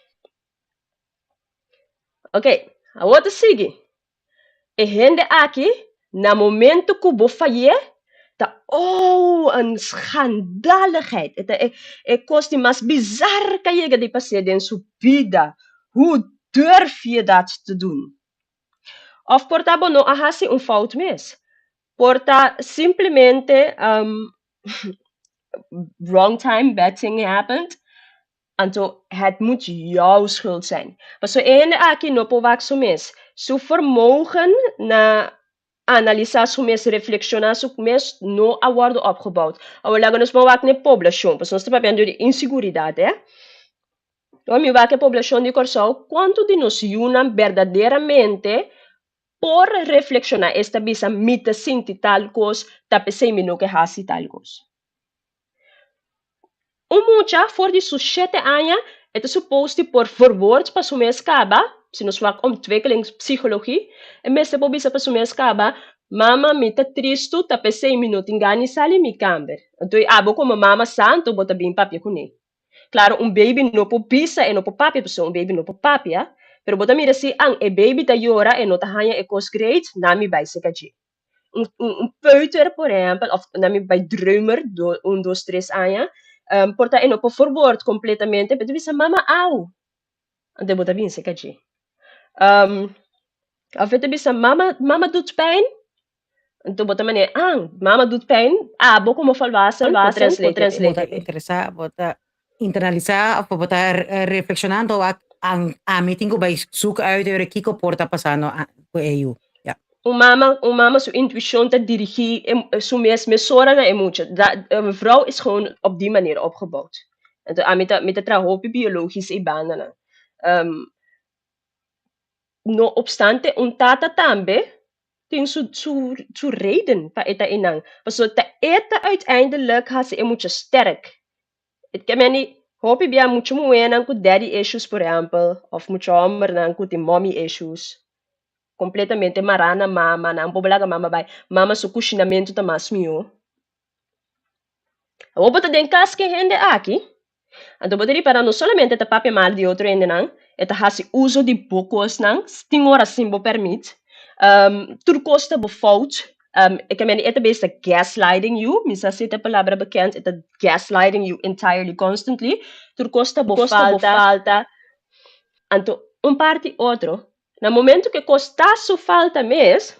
Ok, awor ta sigui. E hende aki, na momento ku bo fay'é, ta oh, een schandaligheid. E ta e, e kos di mas bizar ku a yega di pas'é den su bida. Hoe durf je dat te doen? Òf por ta bo no a hasi un fout mes. Por ta simplemente wrong time, bad thing happened. Anto het moet jouw schuld zijn. Pasobra e hende aki no por wak su mes. Su vermogen na analisa su mes, reflexiona su mes no a wordo opgebouwd. Awor laga nos bon wak na e poblacion, pasobra nos ta papiando di insiguridad, eh. Ora mi wak e poblacion di Kòrsou, kuantu di nos yunan berdaderamente por reflexiona, esta bisa mi ta sinti tal kos, ta p'esei mi no ke hasi tal kos. Un mucha for di su shete aña e ta supos di por verwoord pa su mes kaba, si nos wak ontwikkelingspsychologie, e mester por bisa pa su mes kaba. Mama, mi ta tristu, ta p'esei mi no tin gana di sali mi kamber. Anto abo komo mama sa, anto bo ta bin papia kuné. Claro, un baby no por bisa, e no por papia, pasobra un baby no por papia, pero bo ta mira si an e baby ta yora, e no ta haña e kos great, nan mi bai seka dje. Un, un, un peuter, por ehempel, of nan mi bai dreumer, do, un, dos, tres aña, um, por ta e no por verwoord completamente, pero ta bisa, mama, au! Anto bo ta bin seka dje. Um, of e ta bisa, mama, mama doet pijn? Anto bo ta manera, ah, mama doet pijn, abo como volwassen por translate. Bo ta interesa, bo ta internalisa of bo ta reflexionando wak an ami tin ku bai zoek uit ora kiko por ta pasando ku e yu. Ja. Un mama, un mama su intuition ta dirigi e, su mes mesora na e mucha. Da, een vrouw is gewoon op die manier opgebouwd. Anto ami ta, mi ta traha hopi biologisch e bandanan. Um, no obstante, un tata tambe tin su, su, su reden pa e ta einan. Pasobra ta e ta uiteindelijk hasi e mucha sterk. E ke meni hopi bia mucha muhénan ku daddy issues por ehèmpel òf mucha hòmbernan ku tin mommy issues kompletamente mará na mama, nan por laga mama bai. Mama su kushinamentu ta mas mihó. Awor bo ta den kas ku e hende aki, anto bo ta ripará no solamente ta papia mal di otro hendenan, e ta hasi uso di bo kosnan tin ora sin bo pèrmit, tur kos ta bo fout, e ke mende e ta bes ta gaslighting you, mi sa si ta e palabra bekend, e ta gaslighting you entirely constantly, tur kos ta bo falta, anto un parti otro, na momento ku e kos ta su falta mes,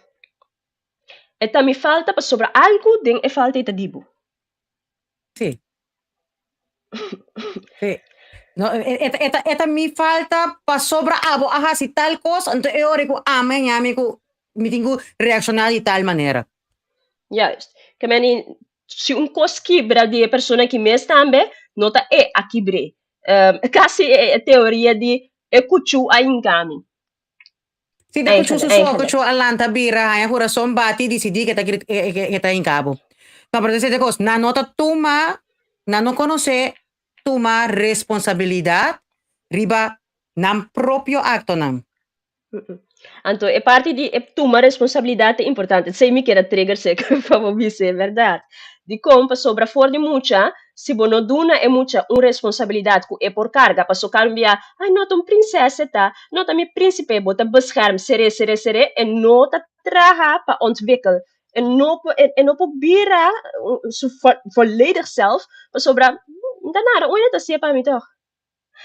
E ta mi falta pasobra algu den e falta ei ta di bo. Sí. Sí. No, e, e, e, ta, e ta mi falta pasobra abo a hasi tal kos, anto e ora ku ami a ñami ku mi tin ku reakshoná di tal manera. Juist. Ke meni, si un kos kibra di e persona ki mes tambe, no ta e a kibr'é. Um, kasi e, e teoria di e kuchú a hinkami. Si ta kuchu su so, kuchu a lanta bira, haña kurason bati, disidí ke ta grit, ke ta hinka bo. No, pero esei ta kos, nan no ta tuma, nan no konosé tuma responsabilidat riba nan propio aktonan. Anto e parti di e tuma responsabilidat ta importante. Esei mi keda trigger sek pa bo bisa e bèrdat. Dikon? Pasobra for di mucha, si bo no duna e mucha un responsabilidat ku e por karga, paso kambia, ay no ta un prinses e ta, no ta mi prinsipe, bo ta bescherm, seré, seré, seré, e no ta traha pa ontwikkel, e no por, e no por bira su volledig self, pasobra no ta nada, un e ta hacié pa mi tog.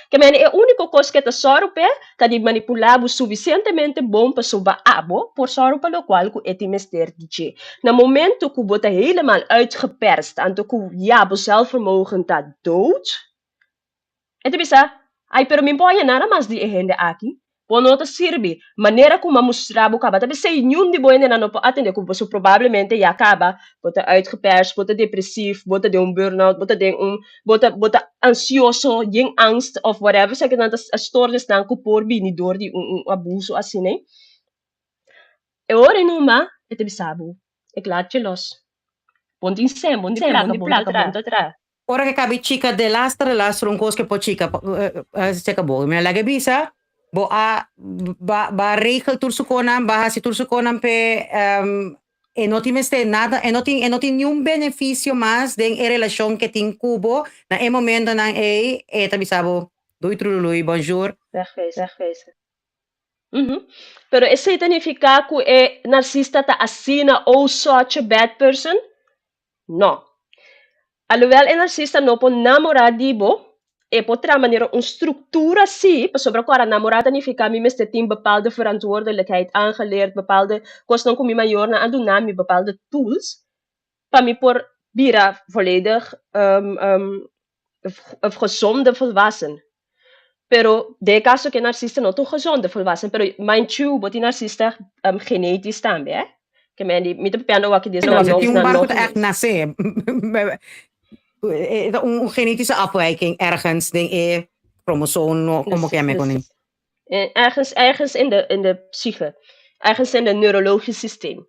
Ke mene e úniko kos ke ta sòru p'e ta di manipulá bo sufisientemente bon pasobra abo por sòru pa lokual ku e tin mester di dje. Na momentu ku bo ta helemaal uitgeperst anto ku ya bo zelfvermogen ta dood, e ta bisa, Ai, pero mi por haña nada mas di e hende aki. Bo no ta sirbi. Manera ku m'a mustra bo kaba ta p'esei niun di bo hendenan no por atende ku bo so probablemente ya kaba bo ta uitgeperst, bo ta depresief, bo ta den un burnout, bo ta den un bo ta bo ta ansioso, yen angst of whatever esaki nan ta stoornisnan ku por bini dor di un un abuso asina. E ora ei numa e ta bisa bo, ik laat je los. Bo no tin sèn, bo no tin plaka, bo no ta traha. Ora ke kabi chika delaster delaster un kos ke por chika seka bo. Mi a laga bisa bo a ba ba regel tur su konan, ba hasi tur su konan p'e e no tin mester nada, e no tin e no tin niun benefisio mas den e relashon ke tin ku bo na e momentonan ei e ta bisa bo doei trulului bonjour. Wegwezen. Pero esei ta nifiká ku e narsista ta asina oh such a bad person? No. Alhoewel e narsista no por namorá di bo, e por traha manera un struktura sí, pasobra ku ora namorá ta nifiká mi mester tin bepaalde verantwoordelijkheid aangeleerd, bepaalde kosnan ku mi mayornan a duna mi, bepaalde tools pa mi por bira volledig of gezonde volwassen. Pero den e kaso ku e narsista no ta un gezonde volwassen, pero mind you, bo tin narsista genetisch tambe, eh. Ke men di, mi ta papiando awor aki di esnan Tin un bar ku ta ègt nasé. E ta un genetische afwijking ergens den e kromosoom, no, komo ke yama e konin. Ergens, ergens in de, in de psyche, ergens in de neurologisch systeem.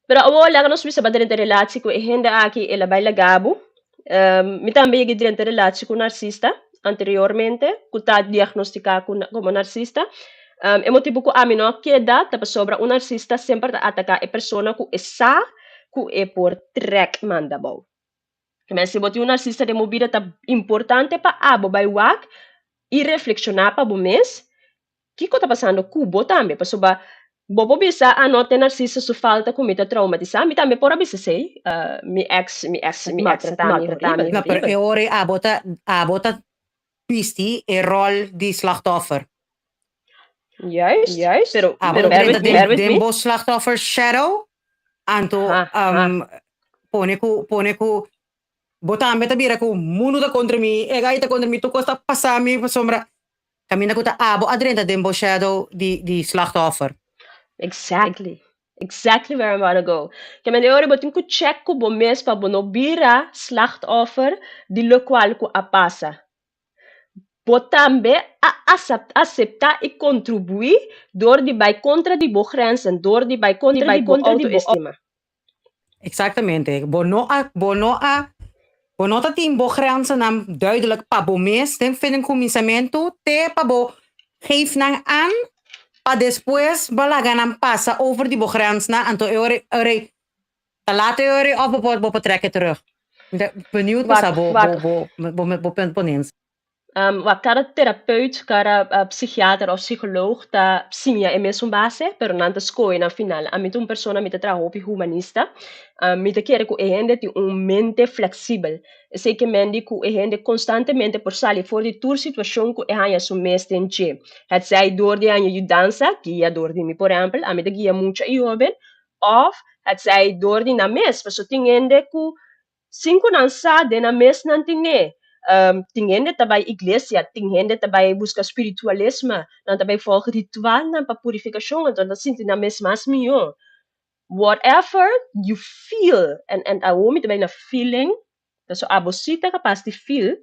Pero awor laga nos bisa bo a drenta relatie ku e hende aki, el a bai laga bo. Mi tambe yega di drenta relatie ku un narsista anteriormente, ku ta diagnostica ku komo narsista. E motibu ku ami no a keda ta pasobra un narsista semper ta ataká e persona ku e sa ku e por trèk manda bou. Kimen si bo tin un narsista den bo bida ta importante pa abo bai wak i reflekshoná pa bo mes kiko ta pasando ku bo tambe pasobra bo por bisa a no ta e narsista su falta ku mi ta traumatisá mi tambe por a bisa esei mi ex mi ex maltratá mi horibel. No pero e ora ei abo ta abo ta bisti e ròl di slachtoffer. Juist, Juist. pero Abo pero ta bear drenta with me, bear den with den me. bo slachtoffer shadow anto Ha, ha. pone ku pone ku bo tambe ta bira ku mundu ta kontra mi, e gai ta kontra mi, tur kos ta pasa mi pasobra kaminda ku ta abo a drenta den bo shadow di di slachtoffer. Exactly. Exactly where I wanna go. Ke men e ora bo tin ku check ku bo mes pa bo no bira slachtoffer di lokual ku a pasa. Bo tambe a aseptá i kontribuí dor di bai kontra di bo grenzen, dor di bai kontra di bo outoestima. Exactamente. Bo no a, bo no a, bo no ta tin bo grenzennan duidelijk pa bo mes den fin den kuminsamentu te pa bo geef nan aan pa despues bo laga nan pasa over di bo grensnan anto e ora ora Ta laat e ora of bo por bo por trek e terug? Mi ta benieuwd pa sa bo bo bo bo bo punt ponens. Wak, kada terapeut, kada psikiater of psikoloog ta siña e mesun base, pero nan ta skohe na final. Ami ta un persona, mi ta traha hopi humanista. Mi ta kere ku e hende tin un mente fleksibel. Esei ke men di ku e hende konstantemente por sali for di tur situashon ku e haña su mes den dje. Hetzij dor di haña yudansa, guia dor di mi por ehèmpel, ami ta guia mucha i hóben, Òf hetzij dor di nan mes, pasobra tin hende ku sin ku nan sa den nan mes nan tin e. Tin hende ta bai iglesia, tin hende ta bai buska spiritualisme, nan ta bai volg ritualnan pa purifikashon, anto nan ta sinti nan mes mas mihó. Whatever you feel, en en awor mi ta bai na feeling, pasobra abo si ta kapas di feel,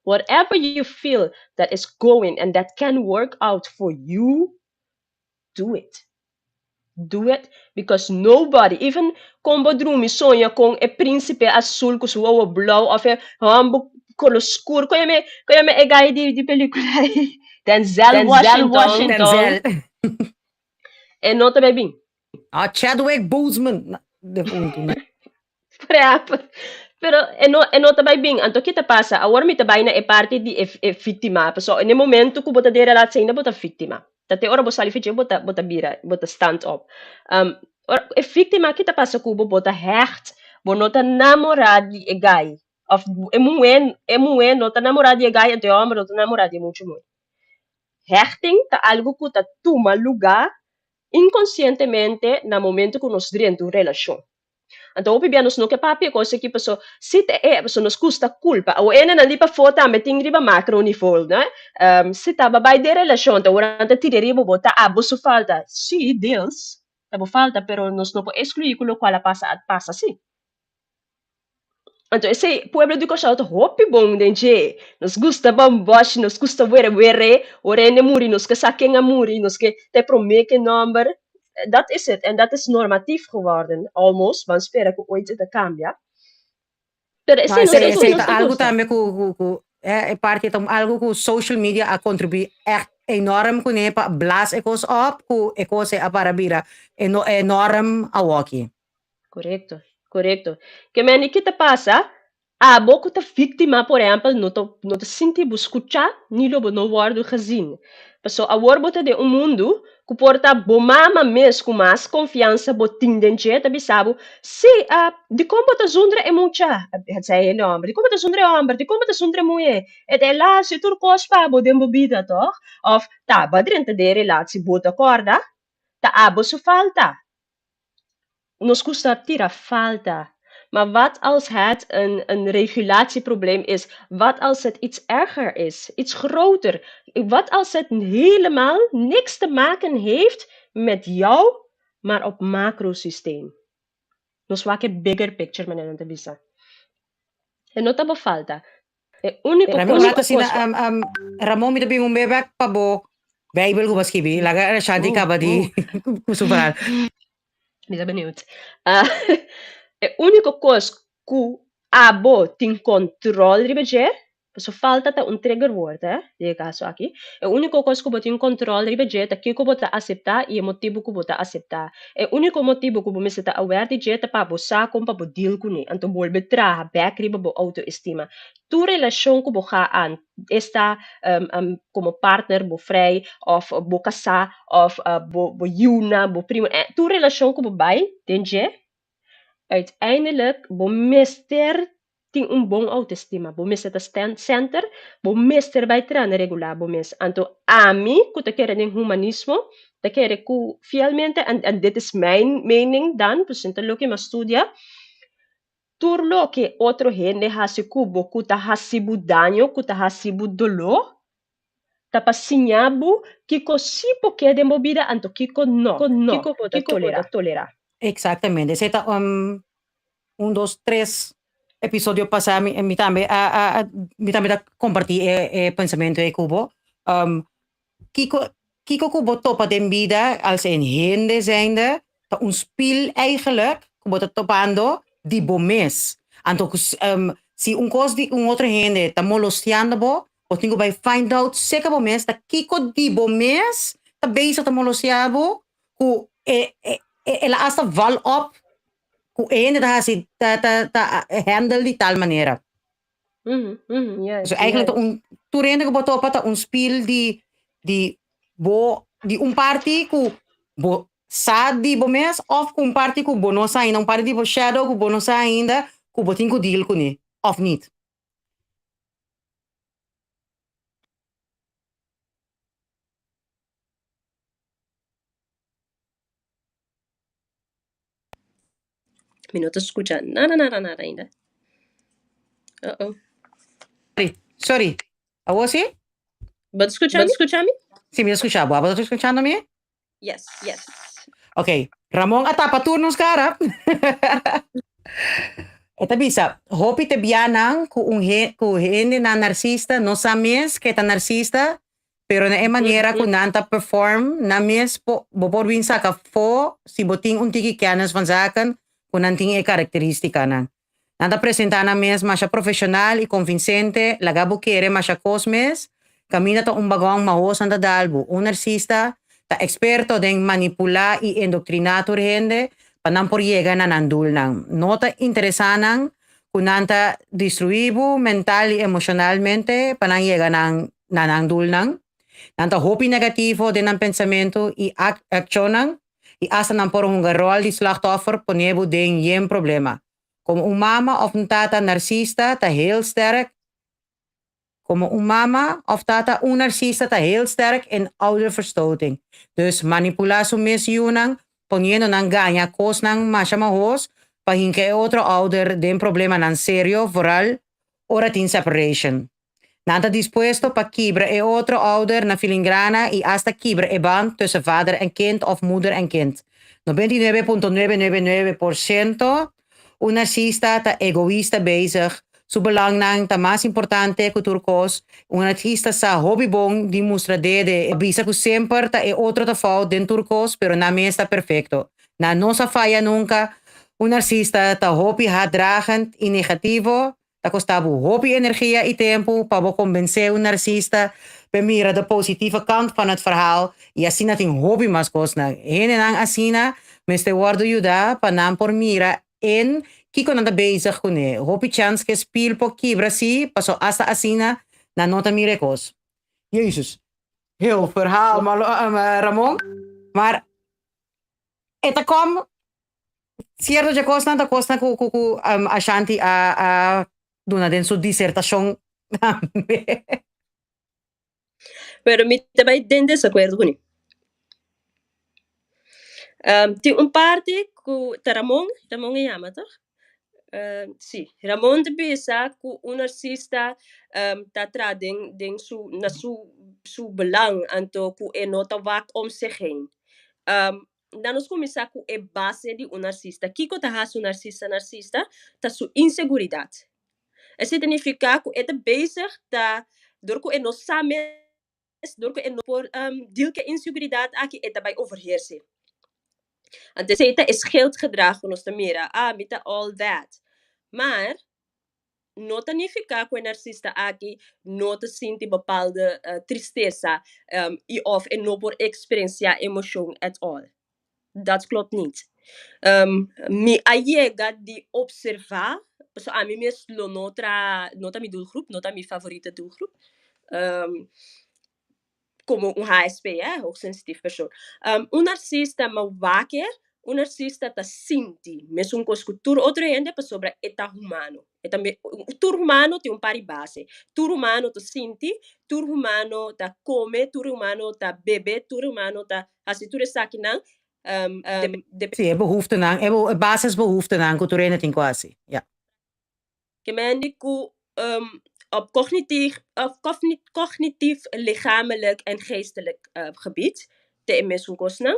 whatever you feel that is going and that can work out for you, do it. Do it because nobody, even kon bo drumi soña kon e príncipe azul ku su wowo blou of e hòmber kolo skur, kon yama e, kon yama e guy di di pelikula ei? Denzel Washington. Denzel. E no ta bai bin. Ah, Chadwick Boseman. De punto. Prep. Pero e no, e no ta bai bin. Anto ki ta pasa? Awor mi ta bai na e parti di e, e víktima. Pasobra na e momento ku bo ta den relatie ainda bo ta víktima. Ta te ora bo sali for dje bo ta, bo ta bira, bo ta stand up. Um, ora e víktima ki ta pasa ku bo? Bo ta hecht, bo no ta namorá di e guy. Of e muhé, e muhé no ta namorá di e guy, anto e hòmber no ta namorá di e mucha muhé. Hechting ta algu ku ta tuma lugá inkonsientemente na momento ku nos drenta un relashon. Anto hopi bia nos no ke papia e kos aki paso si ta e paso nos gusta kulpa. Awor hendenan di pafó tambe tin riba macro nivel no. Si ta bai den relashon ta ora nan ta tira riba bo ta abo su falta. Si deels ta bo falta pero nos no por exclui ku lokual a pasa a pasa si. Anto esei pueblo di Kòrsou ta hopi bon den dje. Nos gusta bòmbòshi, nos gusta were were. Ora hende muri nos ke sa ken a muri, nos ke ta e promé ke nòmber. Dat is het en dat is normatief geworden, almost. Ban spera ku oit e ta kambia. Pero No, esei nos esei, nos esei nos ta ta algu gusta. tambe ku, ku, ku eh, e parti ta algu ku social media a kontribuí ègt enorm kuné pa blaas e kos op, ku e kos ei a para bira eno, enorm awoki. Korekto, korekto. Ke men ki ta pasa, abo ku ta víktima, por ehèmpel, no ta no ta sinti bo skuchá ni lo bo no wòrdu gezien. Paso awor bo ta den un mundu ku por ta bo mama mes ku mas konfiansa bo tin den dje ta bisa bo, Si, dikon bo ta zundra e mucha? Hetsei hende hòmber, dikon bo ta zundra e hòmber? Dikon bo ta zundra e muhé? E ta e laatste tur kos pa bo den bo bida, tòg? Òf, ta bo a drenta den e relatie, bo ta kòrda? Ta abo su falta. Nos gusta tira falta. Maar wat als het een, een regulatieprobleem is? Wat als het iets erger is, iets groter? Wat als het helemaal niks te maken heeft met jou, maar op macrosysteem? Nos wak e bigger picture, manera nan ta bisa. E no ta bo falta. E úniko Ramon, kos laat asina, kos Ramon, mi ta bin un be bek pa bo Bijbel ku bo a skibi. Laga Ashanti kaba di ku su verhaal. Mi ta benieuwd. Ah, e úniko kos ku abo tin kontrol riba dje. Paso falta ta un triggerwoord, hè, den e kaso aki. E úniko kos ku bo tin kòntròl riba dje ta kiko bo ta aseptá i e motibu ku bo ta aseptá. E úniko motibu ku bo mester ta aware di dje ta pa bo sa kon pa bo deal kuné, anto bolbe traha bèk riba bo outoestima. Tur relashon ku bo ga aan, esta komo partner, bo frei òf bo kasá òf bo bo yiunan, bo primo, tur relashon ku bo bai den dje, uiteindelijk bo mester tin un bon autoestima, bo mester ta stand center, bo mester bai trana regular bo mes. Anto ami ku ta kere den humanismo, ta kere ku fielmente, en en dit is mijn mening dan, pues ta loke mi a studia, tur loke otro hende hasi ku bo ku ta hasi bo daño, ku ta hasi bo doló, ta pa siña bo kiko sí por ke den bo bida anto kiko no, kiko bo ta tolerá. Exactamente, esei ta un un dos tres episodio pasá mi mi tambe a a a mi tambe ta kompartí e e pensamentu ei ku bo. Kiko kiko ku bo topa den bida als een hende zijnde ta un spiel eigenlijk ku bo ta topando di bo mes. Anto ku si un kos di un otro hende ta molostiando bo, bo tin ku bai find out seka bo mes ta kiko di bo mes ta bezig ta molostia bo ku e e el a hasta val op ku e hende ta hasi ta ta ta handle di tal manera. So eigenlijk ta un tur hende ku bo topa ta un spiel di di bo di un parti ku bo sa di bo mes òf ku un parti ku bo no sa ainda, un parti di bo shadow ku bo no sa ainda ku bo tin ku deal kuné òf nit. Mi no ta skucha nada nada nada ainda. Uh oh. Sorry, sorry. Awor si? Bo ta skucha mi? Skucha mi? Si, mi ta skucha bo. Abo ta skuchando mi? Yes, yes. Ok, Ramon a tapa tur nos cara. E ta bisa, hopi te bianan ku un he, ku hendenan narcista no sa mes ke ta narcista, Pero na e manera ku nan ta perform nan mes po bo por bin saka afó si bo tin un tiki kennis van zaken ku nan tin e karakteristikanan. Nan ta presentá nan mes masha profeshonal i konvinsente, laga bo kere masha kos mes, kaminda ta un bagòn mahos nan ta dal bo. Un narsista ta eksperto den manipulá i endoktriná tur hende pa nan por yega na nan dulnan. No ta interesá nan ku nan ta destruí bo mental i emoshonalmente pa nan yega nan na nan doelnan. Nan ta hopi negativo den nan pensamentu i akshonnan i asta nan por hunga ròl di slachtoffer pone bo den yen problema. Komo un mama òf un tata narsista ta heel sterk Komo un mama òf tata un narsista ta heel sterk in ouderverstoting. Dus manipulá su mes yunan poniendo nan gaña kosnan masha mahos pa hinka e otro ouder den problemanan serio vooral ora tin separation. Nan ta dispuesto pa kibra e otro ouder na filingrana i asta kibra e band tussen vader en kind of moeder en kind. 99.999% Un narsista ta egoista bezig, su belangnan ta mas importante ku tur kos. Un narsista sa hopi bon di mustra dede, e bisa ku semper ta e otro ta fout den tur kos, pero nan mes ta perfekto. Nan no sa faya nunka. Un narsista ta hopi haatdragend i negativo. Ta kosta bo hopi energia i tempu pa bo kombensé un narsista p'e mira de positieve kant van het verhaal i asina tin hopi mas kosnan. Hendenan asina mester wòrdu yudá pa nan por mira en kiko nan ta bezig kuné. Hopi chèns ku e spil por kibra sí, paso asta asina nan no ta mira e kos. Jezus, heel verhaal Ramon, maar e ta kom Cierto dje cosnan ta cosnan cu cu cu Ashanti a a duna den su disertacion tambe. Pero mi ta bai den desacuerdo cu ni. Tin un parti cu ta Ramon, Ramon e yama toch? Si, Ramon ta bisa cu un narcista ta traha den den su na su su belang anto cu e no ta wak om zich heen. Dan nos kuminsá ku e base di un narsista. Kiko ta hasi un narsista narsista? Ta su inseguridat. Esei ta nifiká ku e ta bezig ta, dor ku e no sa mes, dor ku e no por deal ku e inseguridat aki, e ta bai overheerse. Anto esei ta e schildgedrag ku nos ta mira, ah, mi ta all that. Maar. No ta nifiká ku e narsista aki no ta sinti bepaalde tristesa i òf e no por eksperensiá emoshon at all. Dat klopt niet. Mi a yega di opservá, pasobra ami mes lo no tra, no ta mi doelgroep, no ta mi favorito doelgroep, komo un HSP, eh, hoogsensitief persoon. Un narsista ma wak e, un narsista ta sinti mesun kos ku tur otro hende pasobra e ta humano. E ta tur humano tin un par di base. Tur humano ta sinti, tur humano ta kome, tur humano ta bebe, tur humano ta hasi tur esakinan. Sí, e behoeftenan, e basisbehoeftenan ku tur hende tin ku hasi. Ja. Ke men di ku op cognitief, of cognitief, lichamelijk en geestelijk gebied ta e mesun kosnan.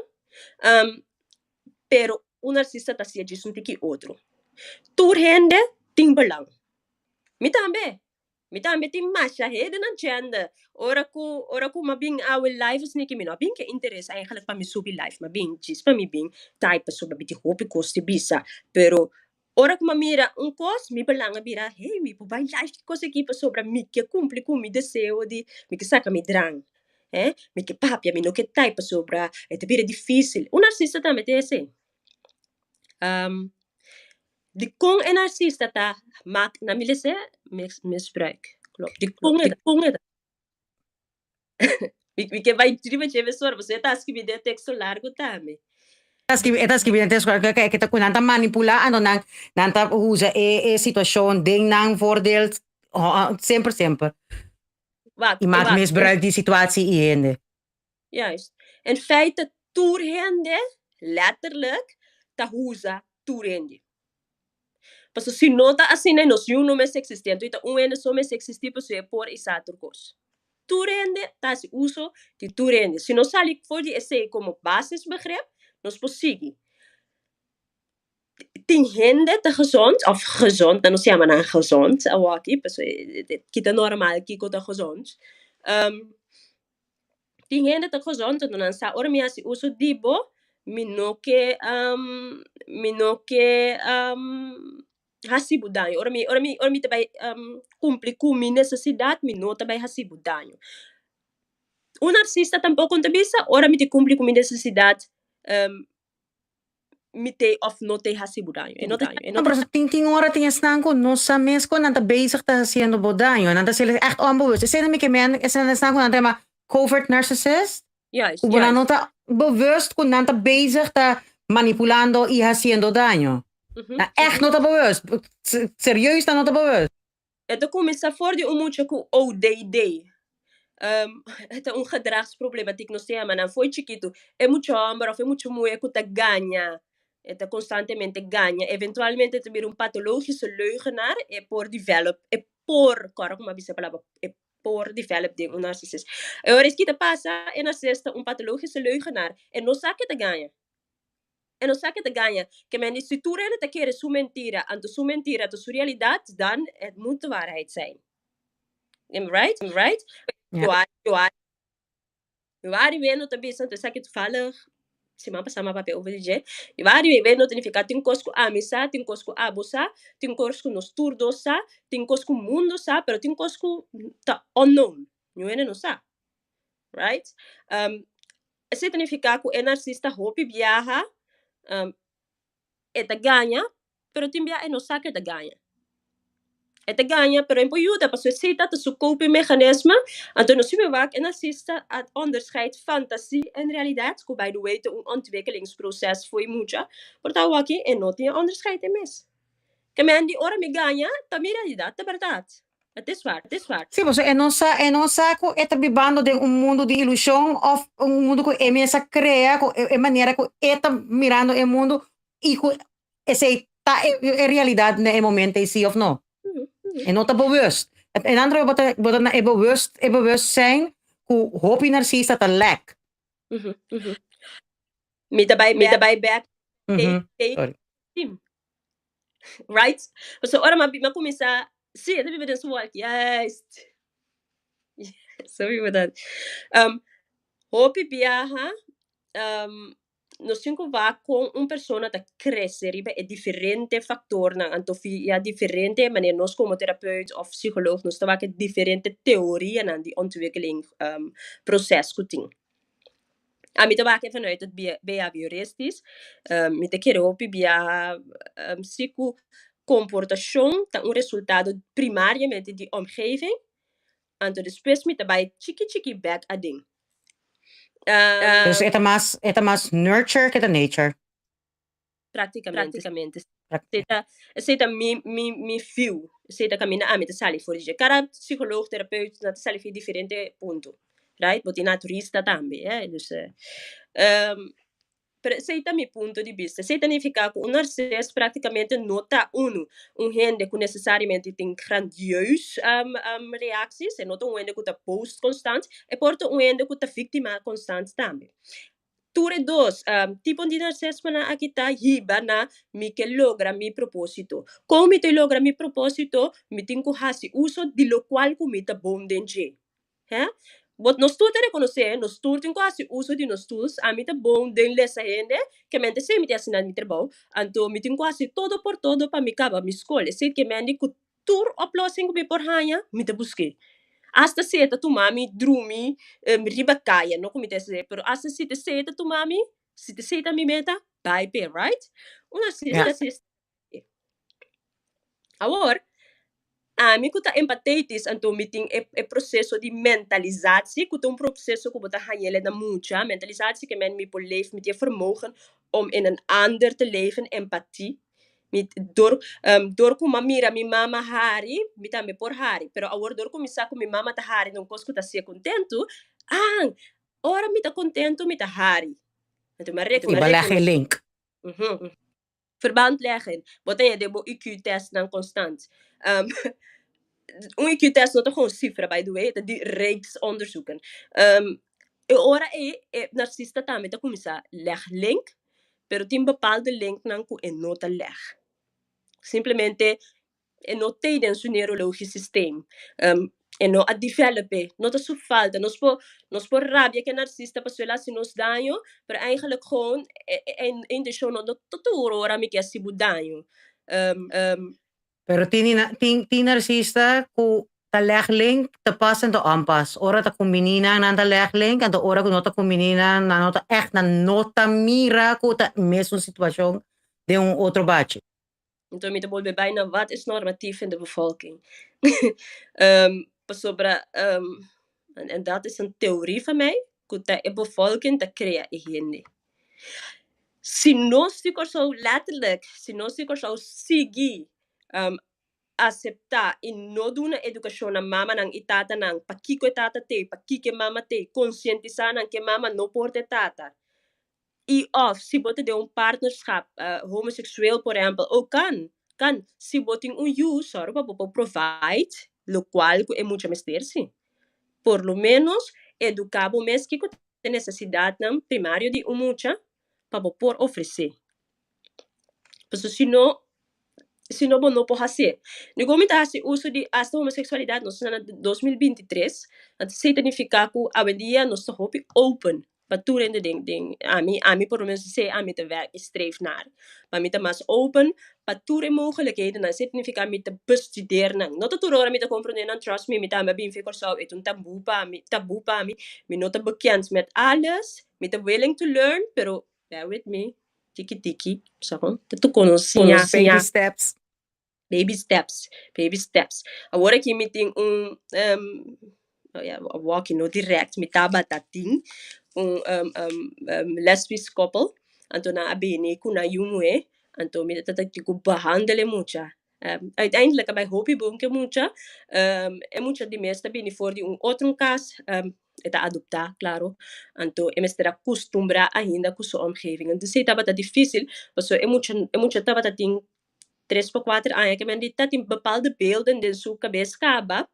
Pero un narsista ta hasié djis un tiki otro. Tur hende tin belang. Mi tambe. Mi tambe tin masha hende nan chende. Ora ku ora ku m'a bin awe live esniki mi no a bin ke interes eigenlijk pa mi subi live. M'a bin djis pa mi bin type pasobra mi tin hopi kos di bisa. Pero ora ku m'a mira un kos mi belang a bira hey mi por bai live ki kos aki pasobra mi ke kumpli ku mi deseo di mi ke saka mi drang. Eh mi ke papia mi no ke type pasobra e ta bira difisil. Un narsista tambe ta esei. Dikon e narsista ta mak na mi lese misbruik? Klopt. Dikon e dikon e ta Mi ke bai riba dje mesora pasobra e ta skibi den teksto largu tambe. E ta skibi den teksto largu ke ta ku nan ta manipulá anto nan nan ta usa e e situashon den nan voordeel semper semper. Wak I mak misbruik di situatie i hende. Juist. In feite tur hende, letterlijk, ta usa tur hende. Pasobra si no ta asina nos yu no mester existi. Anto ta un hende so mester existi pasobra e por i sa tur kos. Tur hende ta hasi uso di tur hende. Si nos sali for di esei komo basisbegrip, nos por sigui. Tin hende ta gezond, of gezond, nan nos yama nan gezond awor aki, pasobra kita normal kiko ta gezond. Tin hende ta gezond anto nan sa ora mi hasi uso di bo mi no ke mi no ke hasi bo daño ora mi ora mi ora mi ta bai kumpli ku mi nesesidat mi no ta bai hasi bo daño. Un narsista tampoko no ta bisa ora mi ta kumpli ku mi nesesidat mi te of no te hasi bo daño. E no ta No, pero tin tin ora tin esnan ku no sa mes ku nan ta bezig ta hasiendo bo daño. Nan ta hasiel echt onbewust. Esei ta mi ke men esnan esnan ku nan ta yama covert narcissist. Juist, Ku bo nan juist. no ta bewust ku nan ta bezig ta manipulando i hasiendo daño. Nan echt no ta bewust. Serieus nan no ta bewust. E ta kuminsá for di un mucha ku ODD. E ta un gedragsproblematiek nos ta yama nan fo'i chikitu. E mucha hòmber òf e mucha muhé ku ta gaña, e ta konstantemente gaña, eventualmente ta bira un patologische leugenaar, e por develop, e por, kòrda ku mi a bisa e palabra e por develop den un narcisist. E ora esaki ta pasa, e narcisist ta un patologische leugenaar, e no sa ke ta gaña. E no sa ke ta gaña. Ke men di si tur hende ta kere su mentira, anto su mentira ta su realidat, dan het moet de waarheid zijn. Am right? Am right? Ja. Wari we no ta bisa, anto esaki toevallig siman pasá mi a papia over di dje. Wari we no ta nifiká tin kos ku ami sa, tin kos ku abo sa, tin kos ku nos tur dos sa, tin kos ku mundu sa, pero tin kos ku ta unknown. Niun hende no sa. Right? Esei ta nifiká ku e narsista hopi biaha e ta gaña, pero tin biaha e no sa ku e ta gaña. E ta gaña, pero e por yuda pasobra esei ta su coping mechanisme. Anto nos sibi wak e narsista a onderscheid fantasie en realidat, ku by the way ta un ontwikkelingsproces fo'i mucha, por ta awaki e no tin e onderscheid e mes. Ke men di ora mi gaña ta mi realidat, ta bèrdat. Het is waar, het is waar. Sí, pasobra e no sa, e no sa ku e ta bibando den un mundu di ilushon òf un mundu ku e mes a krea, ku e manera ku e ta mirando e mundu i ku esei ta e e realidat na e momento ei sí òf no. E no ta bewust. En andere bo ta bo ta na e bewust e bewustzijn ku hopi narsista ta lek. Mi ta bai mi ta bai bek e team. Right? So ora mi a kuminsá, sí, e ta biba den su wòlki, juist. Sorry for that. Hopi biaha, Nos tin ku wak kon un persona ta krese riba e diferente faktornan, anto via diferente manera nos komo terapeut òf psikoloog nos ta wak e diferente teorianan di ontwikkeling proses ku tin. Ami ta wak e vanuit het behavioristisch, mi ta kere hopi biaha si ku komportashon ta un resultado primariamente di omgeving, anto despues mi ta bai chiki chiki bek aden. Dus e ta mas nurture ku ta nature. Prácticamente. Esei ta mi view. Esei ta kaminda ami ta sali for di. Kada psikólogo, terapeut, ta sali for diferente punto. Right? Bo tin naturista tambe, eh? Dus, pero esei ta mi punto di bista. Esei ta nifiká ku un narcisista práktikamente no ta un hende ku nesesariamente tin grandioos reaksies, e no ta un hende ku ta boos konstant, e por ta un hende ku ta víktima konstant tambe. Tur e dos tipo di narsismo nan aki ta hiba na mi ke logra mi propósito. Kon mi ta logra mi propósito? Mi tin ku hasi uso di lokual ku mi ta bon den dje. Hè? Wat nos tur ta rekonosé, nos tur tin ku hasi uso di nos tools. Ami ta bon den lesa hende, ke men ta esei mi ta hasi na mi trabou. Anto mi tin ku hasi todo por todo pa mi kaba mi skol. Esei ke men di ku tur oplossing ku mi por haña, mi ta busk'é. Hasta si e ta tuma mi drumi riba kaya, no ku mi ta hasi, pero hasta si ta esei ta tuma mi, si ta esei ta mi meta, bai p'e, right? Un narcisista. Awor, ami ku ta empathetisch, anto mi tin e proseso di mentalisatie, ku ta un proseso ku bo ta hañ'é na mucha. Mentalisatie ke men mi por leef, mi tin e vermogen om in een ander te leven, empathie. Mi, door ku mi a mira mi mama hari, mi tambe por hari. Pero awor door ku mi sa ku mi mama ta hari den un kos ku ta hasié kontentu, ah, ora mi ta kontentu mi ta hari. Anto mi a I bo a leg e link. Verband leggen. Bo ta den bo IQ-test nan constant. Un IQ-test no ta gewoon sifra, by the way, ta di reeks onderzoeken. E ora e narsista tambe ta kuminsá leg link, pero tin bepaalde linknan ku e no ta leg. Simplemente e no tin den su neurologisch systeem. E no a develop, no ta su falta. Nos por rabia ku e narsista pasobra el a hasi nos daño, pero eigenlijk gewoon e intenshon no ta tur ora mi ke hasi bo daño. Pero tin narsista ku ta leg link te pas en te onpas. Ora ta kumbiní nan, nan ta leg link, anto ora ku no ta kumbiní nan, nan no ta echt, nan no ta mira ku ta mesun situashon den un otro bachi. Anto mi ta bolbe bai na wat is normatief in de bevolking. Pasobra, en dat is een theorie van mij, ku ta e bevolking ta krea e hende. Si nos di Kòrsou letterlijk, si nos di Kòrsou sigui aseptá i no duna edukashon na mamanan i tatanan pakiko e tata t'ei, pakiko e mama t'ei, konsientisá nan ku e mama no por ta e tata. I of si bo ta den un partnerschap homoseksueel, por ehèmpel, ook kan, kan. Si bo tin un yu, sòru pa bo por provide lokual ku e mucha mester si. Por lo menos eduká bo mes kiko ta e nesesidatnan primario di un mucha pa bo por ofresé. Pasobra si no bo no por hasié. Digo mi ta hasi uso di hasta homoseksualidat, nos ta na 2023, anto esei ta nifiká ku awendia nos ta hopi open pa tur hende den ami por lo menos esei ami ta werk i streef naar. Pa mi ta mas open pa tur e mogelijkheden. Esei ta nifiká mi ta bestudeer nan. No ta tur ora mi ta komprondé nan, trust me, mi tambe a bin for Kòrsou, e ta un taboe pa mi, taboe pa mi. Mi no ta bekend met alles, mi ta willing to learn, pero bear with me, tiki tiki, sa kon? Te tu konosé siña. Baby steps. Baby steps, baby steps. Awor aki mi tin un oh ja, walkie no direct, mi tabata tin un lesbisch koppel, anto nan a bini ku nan yu muhé, anto mi tabata tin ku behandel e mucha. Uiteindelijk a bai hopi bon ku e mucha. E mucha di mes ta bini for di un otro kas, e ta adoptá, klaro. Anto e mester a kustumbrá ainda ku su omgeving. Entonces esei tabata difísil, pasobra e mucha tabata tin 3 pa 4 aña, ke men di ta tin bepaalde beelden den su kabes kaba,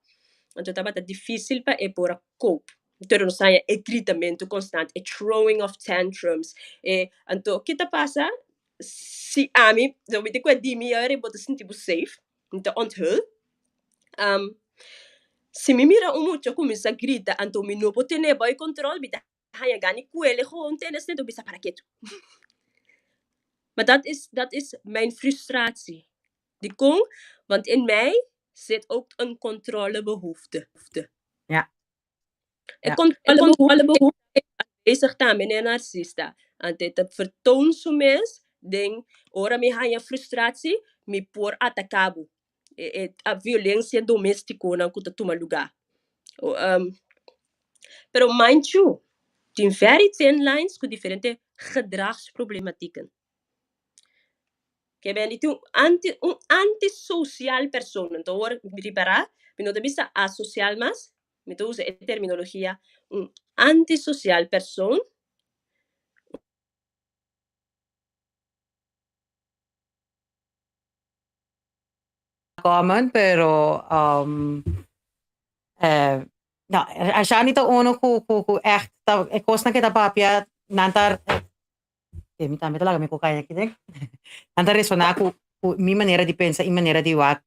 anto tabata difísil pa e por a cope. Pero nos haña e gritamentu konstant, e throwing of tantrums, e anto ke ta pasa? Si ami, so mi tin ku di mi bo ta sinti bo safe, mi ta onthul. Si mi mira un mucha kuminsá grita, anto mi no por tene bou control, mi ta Haña gana i kuele gewoon tene esei bisa para ketu. Maar dat is, dat is mijn frustratie. Dikon? Want in mij zit ook een controlebehoefte. E controlebehoefte aanwezig tambe den e narcista. Anto e ta vertoon su mes den ora mi haña frustratie, mi por ataká bo. E, e a violencia doméstikonan ku ta tuma lugá. Pero mind you, tin very thin lines ku diferente gedragsproblematieken. Ke ben di tin un anti un antisocial persoon. Anto awor mi ripará, mi no ta bisa asocial mas, mi ta usa e terminologia un antisocial persoon. Common, pero no, Ashani ta uno ku ku ku echt ta e kosnan ke ta papia nan ta e mi tambe ta laga mi kokaina aki den nan ta resoná ku ku mi manera di pensa i manera di wak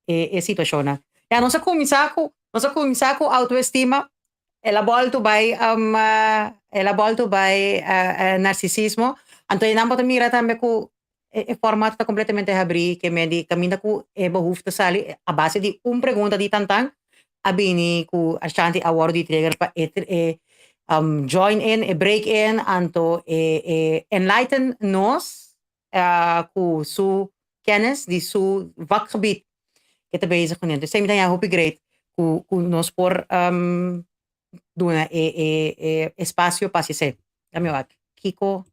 e e situashonnan. Ya nos a kuminsá ku nos a kuminsá ku autoestima el a bòltu bai el a bòltu bai narsisismo anto einan bo ta mira tambe ku e formato ta completamente habrí ke men di kaminda ku e behoefte sali a base di un pregunta di Tantan a bini ku Ashanti a wòrdu di trigger pa e e join in e break in anto e e enlighten nos ku su kennis di su vakgebied ke ta bezig kuné. Dus esei mi ta haña hopi great ku ku nos por duna e e e espasio pa hasi esei. Dame wak kiko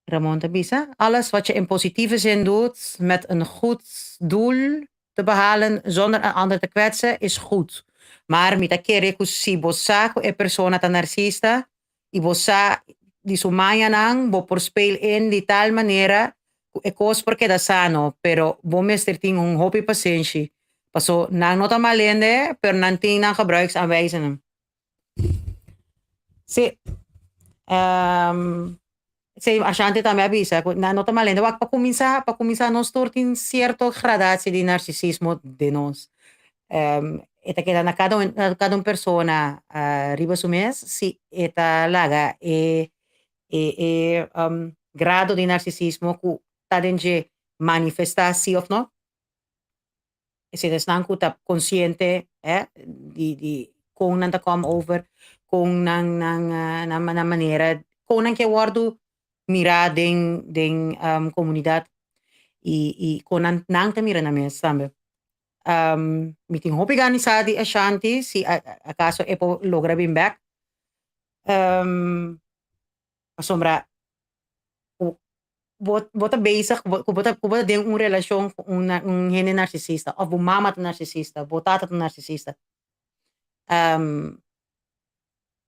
Ramon ta bisa, Alles wat je in positieve zin doet met een goed doel te behalen zonder een ander te kwetsen is goed. Maar mi ta kere ku si bo sa ku e persona ta narsista i bo sa di su mañanan bo por speel in di tal manera ku e kos por keda sano, pero bo mester tin un hopi pasenshi paso nan no ta mal hende pero nan tin nan gebruiksaanwijzingen. Sí. Sí, Ashanti tambe a bisa ku nan no ta mal hende. Wak, pa kuminsá, pa kuminsá nos tur tin sierto gradatie di narsisismo den nos. E ta keda na kada un, na kada un persona riba su mes si e ta laga e e e grado di narsisismo ku ta den dje manifestá sí òf no. Esei ta esnan ku ta konsiente di di kon nan ta kom over, kon nan nan nan manera, kon nan ke wòrdu mirá den den komunidat i i kon nan nan ta mira nan mes tambe. Mi tin hopi gana di sa di Ashanti si akaso e por logra bin bèk pasobra ku bo bo ta bezig ku bo ta ku bo ta den un relashon ku un un hende narsisista òf bo mama ta narsisista, bo tata ta narsisista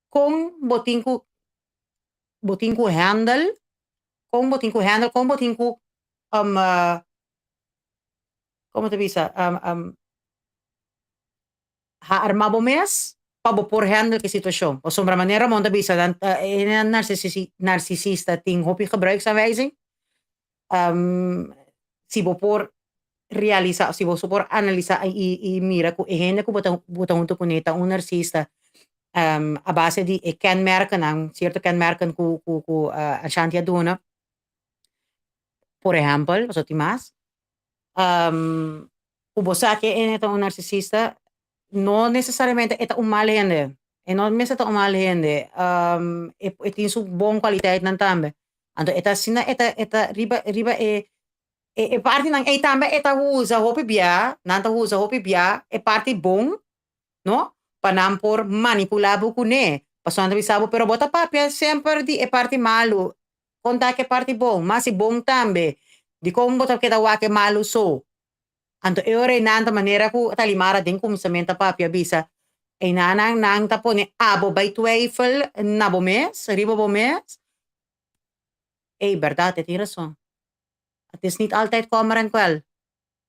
kon bo tin ku bo tin ku handle kon bo tin ku handle kon bo tin ku komo ta bisa Ha arma bo mes pa bo por handle ki situacion. Pasobra manera Ramon ta bisa nan e narcisista tin hopi gebruiksaanwijzing. Si bo por realisa, si bo por analisa y mira cu e hende cu bo ta bo ta hunto cune ta un narcista a base di e kenmerkennan, cierto kenmerken cu cu Ashanti a duna, por ehempel, pasobra tin mas. Ku bo sa ke e ta un narsisista, no nesesariamente e ta un mal hende. E no mester ta un mal hende. E tin su bon kualiteitnan tambe. Anto e ta asina e ta e ta riba riba e e partinan ei tambe e ta usa hopi bia, nan ta usa hopi bia e parti bon, no, pa nan por manipulá bo kuné. Pasobra nan ta bisa bo, pero bo ta papia semper di e parti malu. Kon ta ke parti bon? Ma si bon tambe, dikon bo ta keda wak e malu so? Anto e ora einan ta manera ku Talimara den kuminsamentu a papia bisa, Einanan nan ta pone abo bai twijfel na bo mes, riba bo mes. Ey, bèrdat, e tin rason. Het is niet altijd kommer en kwel.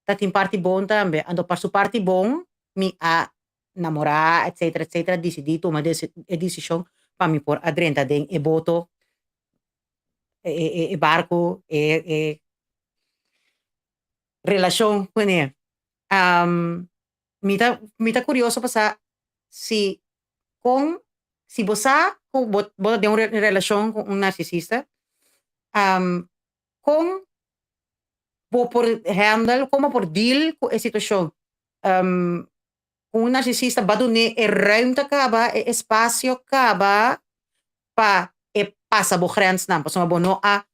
Ta tin parti bon tambe. Anto pa su parti bon mi a namorá, etcetera, etcetera, disidí tuma e desishon pa mi por a drenta den e boto, e barku, e relashon kuné. Mi ta mi ta kurioso pa sa si. Kon si bo sa ku bo bo ta den un relashon ku un narsisista, kon bo por handle, kon bo por deal ku e situashon? Un narsisista ba dun'é e ruimte kaba, e espasio kaba pa e pasa bo grensnan, pasobra bo no a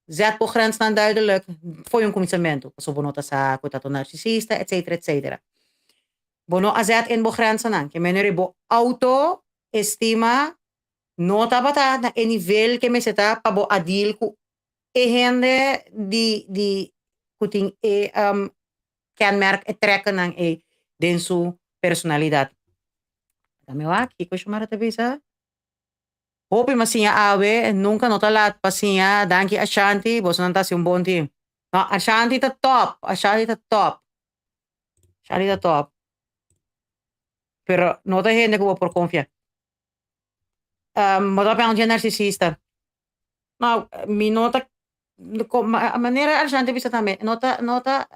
zet bo grensnan duidelijk for di un kuminsamentu, pasobra bo no ta sa ku ta un narsisista, etsetera, etsetera. Bo no a zet in bo grensanan, ke manera bo outo-estima no tabata na e nivel ke mester ta pa bo a deal ku e hende di di ku tin e kenmerk, e trekkennan ei den su personalidat. Dame wak, kiko Xiomara ta bisa? Hopi m'a siña awe, nunka no ta lat pa siña. Danki Ashanti, bosonan ta hasi un bon team. No, Ashanti ta top, Ashanti ta top. Ashanti ta top. Pero no ta hende ku bo por konfia. Bo ta papia un narsisista. No, mi no ta, manera Ashanti a bisa tambe, no ta, no ta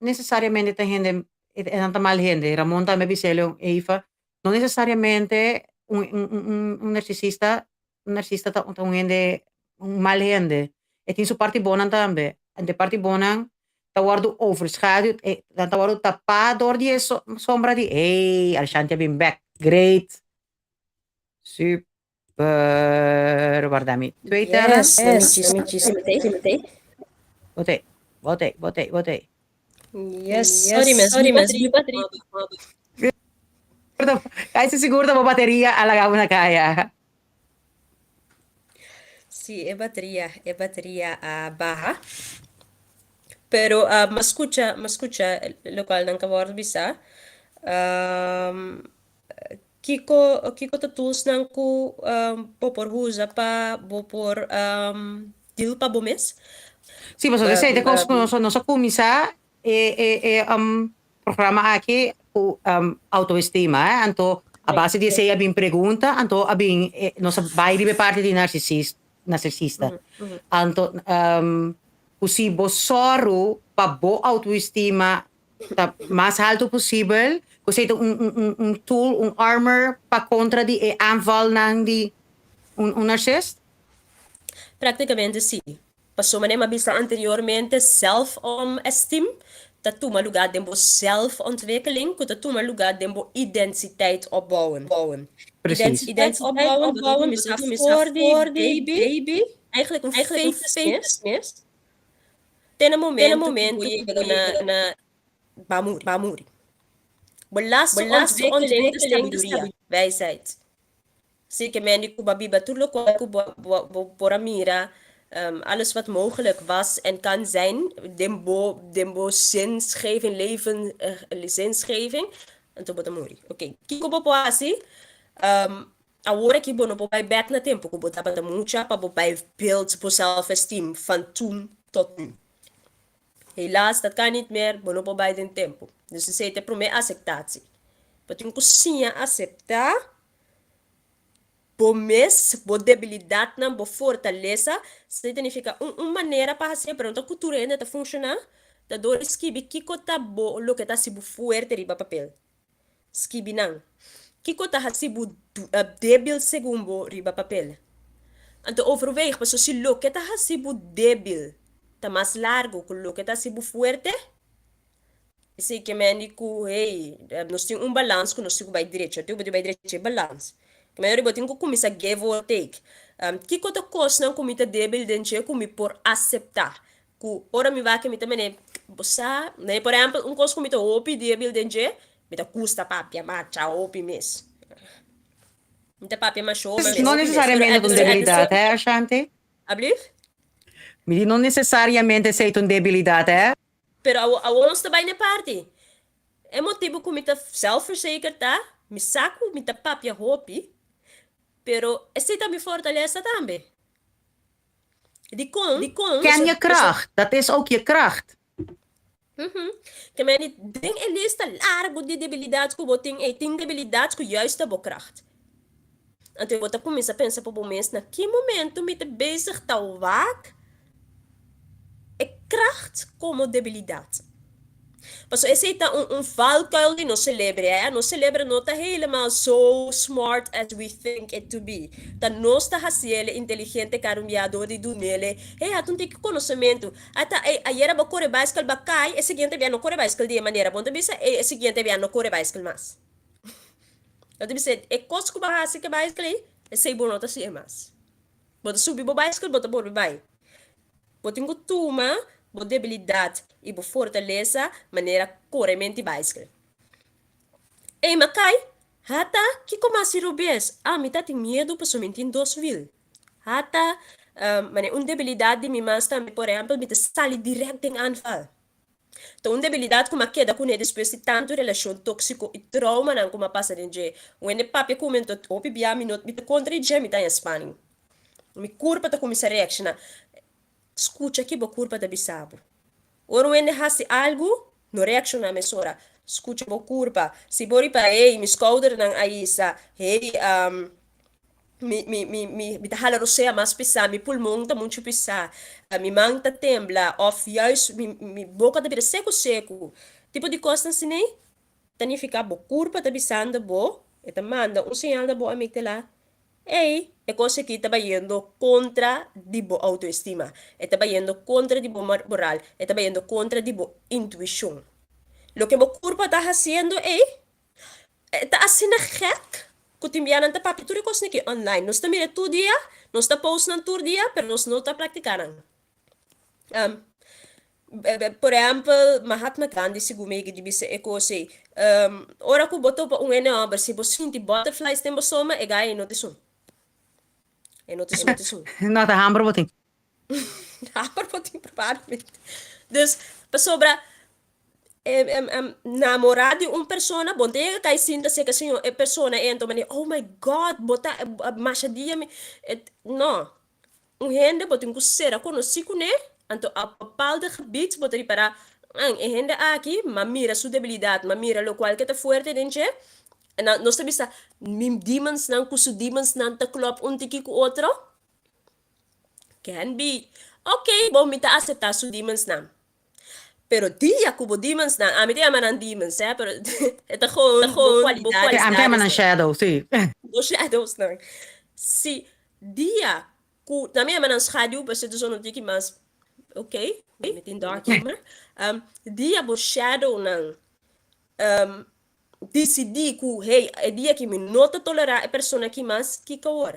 nesesariamente ta hende, nan ta mal hende. Ramon tambe a bisa Leon Eva, no nesesariamente un un un narsisista, un narsista ta un hende, un mal hende. E tin su parti bonnan tambe. Anto e parti bonnan ta wòrdu overschaduwd, nan ta wòrdu tapá dor di e sombra di, hey, Ashanti a bin bèk. Great. Super. Warda mi twee tellen. Yes, Botei, botei, botei, botei. Yes, sorry mes, sorry mes. Casi sigur ta bo bateria a laga bo na kaya. Sí, e bateria a baha. Pero uh, m'a skucha, m'a skucha lokual nan ka wòrdu bisa. Um, Kiko kiko ta toolsnan ku bo por usa pa bo por deal pa bo mes? Sí, pasobra esei ta e kos ku nos nos a kuminsá e e e programa aki ku autoestima eh, anto a base di esei a bin pregunta, anto a bin nos a bai riba e parti di narsisis narsisista. Anto ku si bo sòru pa bo autoestima ta mas haltu posibel, ku esei ta un un un tool, un armor pa kontra di e aanvalnan di un un narsist? Práktikamente sí. Pasobra manera mi a bisa anteriormente, self-esteem ta tuma lugá den bo zelfontwikkeling ku ta tuma lugá den bo identiteit opbouwen. Precies. Identiteit opbouwen, dat ta kuminsá for di baby, eigenlijk un fetus mes, Te na momento ku bo yega na ba muri. Bo laatste ontwikkeling ta sabiduria, wijsheid. Si ke men di ku bo a biba tur lokual ku bo por a mira, alles wat mogelijk was en kan zijn den bo den bo zinsgeving, leven, zinsgeving, anto bo ta muri. Oké, kiko bo por hasi? Awor aki bo no por bai bek na tempu ku bo tabata mucha pa bo bai build bo self-esteem van toen tot nu. Helaas, dat kan niet meer, bo no por bai den tempu. Dus esei ta e promé aseptatie. Bo tin ku siña aseptá bo mes, bo debilidatnan, bo fortalesa. Esei ta nifiká un un manera pa hasié, pero no ta ku tur hende ta funshoná, ta dor di skibi kiko ta bo loke ta hasi bo fuerte riba papel. Skibi nan. Kiko ta hasi bo debil segun bo riba papel? Anto overweeg, paso si loke ta hasi bo debil ta mas largu ku loke ta hasi bo fuerte, esei ke men di ku, hey, nos tin un balans ku nos tin ku bai drecha. Bo tin ku bai drecha e balans. Ke men bo tin ku kuminsá give or take. Kiko ta kosnan ku mi ta debil den dje ku mi por aseptá? Ku ora mi wak mi ta mene, bo sa, mene por ehempel un kos ku mi ta hopi debil den dje, mi ta gusta papia macha hopi mes. Mi ta papia masha hopi mes. No nesesariamente ta un debilidat, hè, Ashanti? Ablief? Mi di no nesesariamente esei ta un debilidat, hè? Pero awo, awo nos ta bai n'e parti. E motibu ku mi ta zelfverzekerd ta, mi sa ku mi ta papia hopi, pero esei ta mi fortalesa tambe. Dikon? Dikon? Ken je kracht, dat is ook je kracht. Ke men di den e lista largu di debilidat ku bo tin ei, tin debilidat ku juist ta bo kracht. Anto bo ta kuminsá pensa pa bo mes, na ki momento mi ta bezig ta wak e kracht komo debilidat? Paso esei ta un valkuil di nos selebre, eh? Nos selebre no ta helemaal so smart as we think it to be. Ta nos ta hasiele inteligente karumbia dor di dunele, hey, hat un tiki konosementu. Ata, ey, ayera bo kore baiskel ba kai, e siguiente bia no kore baiskel di e manera. Bo no ta bisa, ey, e siguiente bia no kore baiskel mas. Bo ta bisa, e kos ku bo a hasi ku e baiskel ei, esei bo no ta hasié mas. Bo ta subi bo baiskel, bo ta bolbe bai. Bo tin ku tuma bo debilidat i bo fortalesa manera korementi baiskel. Ey, Makai, hata kiko mas si robes? Ah, mi ta tin miedu pasobra mi tin dos wil. Hata, manera un debilidat di mi mas tambe, por ehèmpel, mi ta sali dirèkt den aanval. Ta un debilidat ku mi a keda kuné despues di tantu relashon tóksiko i troumanan ku mi a pasa den dje. Wende papia ku mi, anto hopi bia mi no mi ta kontra di dje, mi ta haña spanning. Mi kurpa ta kuminsá reakshoná. Skucha ki bo kurpa ta bisa bo. Ora un hende hasi algu, no reakshoná mesora. Skucha bo kurpa. Si bo riba, hey, mi skoudernan a hisa, hey, mi, mi, mi, mi, mi ta hala rosea mas pisá, mi pulmon ta muchu pisá, mi man ta tembla, òf juist mi, mi boka ta bira seku seku. Tipo di kosnan asin'ei ta nifiká bo kurpa ta bisando bo, e ta manda un señal na bo amígdala, Ey, e kos aki ta bayendo kontra di bo outoestima, e ta bayendo kontra di bo moral, e ta bayendo kontra di bo intuishon. Loke bo kurpa ta hasiendo ey, e ta asina gek ku tin bianan ta papia tur e kosnan aki online. Nos ta mira tur dia, nos ta post nan tur dia, pero nos no ta praktiká nan. Por ehèmpel, Mahatma Gandhi segun mi di bisa e kos ei, ora ku bo topa un hende hòmber, si bo sinti butterflies den bo stoma, e gai ei no ta esun. E no ta esun. No, ta hamber bo tin. Hamber bo tin probablemente. Dus, pasobra namorá di un persona, bo no ta yega kai sinta serka señor e persona ei, anto manera, oh my God, bo ta masha dia mi, no. Un hende bo tin ku sera konosí kuné, anto op bepaalde gebied bo ta ripará, An, e hende aki, m'a mira su debilidat, m'a mira lokual ke ta fuerte den dje. En dan nos ta bisa, mi demonsnan ku su demonsnan ta klòp un tiki ku otro? Can be. Oké, bon, mi ta aseptá su demonsnan. Pero dia ku bo demonsnan, ami ta yama nan demons, hè, pero e ta gewoon bo kualidades. Ami ta yama nan shadows, sí. Bo shadowsnan. Sí, Dia ku nan mi yama nan schaduw pasobra ta zona un tiki mas ok, mi tin dark humor. Dia bo shadownan disidí ku hey e dia aki mi no ta tolerá e persona aki mas, kiko awor?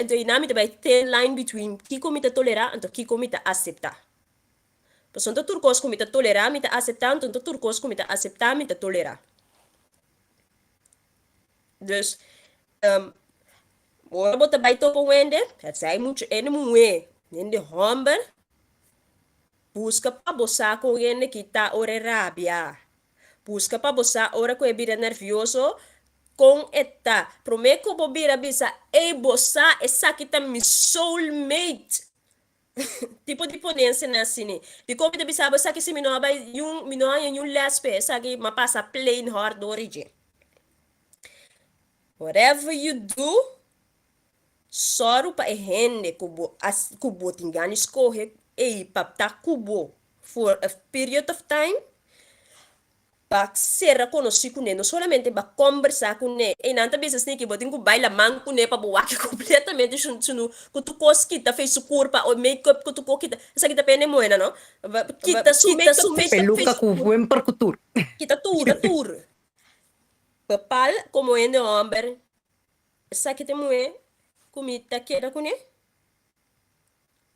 Anto einan mi ta bai thin line between kiko mi ta tolerá anto kiko mi ta aseptá. Pasobra no ta tur kos ku mi ta tolerá mi ta aseptá anto no ta tur kos ku mi ta aseptá mi ta tolerá. Dus ora bo ta bai topa un hende, het zij mucha hende muhé, hende hòmber, buska pa bo sa kon hende ki ta ora e rabia. Buska pa bo sa ora ku e bira nèrvioso kon e ta. Promé ku bo bira bisa, ey bo sa esaki ta mi soulmate. Tipo di ponensianan asina. Dikon mi ta bisa bo esaki si mi no a bai yun, mi no a haña yun lès p'e esaki, mi a pasa plain hard dor i dje. Whatever you do, sòru pa e hende ku bo a ku bo tin gana di skohe ei pa ta ku bo for a period of time, pa sera konosí kuné, no solamente pa kombersá kuné. Einan ta bisa sneaky, bo tin ku bai laman kuné pa bo wak kompletamente sunu ku tur kos kita fei su kurpa o make-up ku tur kos kita. Esaki ta pende muhénan no. Kita su make-up fei su Peluka ku wemper ku tur. Kita tur, tur. Bepal komo hende hòmber, esaki ta e muhé ku mi ta keda kuné.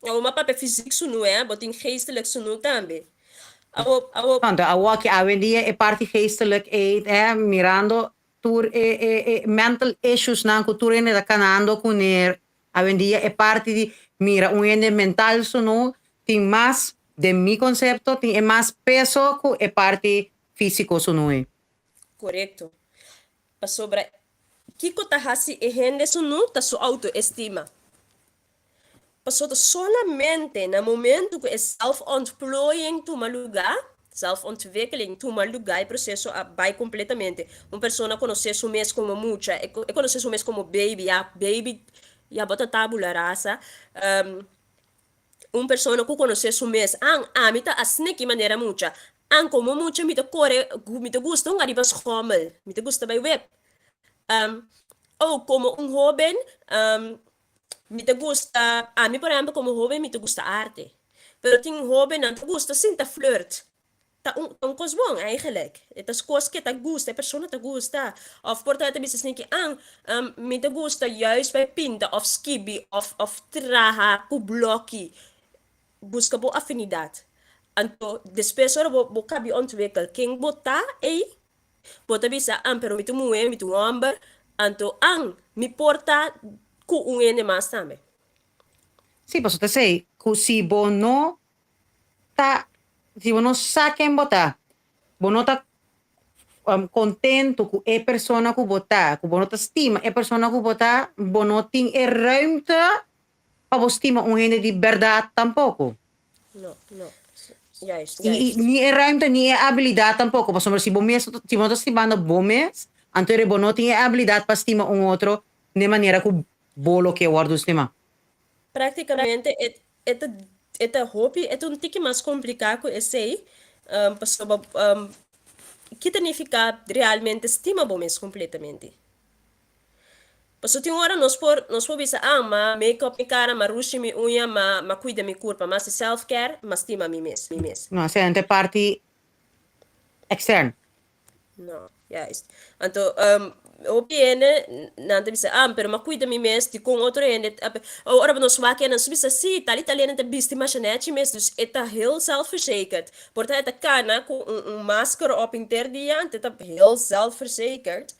Awor m'a papia fysiek sunu eh, bo tin geestelijk sunu tambe. Awor, awor. Anto awoki awendia e parti geestelijk ei eh, mirando tur e e e mental issues nan ku tur hende ta kanando kuné awendia e parti di mira un hende mental sunu tin mas, den mi konsepto, tin e mas peso ku e parti físiko sunu ei. Korekto. Pasobra kiko ta hasi e hende sunu ta su outoestima. Pasobra solamente na momento ku e zelfontplooiing tuma lugá, zelfontwikkeling tuma lugá, e proseso a bai kompletamente. Un persona konosé su mes komo mucha, e konosé su mes komo baby, ya baby ya bo ta tabula rasa. Un persona ku konosé su mes, an, ami ta asina ki manera mucha. An komo mucha mi ta kore, mi ta gusta hunga riba schommel, mi ta gusta bai web. Oh, komo un hoben, mi ta gusta, ami por ehempel komo hoben mi ta gusta arte. Pero tin hobennan ta gusta sinta flirt. Ta un, ta un kos bon eigenlijk. E ta kos ke ta gusta, e persona ta gusta. Of por ta e ta bisa esaki, an, mi ta gusta juist bai pinta of skibi of, of traha ku bloki. Buska bo afinidat. Anto despues ora bo bo kabi ontwikkel ken bo ta ei, bo ta bisa, an, pero mi ta un muhé, mi ta un hòmber, anto an, mi por ta ku un hende mas tambe. Sí, pasobra ta esei ku si bo no ta, si bo no sa ken bo ta, bo no ta kontentu ku e persona ku bo ta, ku bo no ta stima e persona ku bo ta, bo no tin e ruimte pa bo stima un hende di bèrdat tampoko. No, no. Juist, I, juist. ni e ruimte ni e abilidat tampoko, pasobra si bo mes, si bo no ta stimando bo mes, anto ere bo no tin e abilidat pa stima un otro n'e manera ku bo lo ke wòrdu stimá. Práktikamente e e ta e ta hopi e ta un tiki mas kompliká ku esei, pasobra ki ta nifiká realmente stima bo mes kompletamente? Pasobra tin ora nos por nos por bisa, ah, m'a make up mi cara, m'a rushi mi uña, m'a m'a cuida mi curpa, m'a haci self care, m'a stima mi mes, mi mes. No, esei ta e parti extern. No, juist. Anto, hopi hende nan ta bisa, ah, pero m'a cuida mi mes, dicon otro hende ta, ora nos wak nan su bisa, si, tal y tal hende ta bisti masha nechi mes, dus e ta heel zelfverzekerd. Por ta e ta cana cu un un masker op henter dia, anto e ta heel zelfverzekerd.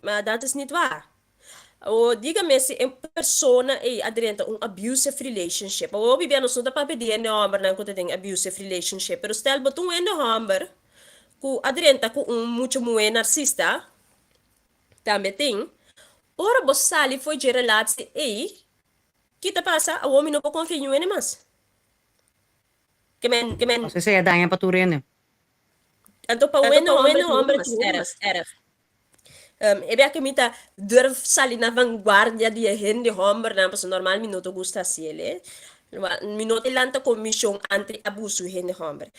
Ma dat is niet waar. O dígame si e persona ei a drenta un abusive relationship. Awor hopi bia nos no ta papia di hende hòmbernan ku ta den abusive relationship, pero stel bo ta un hende hòmber ku a drenta ku un mucha muhé narsista, tambe tin, ora bo sali for dje relatie ei, ki ta pasa? Awor mi no por konfia niun hende mas. Ke men, ke men. Pasobra esei a daña pa tur hende. Anto pa un hende hòmber tin mas erg. E bia ke mi ta durf sali na vanguardia di e hende hòmbernan, pasobra normal mi no ta gusta hasi el, eh. Mi no ta lanta komishon anti abusu hende hòmber.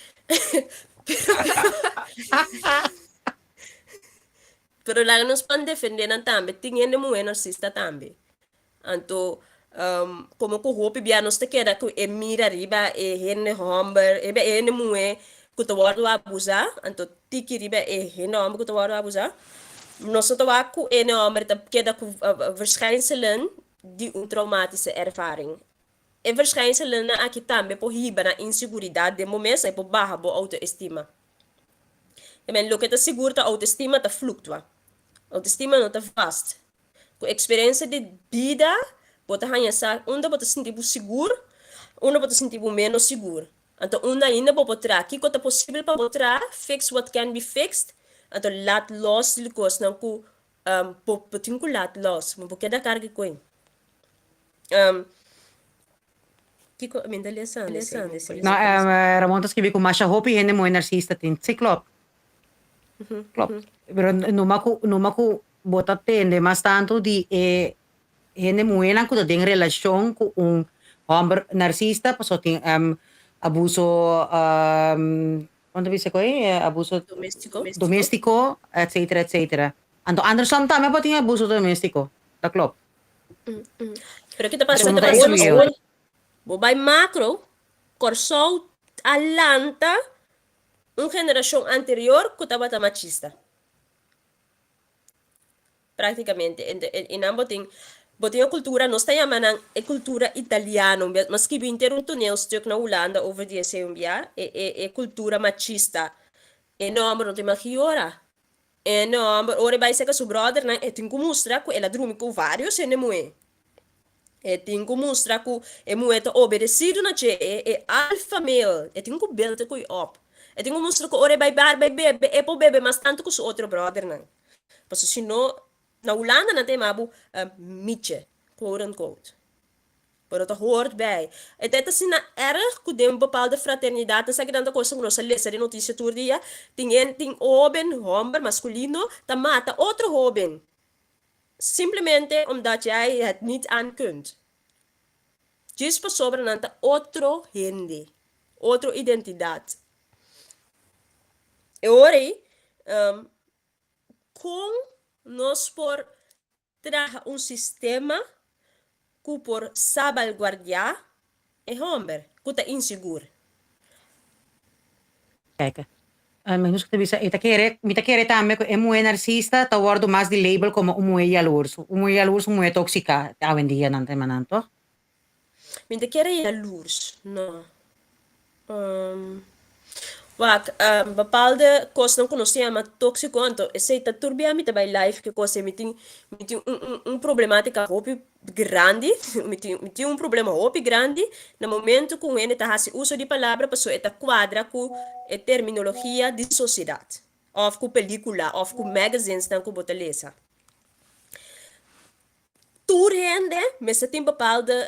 Pero laga nos pan defendé nan tambe, tin hende muhé narsista tambe. Anto, komo ku hopi bia nos ta keda ku e mira riba e hende hòmber, riba e hende muhé ku ta wòrdu abusá, anto tiki riba e hende hòmber ku ta wòrdu abusá, nos no ta wak ku e hende hòmber ta keda ku verschijnselen di un traumatische ervaring. E verschijnselennan aki tambe por hiba na inseguridat den bo mes, e por baha bo outoestima. I men, loke ta sigur ta outoestima ta fluktua. Outoestima no ta vast. Ku eksperensia di bida bo ta haña sa unda bo ta sinti bo sigur, unda bo ta sinti bo ménos sigur. Anto unda ainda bo por traha, kiko ta posibel pa bo traha, fix what can be fixed, anto laat los di kosnan ku bo bo tin ku laat los, bo por keda karga ku ei. Kiko mi ta lesa esei? No, Ramon ta skibi ku masha hopi hende muhé narsista tin. Sí, klòp. Klòp. Pero numa ku numa ku bo ta tende mas tantu di e hende muhénan ku ta den relashon ku un hòmber narsista pasobra tin abuso kon ta bisa ku ei abuso Doméstiko. doméstiko etcetera etcetera. Anto andersom tambe por tin abuso doméstiko. Ta klòp. Pero ki ta pasa Pero no ta awor excluido. bo bai macro, Kòrsou a lanta un generashon anterior ku tabata machista. Práktikamente. I nan bo tin bo tin e kultura, nos ta yama nan e kultura italiano. Mi a skibi henter un toneelstuk na Hulanda over di esei un bia, e e e kultura machista. E nòmber no ta imagi yora. E nòmber, ora e bai seka su bròdernan, e tin ku mustra ku el a drumi ku vários hende muhé. E tin ku mustra ku e muhé ta obedesidu na dje, e e alfa male, e tin ku build e kui op. E tin ku mustra ku ora e bai bar bai bebe, e por bebe mas tantu ku su otro bròdernan. Pasobra si no, na Hulanda nan ta yama bo mietje, quote unquote. Pero ta hoort bij. E ta asina erg ku den bepaalde fraternidat, esaki nan ta kosnan ku nos a lesa den notisia tur dia, tin hende, tin hoben, homber maskulino, ta mata otro hoben, simplemente omdat jij het niet aan kunt. Djis pasobra nan ta otro hende, otro identidat. E ora ei, kon nos por traha un sistema ku por sabalguardiá e hòmber ku ta insigur? Kijk, mi ta bisa, e ta kere, mi ta kere tambe ku e muhé narsista ta wòrdu mas di label komo un muhé yalurs. Un muhé yalurs, un muhé tóksika awendia nan ta yama nan, tòg? Mi ta kere jaloers, no. Wak, bepaalde kosnan ku nos ta yama tóksiko, anto esei ta tur bia mi ta bai live ku e kos ei. Mi tin un problemátika hopi grandi, mi tin un problema hopi grandi na momento ku un hende ta hasi uso di palabra pasobra e ta kuadra ku e terminologia di sosiedat, òf ku pelíkula, òf ku magazinesnan ku bo ta lesa. Tur hende mester tin bepaalde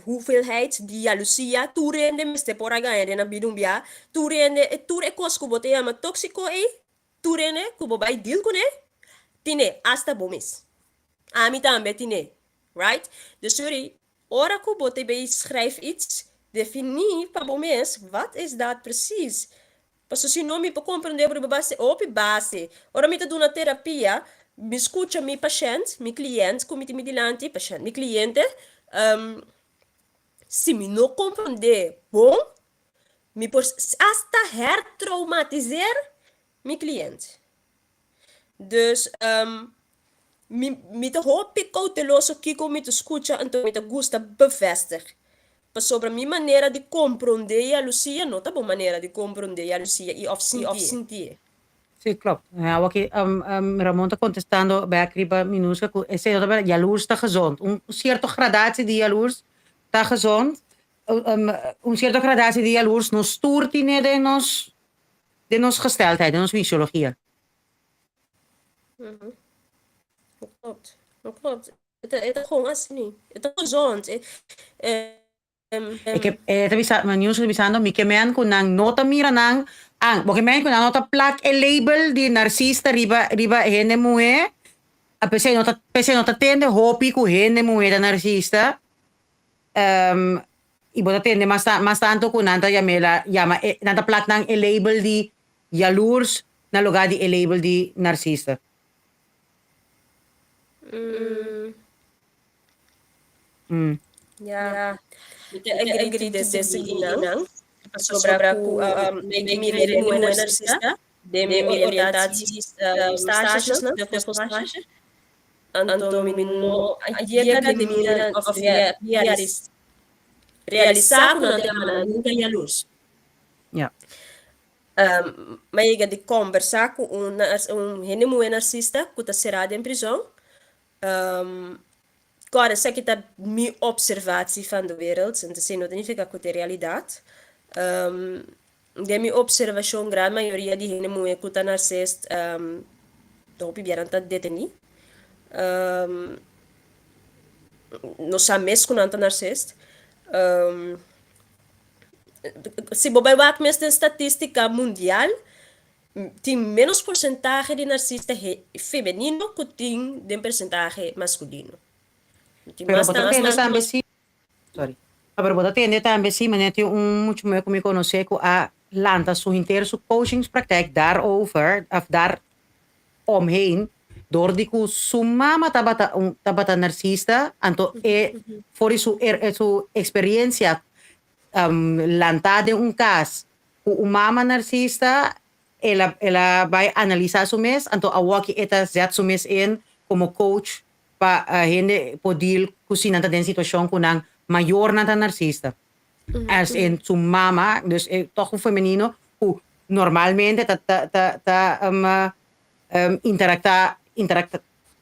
hoeveelheid di jaloezie. Tur hende mester por a gaña den nan bida un bia. Tur hende, tur e kos ku bo ta yama tóksiko ei, tur hende ku bo bai deal kuné, tine, asta bo mes. Ami tambe tine, right? Dus sorry, ora ku bo ta bay schrijf iets, definí pa bo mes, wat is dat precies? Pasobra si no mi por komprendé bo riba base hopi base. Ora mi ta duna terapia, mi skucha mi pashènt, mi kliènt ku mi tin mi dilanti, pashènt, mi kliente, si mi no komprendé bon, mi por asta hertraumatiseer mi kliènt. Dus mi ta hopi kouteloso kiko mi ta skucha, anto mi ta gusta bevestig. Pasobra mi manera di komprondé yalusia no ta bo manera di komprondé yalusia i òf sintié. Sí, klopt. Ja, waki, Ramon ta kontestando bèk riba Minuska ku esei no ta bèrdat. Jaloers ta gezond. Un sierto gradatie di jaloers ta gezond. Un sierto gradatie di jaloers nos tur tine den nos gesteldheid, den nos fisiologia. Klopt, klopt. Het is gewoon asina. Het is gezond. Ik heb, ta bisa, Minuska ta bisando, mi ke men ku nan no ta mira nan, ah, bo ke men ku nan no ta plak e label di narsista riba hende muhé, a p'esei no ta tende hopi ku hende muhé ta narsista, i bo ta tende mas tantu ku nan ta yamela, yama, nan ta plak nan e label di jaloers na lugá di e label di narsista. Ja. Mi ta agree to disagree nan. Pasobra ku mi mira hende muhé narsista, den mi oriëntatie stages nan, de stage. Anto mi no a yega di mira òf realisá ku nan ta yama nan nunka jaloers. Mi a yega di kombersá ku un hende muhé narsista ku ta será den prizòn. Kòrda, esaki ta mi observatie van de wereld, entonces no ta nifiká ku ta e realidat. Den mi observashon, gran mayoria di hende muhé ku ta narsist, hopi bia nan ta detení. No sa mes ku nan ta narsist. Si bo bai wak mes den statistika mundial, tin ménos porsentahe di narsista femenino ku tin den porsentahe maskulino. Tin Pero mas bo ta tantu tende tambe si, sorry. Pero bo ta tende tambe si, manera tin un mucha muhé ku mi konosé ku a lanta su henter su coachingspraktijk daarover, of daar omheen, door di ku su mama tabata narsista, anto e for di su eksperiensia lantá den un kas ku un mama narsista, el a bai analisá su mes, anto awor e ta zet su mes in komo coach pa hende por deal ku si nan ta den situashon ku nan mayornan ta narsista. As in su mama, dus toch un femenino ku normalmente ta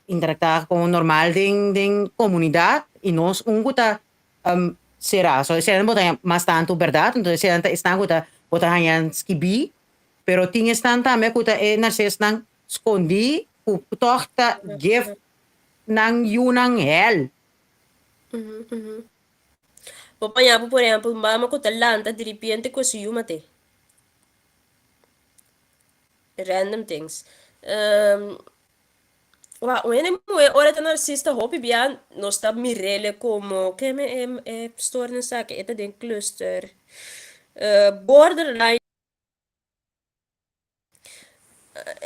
interaktá komo normal den komunidat i nos un ku ta será. So esei bo ta mas tantu bèrdat, entonces esei ta esnan ku ta bo ta haña skibí, pero tin esnan tambe ku ta e narsisnan skondí ku toch ta geef nan yunan hel. Bo paña bo, por ehèmpel, mama ku ta lanta di repente ku su yu mat'é. Random things. Wa, un hende muhé ora ta narsista hopi bia nos ta mir'é komo ke me e stoornis aki e ta den cluster. Borderline.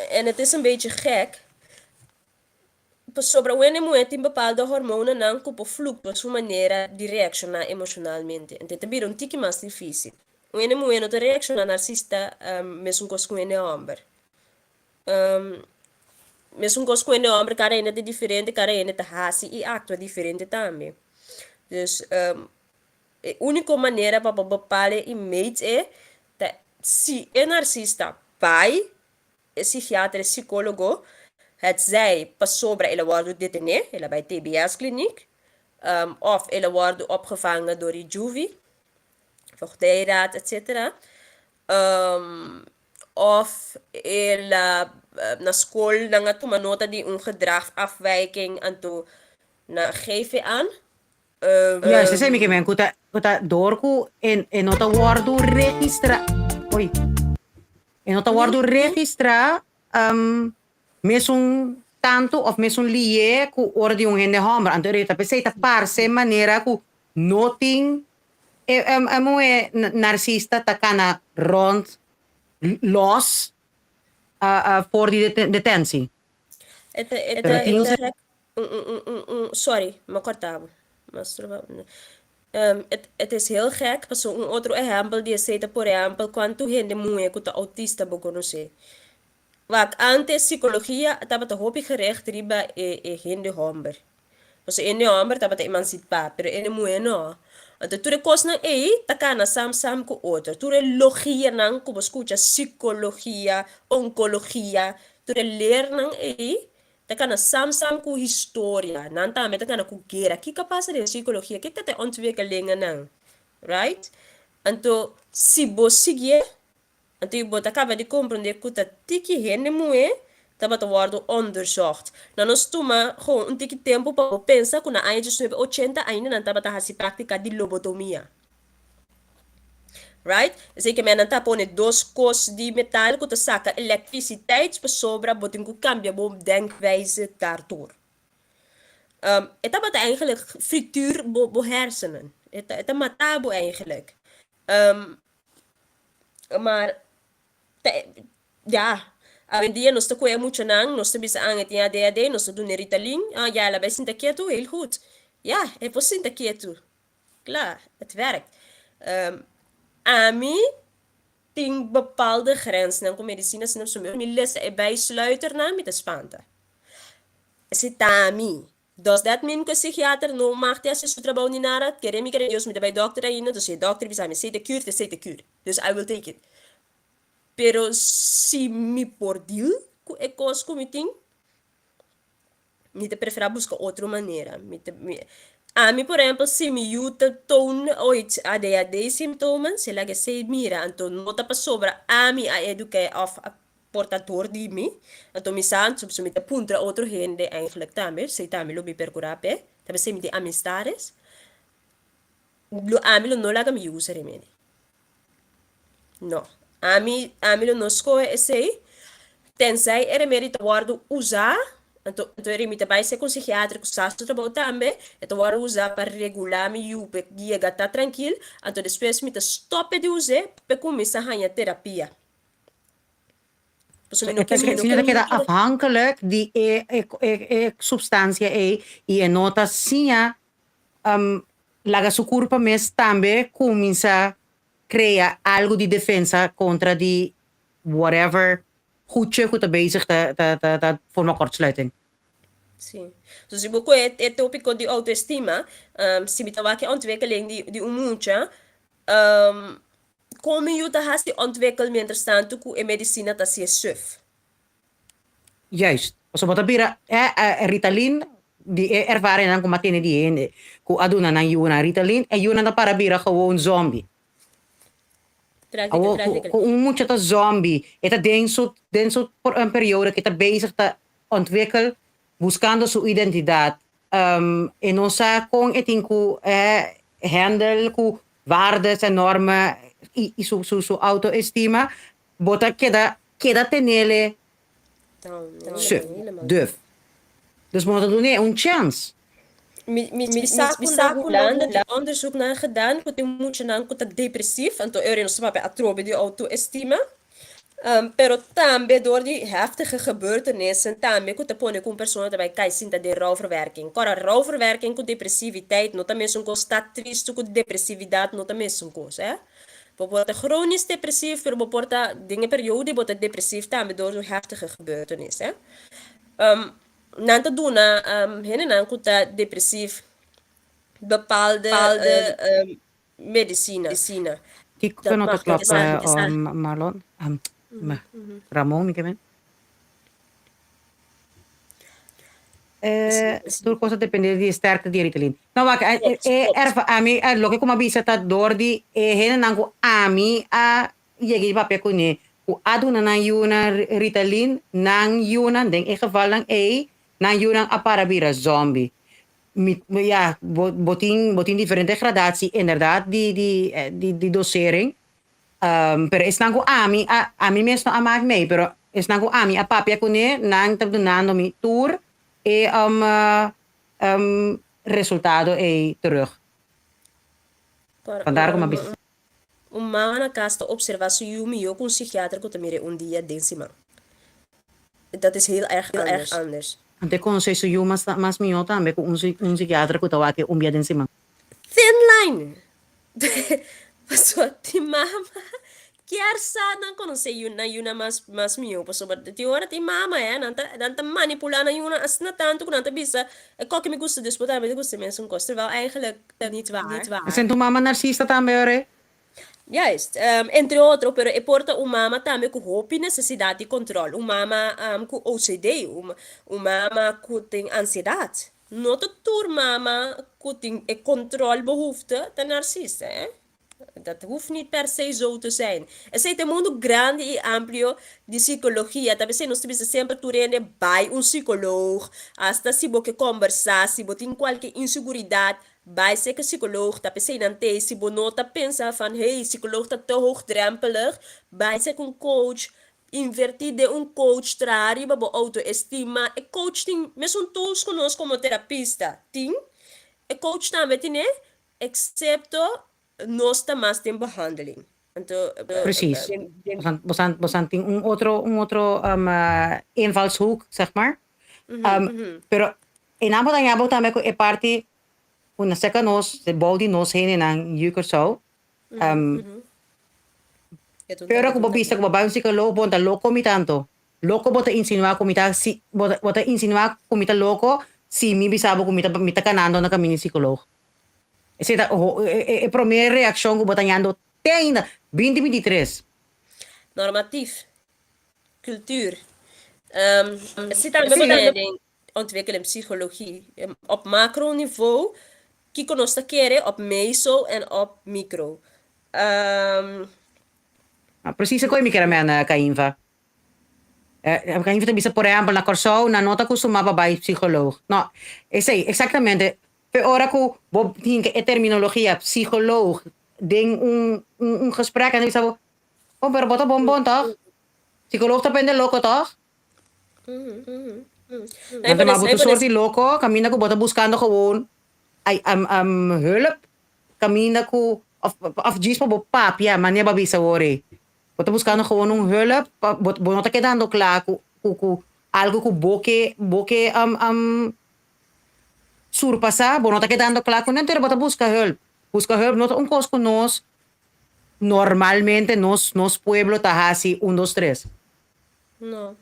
En het is een beetje gek, pasobra un hende muhé tin bepaalde hormonanan ku por fluktua su manera di reakshoná emoshonalmente. Ente ta bira un tiki mas difísil. Un hende muhé no ta reakshoná narsista mesun kos ku un hende hòmber. Mesun kos ku hende hòmber, kada hende ta diferente, kada hende ta hasi i aktua diferente tambe. Dus e úniko manera pa bo bepal e image e ta si e narsista bai e psichiater, e psicólogo, hetzij pasobra el a wòrdu detené, el a bai TBS kliniek, òf el a wòrdu opgevangen dor di juvi, voogdijraad, etcetera, òf el a na skol nan a tuma nota di un gedragsafwijking anto nan geef e aan. Juist, esei mi ke men ku ta ku ta dor ku e e no ta wòrdu registrá oei e no ta wòrdu registrá mesun tantu òf mesun lié ku ora di un hende hòmber. Anto e ta p'esei ta parse manera ku no tin e e muhé narsista ta kana rònt lòs for di detensi. E ta e ta e ta Un, un, un, un, un, sorry, m'a corta bo. Masturba. Het, het is heel gek, paso un otro ehempel di esei ta por ehempel cuantu hende muhe cu ta autista bo conoce. Wak, antes psicologia tabata hopi gericht riba e, e hende homber. Paso e hende homber tabata emancipa, pero e hende muhe no. Anto tur e cosnan ei ta cana sam sam cu otro. Tur e logianan cu bo scucha, psicologia, oncologia, tur e leernan ei Ta kana sam sam ku historia. Nan tambe ta kana ku guera. Kiko a pasa den psikologia? Kiko ta e ontwikkelingennan? Right? Anto, si bo siguié, anto bo ta kaba di komprondé ku ta tiki hende muhé tabata wòrdu onderzocht. Na nos tuma gewoon un tiki tempu pa bo pensa ku na aña diesnuebe ochenta ainda nan tabata hasi práktika di lobotomia. Right? Esei ke men nan ta pone dos kos di metal ku ta saka elektrisiteit pasobra bo tin ku kambia bo denkwijze daardoor. E tabata eigenlijk frituur bo bo hersenen. E ta e ta mata bo eigenlijk. Maar ta ya, awendia nos ta koe muchanan, nos ta bisa an e tin ADHD, nos ta duna e Ritalin, ah ya el a bai sinta ketu, heel goed. Ya, e por sinta ketu. Kla, het werkt. Ami tin bepaalde grensnan ku medisina, asina pasobra mi lesa e bijsluiternan mi ta spanta. Esei ta ami. Does that mean ku e psichiater no mag di hasi su trabou ni nada? Kere mi kere Dios mi ta bai dokter ainda, dus si e dokter bisa mi esei ta cure, ta esei ta cure. Dus I will take it. Pero si mi por deal ku e kos ku mi tin, Mi ta preferá buska otro manera. Mi ta, mi, ami por ehempel si mi yu ta toon ooit ADHD symptomen, si laga esei mira, anto no ta pasobra ami a eduká òf a por ta dor di mi, anto mi sa, anto mi ta puntra otro hende eigenlijk tambe, esei tambe lo mi perkurá p'e, ta p'esei mi tin amistades, lo ami lo no laga mi yu usa remedi. No. Ami, ami lo no skohe esei, tenzij e remedi ta wòrdu usá, anto, anto e remedi ta bai ser ku un psikiater ku sa su trabou tambe, e ta wòrdu usá pa regulá mi yu p'e yega ta trankil, anto despues mi ta stòp di us'é p'e kuminsá haña terapia. Pasobra mi no ke, mi no Si no ke. ta keda afhankelijk di e, e, e, e supstansia ei i e no ta siña laga su kurpa mes tambe kuminsá krea algu di defensa kontra di whatever goedje ku ta bezig ta ta ta ta forma kortsluiting. Sí. So si bo kohe e tópiko di outoestima, si mi ta wak e ontwikkeling di di un mucha, kon mi yu ta hasi ontwikkel mientrastantu ku e medisina ta hasié suf? Juist. Pasobra bo ta bira e Ritalin di e ervaringnan ku m'a tene di hende ku a duna nan yunan Ritalin, e yunan ta para bira gewoon zombi. Awor ku un mucha ta zombi, e ta den su den su periodo ku e ta bezig ta ontwikkel buskando su identidat. E no sa kon e tin ku handle ku waardes en normen i su su autoestima. Bo ta keda keda tenele suf, duf. Dus bo no ta dun'é un chèns. Mi mi sa ku na Hulanda tin onderzoeknan gedaan ku tin muchanan ku ta depresief, anto e ora nos ta papia atrobe di outoestima. Pero tambe door di heftige gebeurtenissen tambe ku ta pone ku un persona ta bai kai sinta den rouwverwerking. Kòrda, rouwverwerking ku depresiviteit no ta mesun kos, ta tristu ku depresividat no ta mesun kos, eh. Bo por ta chronisch depresief, pero bo por ta den e periodo bo ta depresief tambe door di un heftige gebeurtenis, eh. Nan ta duna hendenan ku ta depresief bepaalde medisina. Kiko Dat no ta mag klop, esaki. Marlon? Ramon, mi ke men. Tur kos ta depende di e sterkte di e Ritalin. No, wak, e erfa ami, loke ku mi a bisa ta dor di e hendenan ku ami a yega di papia kuné, ku a duna nan yunan Ritalin, nan yunan, den e gevalnan ei, nan yunan a para bira zombi. Mi, ya, bo, bo tin, bo tin diferente gradatie inderdaad di, di, di, di dosering. Pero esnan ku ami a, ami mes no a mak mei, pero esnan ku ami a papia kuné, nan ta dunando mi tur e resultado ei terug. Vandaar ku mi a bisa. Un mama na kas ta observá su yu mihó ku un psikiater ku ta mir'é un dia den siman. Dat is heel erg anders. Anto e konsei su yu mas mas mihó tambe ku un un psikiater ku ta wak e un bia den siman. Thin line! Pasobra tin mama kier sa nan konosé yu nan yunan mas mas mihó pasobra tin ora tin mama eh nan ta nan ta manipulá nan yunan asina tantu ku nan ta bisa e kòke mi gusta dus bo tambe ta gusta e mesun kos terwijl eigenlijk niet waar. Esei ta un mama narsista tambe ora. Juist, entre otro, pero e por ta un mama tambe ku hopi nesesidat di kontròl, un mama ku OCD, un mama ku tin ansiedat. No ta tur mama ku tin e kontròlbehoefte ta narsista, eh. Dat hoeft niet per se zo te zijn. Esei ta e mundu grandi i amplio di sikologia. Ta p'esei nos ta bisa semper tur hende bai un sikoloog, asta si bo ke kòmbersá, si bo tin kualke inseguridat, Bai seka psicoloog ta p'esei nan t'ei si bo no ta pensa van hey psicoloog ta te hoogdrempelig, bai seka un coach, inverti den un coach, traha riba bo autoestima, e coach tin mesun tools ku nos komo terapista tin, e coach tambe tine, excepto nos ta mas den behandeling. Anto Precies. Bosan bosan tin un otro un otro invalshoek zeg maar. Pero e nan por daña bo tambe ku e parti ku na seka nos bou di nos hendenan yu Kòrsou. Pero ku bo bisa ku bo bai un psikoloog bo no ta loko mi tanto. Loko bo ta insinuá ku mi ta si bo ta insinuá ku mi ta loko si mi bisa bo ku mi ta mi ta kanando na kaminda di psikoloog. Esei ta e promé reakshon ku bo ta ñando te ainda binti 23. Normatief, cultuur. Esei tambe bo ta den ontwikkeling psychologie. Op macro niveau, kiko nos ta kere op meso en op micro. Precies e koe mi kere mena, Cainva. Cainva ta bisa, por ehempel, na Kòrsou nan no ta kustumá pa bai psikoloog. No, esei, exactamente. P'e ora ku bo hinka e terminologia psikoloog den un un gesprek, nan ta bisa bo, Oh, pero bo ta bon bon tòg? Psikoloog ta pende loko tòg? Nan ta maba bo tur sort di loko kaminda ku bo ta buskando gewoon hulp, kaminda ku òf òf djis pa bo papia, manera bo a bisa awor ei. Bo ta buskando gewoon un hulp pa bo bo no ta kedando kla ku ku algu ku bo ke bo ke Surpasá, bo no ta kedando kla ku nan, pero bo ta buska hulp. Buska hulp no ta un kos ku nos normalmente nos nos pueblo ta hasi un dos tres. No.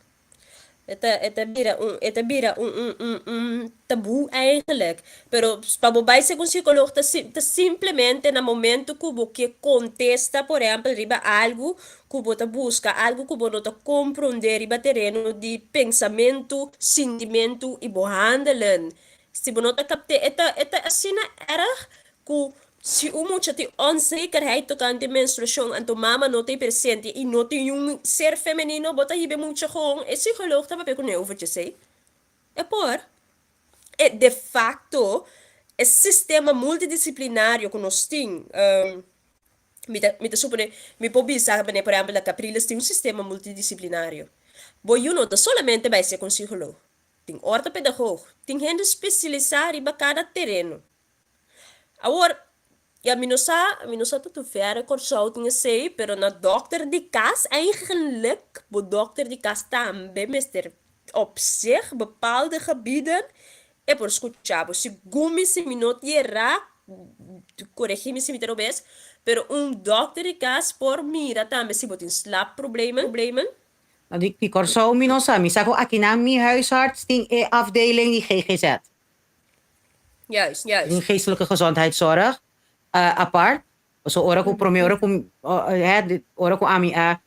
E ta e ta bira un e ta bira un un un un tabú eigenlijk. Pero pa bo bai segun psikoloog ta si ta simplemente na momento ku bo ke kontesta por ehèmpel riba algu ku bo ta buska, algu ku bo no ta komprondé riba tereno di pensamentu, sintimentu i bo handelen. Si bo no ta kapt'é, e ta e ta asina erg ku si un mucha tin onzekerheid tokante menstruashon anto mama no ta ei presente i no tin un ser femenino, bo ta hiba e mucha gewoon e psikoloog ta papia kuné over djesei. E por. E de facto e sistema multidisciplinario ku nos tin, Mi ta, mi ta supone, mi por bisa manera por ehempel na Capriles tin un sistema multidisciplinario. Bo yu no ta solamente bai ser consiholo, tin ortopedagoog, tin hende specialisa riba cada tereno. Awor, Ya mi no sa, mi no sa tot hoeverre Kòrsou tin esei, pero na dòkter di kas eigenlijk bo dòkter di kas tambe mester op zich bepaalde gebieden e por skucha bo. Segun mi si mi no ta yera, koregi mi si mi ta robes, pero un dòkter di kas por mira tambe si bo tin slaapproblemen. Na di Kòrsou mi no sa, mi sa ku akinan mi huisarts tin e afdeling di ggz. Juist, juist. Tin geestelijke gezondheidszorg apart. Pasobra ora ku promé ora ku ora ku ami a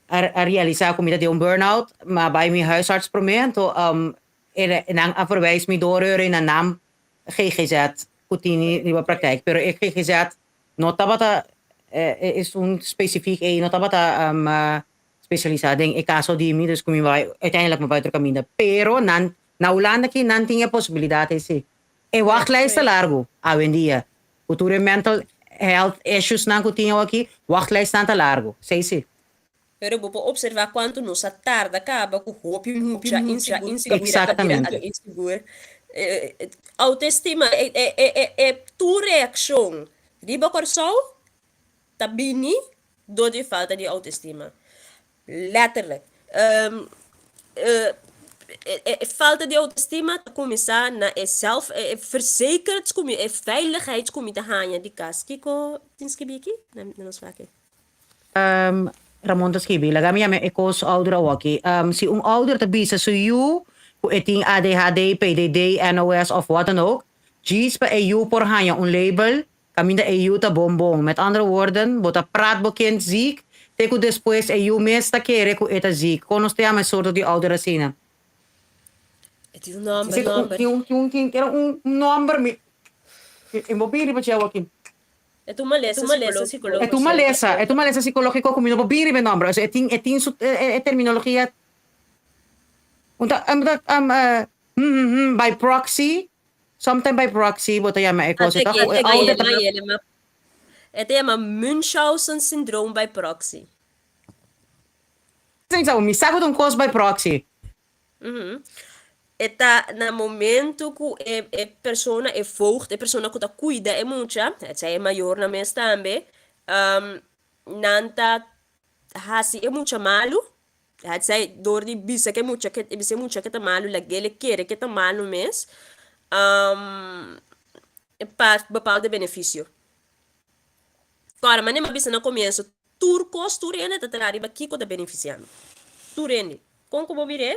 a realisá ku mi ta den un burnout, mi a bai mi huisarts promé, anto nan a verwijs mi door ora na nan ggz ku tin riba praktijk. Pero e ggz no tabata esun spesifiek ei no tabata spesialisá den e kaso di mi, dus ku mi bai uiteindelijk mi bai otro kaminda. Pero nan Na Hulanda aki nan tin e posibilidat esi. E wachtlijst ta largu awendia. Ku tur e mental health issues nan ku tin awaki, wachtlijstnan ta largu. Esei si. Pero bo por observa cuanto nos a tarda caba cu hopi mucha insegur ta bira Exactamente. insegur. Autoestima, e tur reaccion riba Corsou ta bini door di falta di autoestima. Letterlijk. E falta di autoestima ta kuminsá na e self, e verzekerd ku mi, e veiligheid ku mi ta haña di kas. Kiko tin skibí aki? Na nos wak aki. Ramon ta skibi, Laga mi yama e kos ouder awoki. Si un ouder ta bisa su yu ku e tin ADHD, PDD, NOS òf wat dan ook, djis pa e yu por haña un label Kaminda e yu ta bon bon. Met andere woorden, bo ta praat bo kind ziek te ku despues e yu mes ta kere ku e ta ziek. Kon nos ta yama e sorto di ouder asina? E tin un nomber, nomber. Tin un, tin un, tin era un nomber mi e bo bin riba dje awaki. E ta un malesa psikológiko. E ta un malesa, e ta un malesa psikológiko ku mi no por bin riba e nomber. E tin, e tin su e terminologia un ta, un ta, by proxy. Sometime by proxy bo ta yama e cosa ta ku e ouder ta. E ta yama Munchausen syndroom by proxy. Mi sa ku ta un kos by proxy. E ta na momento ku e e persona, e voogd, e persona ku ta kuida e mucha, esei e mayornan mes tambe, nan ta hasi e mucha malu. Esei dor di bisa ke mucha ke bisa e mucha ke ta malu lag'el e kere ke ta malu mes pa bepaalde benefisio. Kòrda manera mi a bisa na komienso tur kos tur hende ta traha riba kiko ta benefisiá mi. Tur hende. Kon ku bo mir'é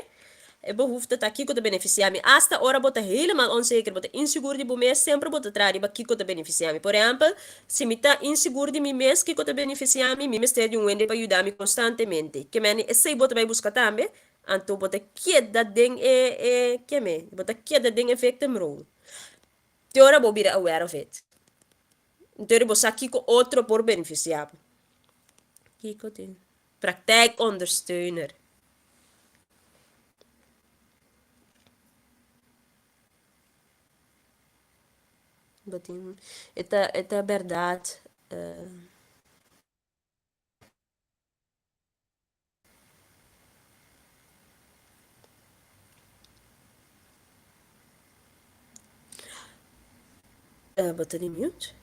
e behoefte ta kiko ta benefisiá mi. Asta ora bo ta helemaal onzeker bo ta insigur di bo mes semper bo ta traha riba kiko ta benefisiá mi. Por ehèmpel Si mi ta insigur di mi mes, kiko ta benefisiá mi? Mi mester di un hende pa yuda mi konstantemente. Ke mende esei bo ta bai buska tambe? Anto bo ta keda den e, e, ke me? Bo ta keda den e victim role. Te ora bo bira aware of it. Entonces bo sa kiko otro por benefisiá bo. Kiko tin? Praktijkondersteuner. Bo tin, e ta, e ta bèrdat. Bo ta di mute?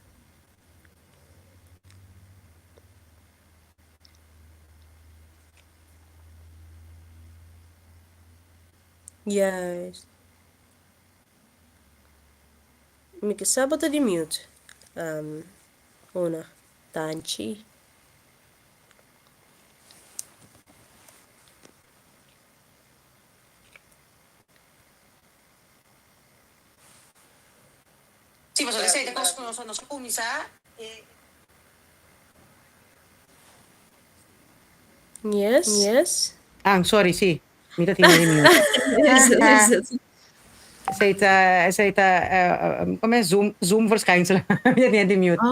Juist. Mi ke sa bo ta di mute. Una. Tanchi. Sí, pasobra esei ta kos ku nos a kuminsá e. Yes, yes. Ah, sorry, sí. Mi ta tin di mute. Esei ta, esei ta, como es? Zoom, Zoom verschijnsel. Mi ta tin di mute.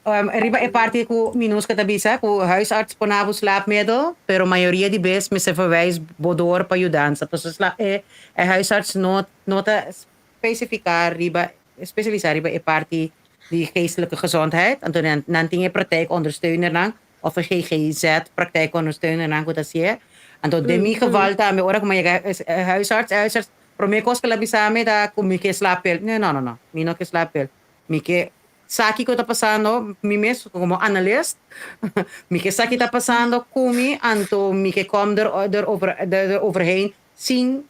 Riba e parti ku Minuska ta bisa ku huisarts por na bo slaapmiddel, pero mayoria di bes mester verwijs bo door pa yudansa. Pasobra sla, e huisarts no, no ta spesifiká riba, spesialisá riba e parti di geestelijke gezondheid. Anto nan, nan tin e praktijkondersteunernan of e GGZ praktijkondersteunernan ku ta hasié. Anto den mi geval tambe ora ku mi a yega e huisarts, e huisarts promé kos ku el a bisa mi ta ku mi ke slaappil. No, no, no, mi no ke slaappil. Mi ke. sa kiko ta pasando, mi mes komo analist, mi ke sa ki ta pasando ku mi, anto mi ke kom der der over der overheen sin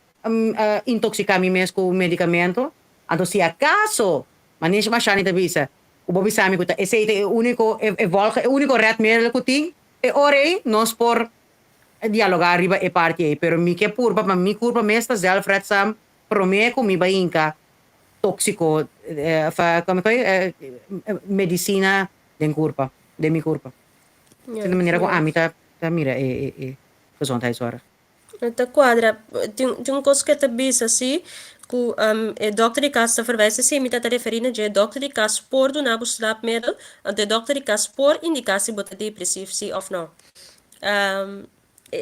intoksiká mi mes ku medikamento. Anto si akaso, manera Mashani ta bisa, ku bo bisa mi ku ta esei ta e úniko e volga e úniko redmiddel ku tin, e ora ei nos por dialogá riba e parti ei. Pero mi ke purba pa mi kurpa mes ta zelfredzaam promé ku mi bai hinka tóksiko of komo ku e medisina den kurpa, den mi kurpa. Esei ta manera ku ami ta mira e gezondheidszorg. E ta kuadra. Tin un kos ku e ta bisa si, ku e dòkter di kas ta verwijs esei mi ta ta referí na dje, e dòkter di kas por duna bo slaapmiddel, anto e dòkter di kas por indiká si bo ta depresief si òf nò.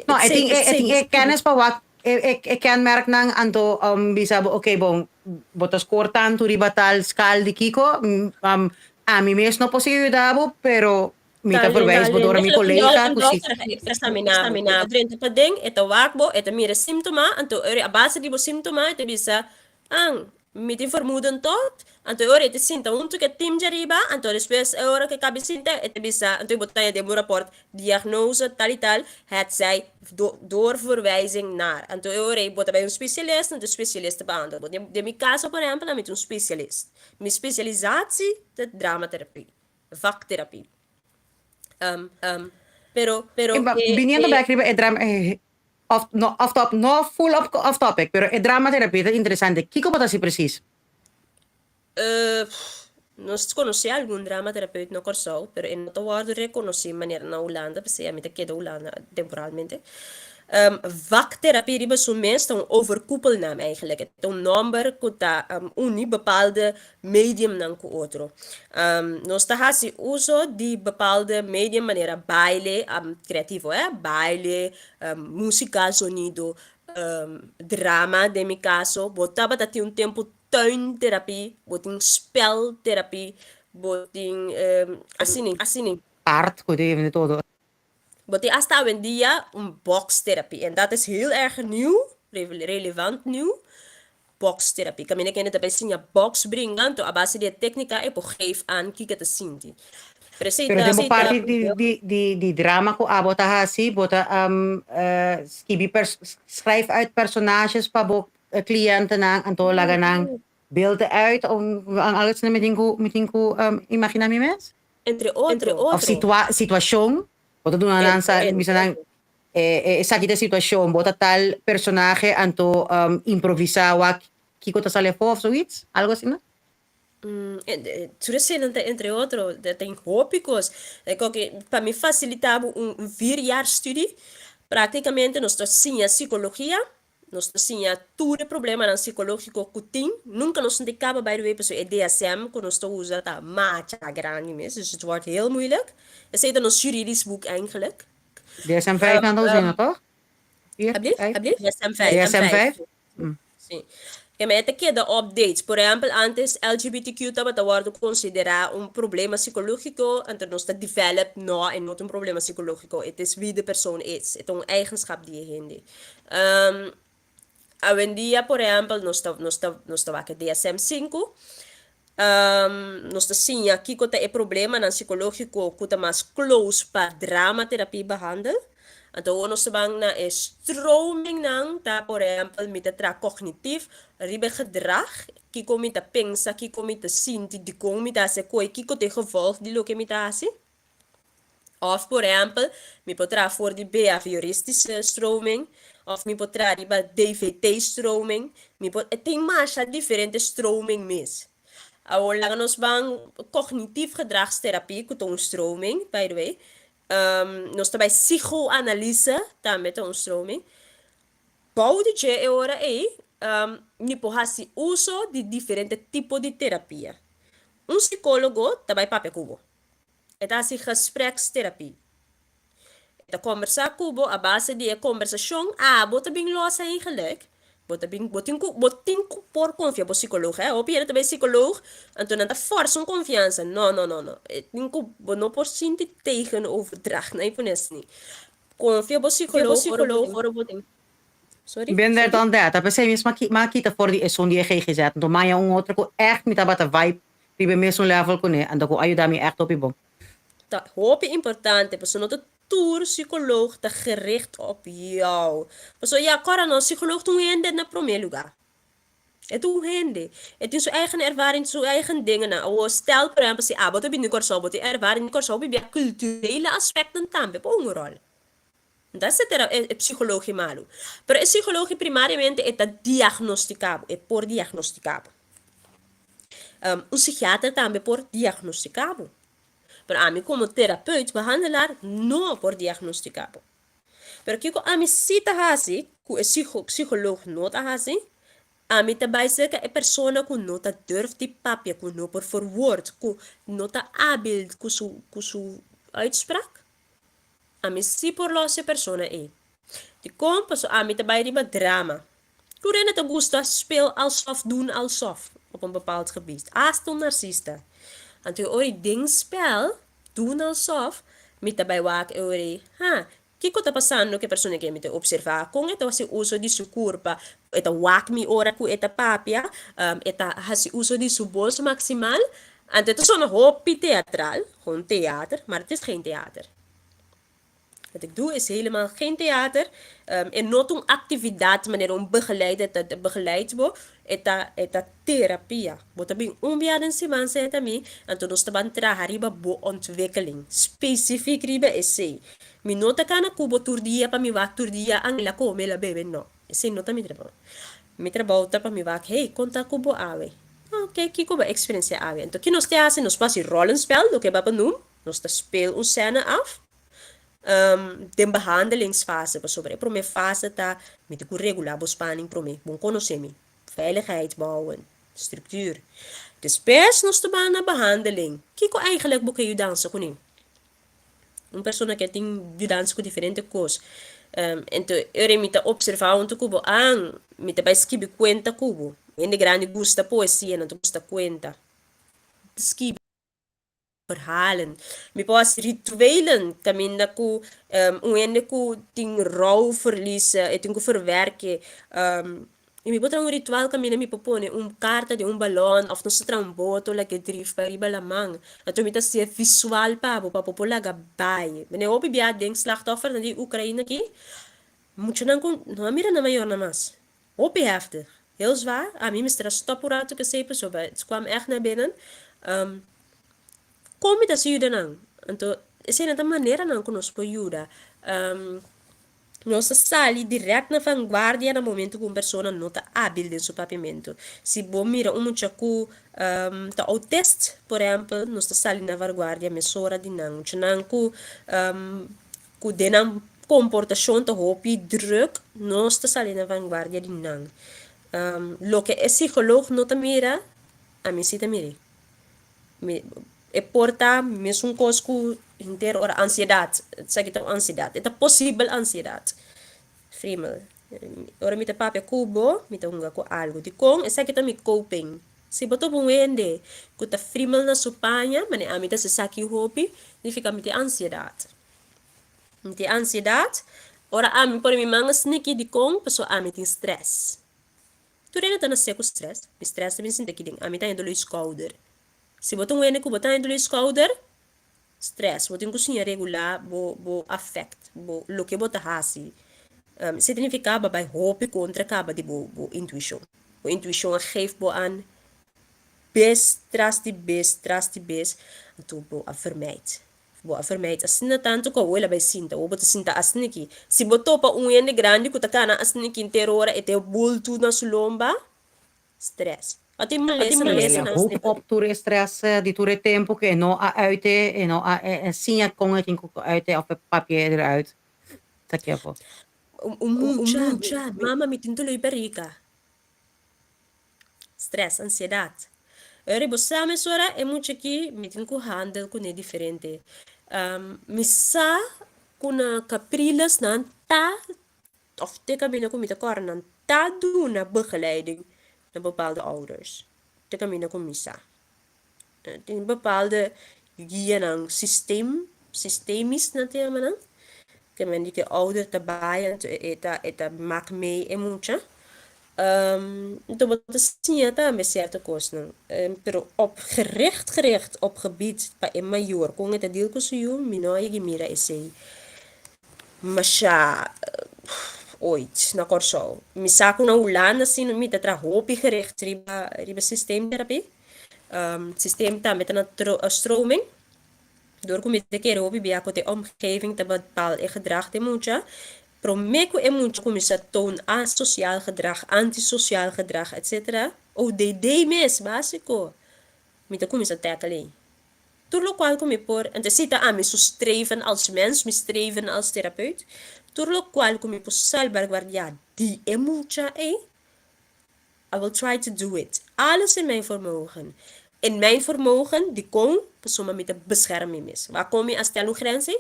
No, e tin e tin e kennis pa wak e e kenmerknan anto bisa bo oké bon bo ta score tantu riba tal skaal di kiko ami mes no por sigui yuda bo pero mi ta verwijs bo dor a mi kolega ku si. Examiná bo, e ta drenta paden e ta wak bo e ta mira e síntoma anto a base di bo síntoma e ta bisa An, mi tin vermoeden tot, anto e ora e ta sinta huntu ku e tim djariba, anto despues e ora ku e kabi sinta e ta bisa, anto bo ta haña den bo raport, diagnose tal i tal, hetzij doorverwijzing naar. Anto e ora ei bo ta bai un spesialist, anto e spesialist ta behandel bo. Den mi kaso por ehèmpel ami ta un spesialist. Mi spesialisatie ta dramatherapie, vaktherapie. Pero, pero e. Biniendo bek riba e drama, Off, no off top, no full op off topic, pero e dramatherapie ta interesante. Kiko bo ta hasi precies? Uh, nos konosé algun dramatherapeut na Kòrsou, pero e no ta wòrdu rekonosí manera na Hulanda, p'esei ami ta keda Hulanda temporalmente. Um, vaktherapie riba su mes ta un overkoepelnaam eigenlijk. E ta un nòmber ku ta um, uni bepaalde mediumnan ku otro. Nos ta hasi uso di bepaalde medium manera baile, kreativo hè, baile, músika, sonido, drama den mi kaso. Bo tabata tin un tempu tuinterapie, bo tin spelterapie, bo tin asina, asina. Art ku ta even todo. Bo tin asta awendia un boksterapie en dat is heel erg nieuw, relevant nieuw, boksterapie. Kaminda kende ta bai siña boks bringa, anto a base di e téknika e por geef aan kiko ta sinti. Pero esei Pero ta, den bo parti di di di di drama ku abo ta hasi, bo ta skibi pers schrijf uit personages pa bo klientenan, anto laga nan beelden uit om algo asina mi tin ku mi tin ku imagina mi mes? Entre otro. Of situa situashon, bo ta duna nan sa bisa nan esaki ta e situashon, bo ta tal personahe anto improvisá wak kiko ta sali afó of zoiets, algo asina? Tur eseinan ta entre otro, ta tin hopi kos. Pa mi fasilitá bo un vier jaar studie, praktikamente nos ta siña sikologia, Nos ta siña tur e problemanan sikológiko ku tin. Nunka nos no ta kaba by the way pasobra e DSM ku nos ta usa ta macha grandi mes, dus het wordt heel moeilijk. Esei ta nos juridisch boek eigenlijk. DSM 5 nan ta usa no toch? Vier, vijf? DSM 5. DSM 5? Sí. Ke men e ta keda updates. Por ehèmpel antes LGBTQ tabata wòrdu konsiderá un problema sikológiko, anto nos ta develop no e no ta un problema sikológiko, het is wie de persoon is, e ta un eigenschap di e hende. Um, awendia, por ehèmpel, nos ta, nos ta, nos ta wak e DSM 5. Um, nos ta siña kiko ta e problemanan sikológiko ku ta mas close pa dramaterapie behandel. Anto awor nos ta ban na e stromingnan, ta por ehèmpel mi ta traha kognitief riba e gedrag, kiko mi ta pensa, kiko mi ta sinti, dikon mi ta hasi e koi, kiko ta e gevolg di loke mi ta hasi. Òf por ehèmpel, mi por traha for di behavioristische stroming, òf mi por traha riba DVT-stroming, mi por, e tin masha diferente stroming mes. Awor laga nos ban cognitief gedragstherapie, ku ta un stroming, by the way. Nos ta bai psychoanalyse, tambe ta un stroming. Bou di dje e ora ei, mi por hasi uso di diferente tipo di terapia. Un sikólogo ta bai papia ku bo. E ta hasi gespreksterapie. E ta kombersá ku bo a base di e kombersashon abo ta bin los eigenlijk. Bo ta bin bo tin ku bo tin ku por konfia bo sikoloog hè. Hopi hende ta bai sikoloog anto nan ta fòrsa un konfiansa. No no no no e tin ku bo no por sinti tegenoverdracht na e pones ni. Konfia bo sikoloog ora bo tin sorry. Been there done that. Ta p'esei mes m'a kita for di esun di e GGZ. Anto maya un otro ku ègt mi tabata vibe. Riba e mesun level kuné, anto ku a yuda mi ègt hopi bon. Ta hopi importante pasobra no ta tur psicoloog ta gericht op jou. Pasobra ya kòrda no, psicoloog ta un hende na promé lugá. E ta un hende. E tin su eigen ervaring, su eigen dingennan. Awor stel por ehempel si abo ta bini Kòrsou, bo tin ervaring di Kòrsou, bibia kulturele aspekten tambe por un ròl. Nta esei ta e psicologi malu. Pero e psicologi primariamente e ta diagnostica bo, e por diagnostica bo. Un psikiater tambe por diagnostica bo. Pero ami como terapeut, behandelaar, no por diagnostica bo. Pero kiko ami si ta hasi ku e psicoloog no ta hasi? Ami ta bai serka e persona ku no ta durf di papia, ku no por verwoord, ku no ta abil ku su ku su uitspraak. Ami sí por los e persona ei. Dikon? Pasobra ami ta bai riba drama. Tur hende ta gusta speel alsof, doen alsof op un bepaald gebied. Hasta un narsista. Anto e ora ei den spel, doen alsof, mi ta bai wak e ora ei, ha, kiko ta pasando ku e persona aki? Mi ta observá kon e ta hasi uso di su kurpa, e ta wak mi ora ku e ta papia, e ta hasi uso di su bos maksimal. Anto e ta sona hopi teatral, gewoon theater, maar het is geen theater. Wat ik doe is helemaal geen theater. E no ta un actividad manera un begeleider ta begeleid bo, e ta e ta terapia. Bo ta bin un bia den siman seta mi, anto nos ta ban traha riba bo ontwikkeling, specifiek riba esey. Mi no ta kana ku bo tur dia pa mi wak tur dia an el a kome, el a bebe, no. Esey no ta mi trabou. Mi trabou ta pa mi wak, hey, kon ta ku bo awe? Ok, kiko bo a eksperensiá awe? Anto ki nos te hasi? Nos por hasi rollenspel, loke bo a noem. Nos ta speel un sène af den behandelingsfase, pasobra e promé fase ta mi tin ku regulá bo spanning promé, bon konosé mi, veiligheid bouwen, struktuur. Despues nos ta bai na behandeling. Kiko eigentlik bo ke yudansa kuné? Un persona ke tin yudansa ku diferente kos. Ento ora mi ta observá huntu ku bo, an, mi ta bai skibi kuenta ku bo. Hende grandi gusta poesia, nan ta gusta kuenta. Skibi verhalen. Mi por hasi rituelen kaminda ku un hende ku tin rouwverlies, e tin ku verwerke. I mi por traha un ritual kaminda mi por pone un karta den un balòn òf nos ta traha un boto laga e drif bai riba laman. Anto mi ta hasié visual pa bo, pa bo por laga bai. Mene hopi bia den slachtoffernan di Ukraina aki, muchanan ku no a mira nan mayornan mas. Hopi heftig. Heel zwaar. Ami mester a stop un ratu kesei pasobra het kwam echt naar binnen. Kon mi ta hasi yuda nan? Anto eseinan ta maneranan ku nos por yuda. Nos ta sali dirèkt na vanguardia na momentu ku un persona no ta ábil den su papiamentu. Si bo mira un mucha ku ta autist, por ehèmpel, nos ta sali na vanguardia mesora di nan. Muchanan ku ku den nan komportashon ta hopi drùk, nos ta sali na vanguardia di nan. Loke e psikoloog no ta mira, ami si ta mir'é. Mi e por ta mesun kos ku henter ora ansiedat, esaki ta un ansiedat, e ta posibel ansiedat. Friemel, ora mi ta papia ku bo, mi ta hunga ku algu. Dikon? Esaki ta mi coping. Si bo topa un hende ku ta friemel na su paña, manera ami ta hasi esaki hopi, nifica mi tin ansiedat. Mi tin ansiedat, ora ami pone mi man sniki, dikon? Pasobra ami tin stress. Tur hende ta nase ku stress. Mi stress ta bin sinti aki den. Ami ta hende lo skouder. Si bo ta un hende ku bo ta hende lo skouder, stress. Bo tin ku siña regulá bo bo afèkt, bo loke bo ta hasi. Esei ta nifiká bo a bai hopi kontra kaba di bo bo intuishon. Bo intuishon a geef bo an bes tras di bes tras di bes, anto bo a vermijd. Bo a vermijd asina tantu ku awor el a bai sinta. Awor bo ta sinta asina aki. Si bo topa un hende grandi ku ta kana asina aki henter ora, e ta e bultu na su lomba, stress. A tin malesa nan El a hoop op tur e stress di tur e tempu ku e no a uite, e no a siña kon e tin ku uite òf e papia eruit. Ta kiafo. Un mucha, mama mi tin dolor barriga. Stress, ansiedat. Ora bo sa mesora e mucha aki mi tin ku handel kuné diferente. Mi sa ku na Capriles nan ta òf te kaminda ku mi ta kòrda nan ta duna begeleiding na bepaalde ouders. Te kaminda ku mi sa. Tin bepaalde guianan sistem, systemisch nan ta yama nan, ke men di ku e ouder ta bai anto e ta e ta mak mee e mucha. Anto bo ta siña tambe sierto kosnan, pero op gericht gericht op gebied pa e mayor kon e ta deal ku su yu, mi no a yegi mira esei masha ooit na Kòrsou. Mi sa ku na Hulanda si mi ta traha hopi gericht riba riba systeemtherapie. Systeem tambe ta na stroming. Dor ku mi ta kere hopi bia ku te omgeving ta bepaal e gedrag di mucha, promé ku e mucha kuminsá toon asosiaal gedrag, antisosiaal gedrag, etc. ODD mes, básiko, mi ta kuminsá tackle ei. Tur lokual ku mi por, anto esei ta ami su streven als mens, mi streven als terapeut, tur lokual ku mi por salbaguardiá di e mucha ei, I will try to do it. Alles in mijn vermogen. In mijn vermogen, dikon? Pasobra mi ta bescherm mi mes. Wak kon mi a stel un grens ei?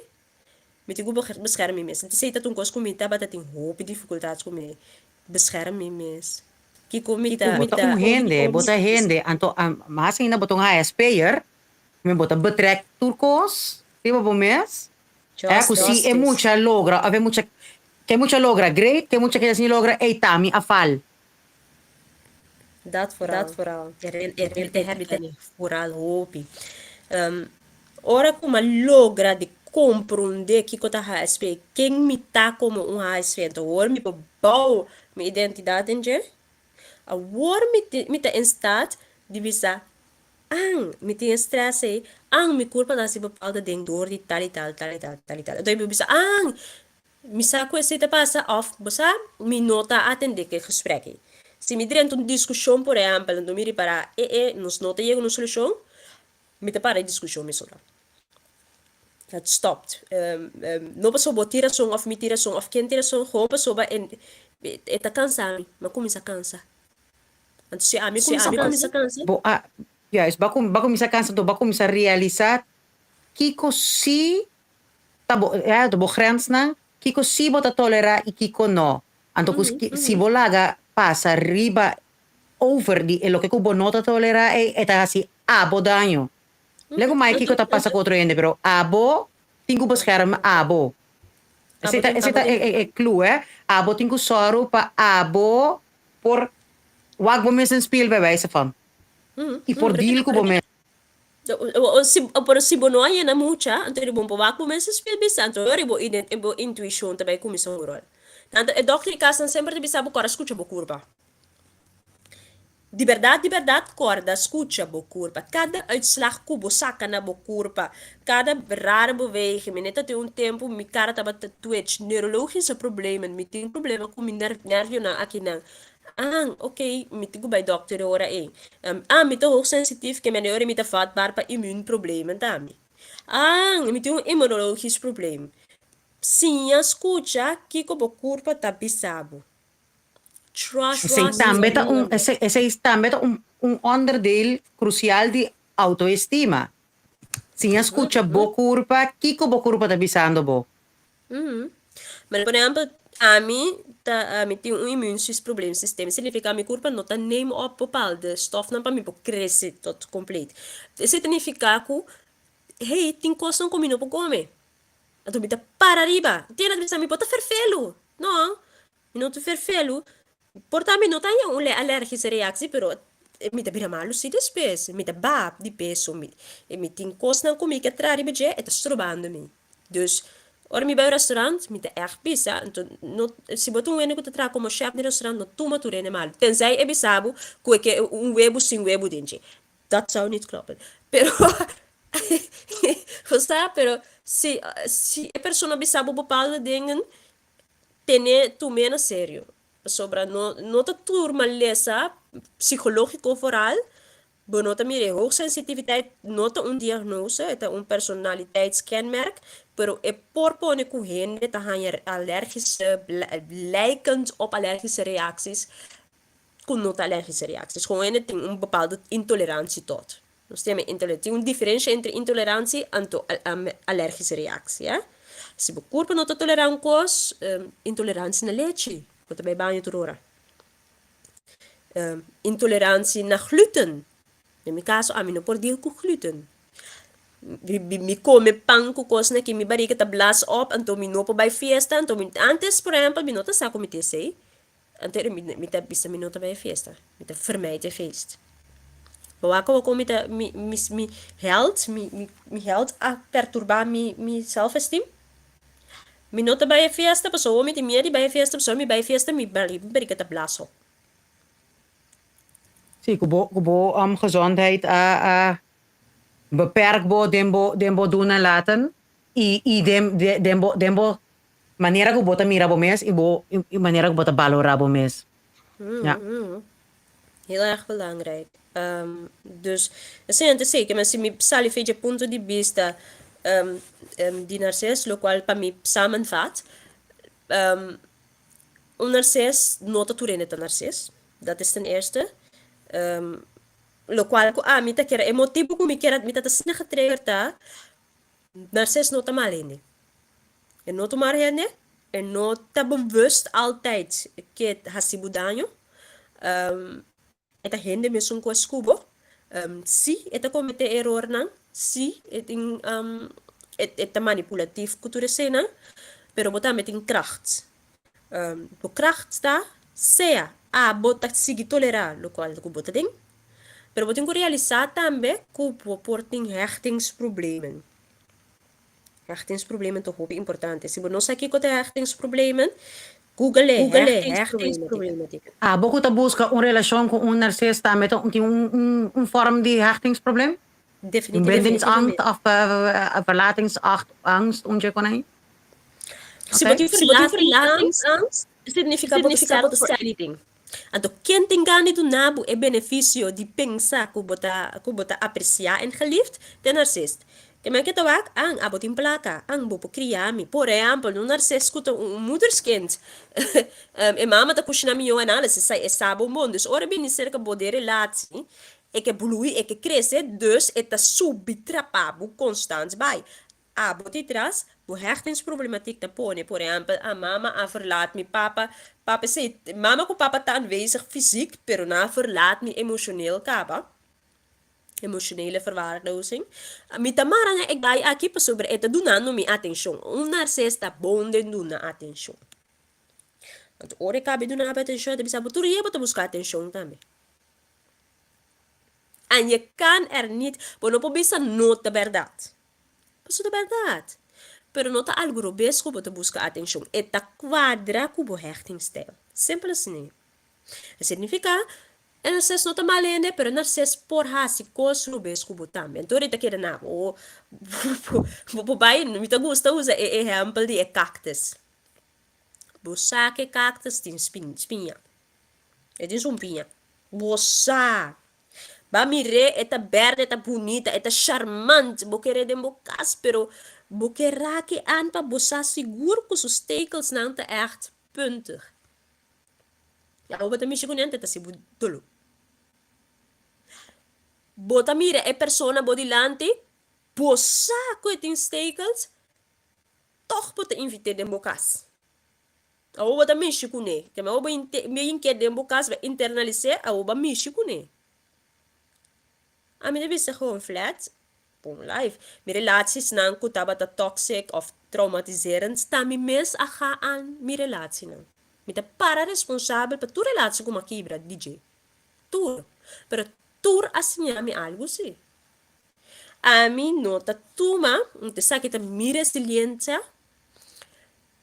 Mi tin ku bescherm mi mes. Esei ta un kos ku mi tabata tin hopi difikultat ku mi. Bescherm mi mes. Kiko mi ta. Bo ta un hende, bo ta hende, anto mas ainda bo ta un HSP'er, mi bo ta betrek tur kos riba bo mes. Eh, ku si e mucha logra of e mucha ke mucha logra great, ke mucha keda sin logra, ey ta mi a fal. Dat vooral. Dat vooral. E herkennen vooral hopi. Ora ku mi a logra di komprondé kiko ta HSP, ken mi ta komo un HSP, anto awor mi por bou mi identidat den dje. Awor mi mi ta en staat di bisa, An, mi tin e stress ei, an, mi kurpa ta hasi bepaalde ding door di tal i tal, tal i tal, tal i tal. Anto mi por bisa, an, Mi sa ku esei ta pasa òf bo sa mi no ta atendé ku e gesprek ei. Si mi drenta un diskushon por ehèmpel anto mi ripará e e nos no ta yega na un solushon, mi ta para e diskushon mesora. Het stopt. No pasobra bo tin rason òf mi tin rason òf ken tin rason, gewoon pasobra e ta kansa mi, mi a kuminsá kansa. Anto si ami kuminsá kansa. Bo a, juist, bo a kuminsá kansa anto bo a kuminsá realisá kiko si Ta bo, ja, ta bo grensnan, kiko sí bo ta tolerá i kiko no. Anto ku si bo laga pasa riba over di e loke ku bo no ta tolerá ei, e ta hasi abo daño. Lego mai kiko ta pasa ku otro hende, pero abo tin ku bescherm abo. Esei ta, esei ta e e clue, eh. Abo tin ku sòru pa abo por wak bo mes den spiel bij wijze van. I por deal ku bo mes. Pero si bo no a yena mucha, anto bo por wak bo mes spil bisa, anto ora bo bo intuishon ta bai kuminsá un ròl. Tantu e dòkter di kasnan semper ta bisa bo kòrda skucha bo kurpa. Di bèrdat, di bèrdat kòrda skucha bo kurpa. Kada uitslag ku bo saka na bo kurpa, kada rare beweging, mi neta tin un tempu mi kara tabata twitch, neurologische problemen, mi tin problema ku mi nervionan akinan. Ah, ok, mi tin ku bai dòkter e ora ei. Ah, mi ta hoogsensitief, ke mende ora mi ta vatbaar pa immuunproblemen tambe. Ah, mi tin un immunologisch probleem. Siña skucha kiko bo kurpa ta bisa bo. Trust Esei tambe ta un, esei, esei tambe ta un, un onderdeel krusial di autoestima. Siña skucha bo kurpa, kiko bo kurpa ta bisando bo. Pero por ehempel, ami ta ami tin un immuunsysteem systeem, significa mi curpa no ta neem op bepaalde stofnan pa mi por crece tot compleet. Esey ta nifica cu, hey, tin cosnan cu mi no por come. Anto mi ta para riba. Tin hende ta bisa mi bo ta ferfelu. No, mi no ta ferfelu. Por ta mi no ta haña un alergische reactie, pero mi ta bira malu si despues. Mi ta baha di peso, mi mi tin cosnan cu mi ke traha riba dje, e ta strobando mi. Dus, ora mi bai un restaurant, mi ta ègt bisa, anto no, si bo ta un hende ku ta traha komo chèf den restaurant, no tuma tur hende malu. Tenzij e bisa bo ku e ke un webu sin webu den dje. Dat zou niet kloppen. Pero, bo sa, pero si, si e persona bisa bo bepaalde dingen, tene, tum'é na serio. Pasobra no, no ta tur malesa, psikológiko vooral, Bo no ta mira e hoogsensitiviteit no ta un diagnose, e ta un personaliteitskenmerk, pero e por pone ku hende ta haña alergische, lijkend op alergische reacties, ku no ta alergische reacties. Gewoon hende tin un bepaalde intolerantie tot. Nos ta yama intolerantie. Tin un diferensha entre intolerantie anto alergische reactie, hè. Si bo kurpa no ta tolerá un kos, intolerantie na lechi, bo ta bai baño tur ora. Intolerantie na gluten. Den mi kaso ami no por deal ku gluten. Mi kome pan ku kosnan aki mi barika ta blas op anto mi no por bai fiesta anto mi antes por ehempel mi no ta sa ku mi tin esei. Anto mi mi ta bisa mi no ta bai e fiesta. Mi ta vermijd e feest. Bo wak awo kon mi ta mi mi mi health mi mi mi health a perturba mi mi self esteem. Mi no ta bai e fiesta pasobra mi tin miedu di bai e fiesta pasobra mi bai e fiesta mi barriga ta blaas op. Sí, ku bo ku bo gezondheid a a beperk bo den bo den bo doen en laten i i den den bo den bo manera ku bo ta mira bo mes i bo i manera ku bo ta balorá bo mes. Ja. Heel erg belangrijk. Dus, esei antes zeker, maar si mi sali fecha punto di bista di narces, locual pa mi samenvat, un narces no ta tur hende ta narces, dat is ten eerste. Locual cu ami ta kere, e motibo cu mi kere, mi ta ta asina getriggerd ta, narces no ta mal hende. E no ta mal hende, e no ta bewust altijd ke haci bo daño. E ta hende mesun cu es cu bo. Si e ta comete erornan, si e tin e ta manipulatief cu tur eseinan, pero bo tambe tin kracht. Bo kracht ta sea abo ta sigui tolerá lokual ku bo ta den, pero bo tin ku realisá tambe ku bo por tin hechtingsproblemen. Hechtingsproblemen ta hopi importante. Si bo no sa kiko ta hechtingsproblemen, google e hechtingsproblematiek. Abo ku ta buska un relashon ku un narsis tambe ta tin un vorm di hechtingsprobleem? Definitivamente. Bindingsangst of verlatingsangst, un dje kon ei? Si bo tin verlatingsangst, significa bo ta settle for anything. Anto ken tin gana di duna bo e beneficio di pensa cu bo ta cu bo ta aprecia en geliefd? T'e narcist. Ke men ke ta wak, An, abo tin placa, an, bo por cria mi. Por ehempel, un narcist cu ta un moederskind, e mama ta cushina miyo en alles, e sa bon bon. Dus ora e bini cerca bo den relatie, e ke blui, e ke crece, dus e ta subi trapa bo constant bai. Abo di tras, bo hechtingsproblematiek ta pone, por ehempel, a mama a verlaat mi, papa, papa esei, mama ku papa ta aanwezig fysiek, pero nan a verlaat mi emotioneel kaba, emotionele verwaarlozing. Mi ta mara na e guy aki pasobra e ta dunando mi atenshon. Un narcista bon den duna atenshon. Anto ora e kaba e duna bo atenshon, e ta bisa bo tur dia bo ta buska atenshon tambe. En je kan er niet, bo no por bisa no ta bèrdat. Pasobra ta bèrdat. Pero no ta algu robes ku bo ta buska atenshon. E ta kuadra ku bo hechtingstijl. Simpel asina. E signifiká, e narses no ta mal hende, pero e narses por hasi kos robes ku bo tambe. Anto e ta keda na bo. Bo por bai, mi ta gusta usa e ehèmpel di e kaktus. Bo sa ku e kaktus tin spiña. E tin sumpiña. Bo sa. Ba mir'é, e ta bèrdè, e ta bunita, e ta charmant. Bo ker'é den bo kas, pero bo ke raki an pa bo sa sigur ku su stekelsnan ta ègt puntig. Abo bo ta mishi kuné, anto e ta hasi bo doló. Bo ta mira e persona bo dilanti, bo sa ku e tin stekels, tòg bo ta invit'é den bo kas. Awor bo ta mishi kuné. Keme awor bo inke den bo kas, bo internalis'é, awor bo a mishi kuné. Ami ta bisa gewoon flat, bon life. Mi relaties-nan ku tabata toxic òf traumatiserend ta mi mes a ga an mi relatienan. Mi ta para responsabel pa tur relatie ku mi a kibra di dje. Tur. Pero tur a siña mi algu si. Ami no ta tuma, esaki ta mi resiliensia.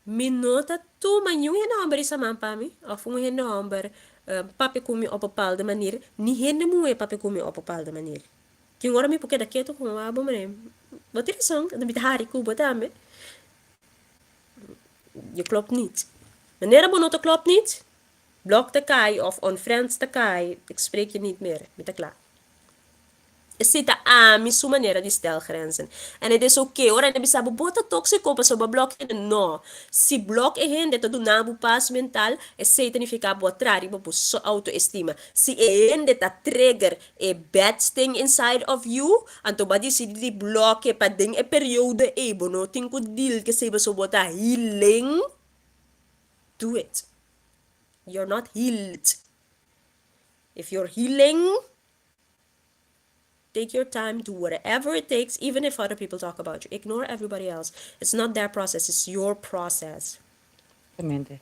Mi no ta tuma niun hende hòmber di saman pa mi, òf un hende hòmber papia ku mi op bepaalde manier, ni hende muhé papia ku mi op bepaalde manier. Tin ora mi por keda ketu ku abo, mane, bo tin rason, anto mi ta hari ku bo tambe. Je klopt niet. Manera bo no ta klopt niet, blok ta kai òf unfriend ta kai, ik spreek je niet meer, mi ta kla. Esei ta ami su manera di stel grenzen. En het is oké ora hende bisa bo, bo ta tóksiko pasobra bo a blòk hende. No. Si blòk e hende ta duna bo pas mental, esei ta nifiká bo a traha riba bo outoestima. Si e hende ta trigger e bad thing inside of you, anto bo a disidí di blòk e pa den e periodo ei bo no tin ku deal ku esei pasobra bo ta healing, do it. You're not healed. If you're healing, Take your time, do whatever it takes, even if other people talk about you. Ignore everybody else. It's not their process, it's your process. Exactamente.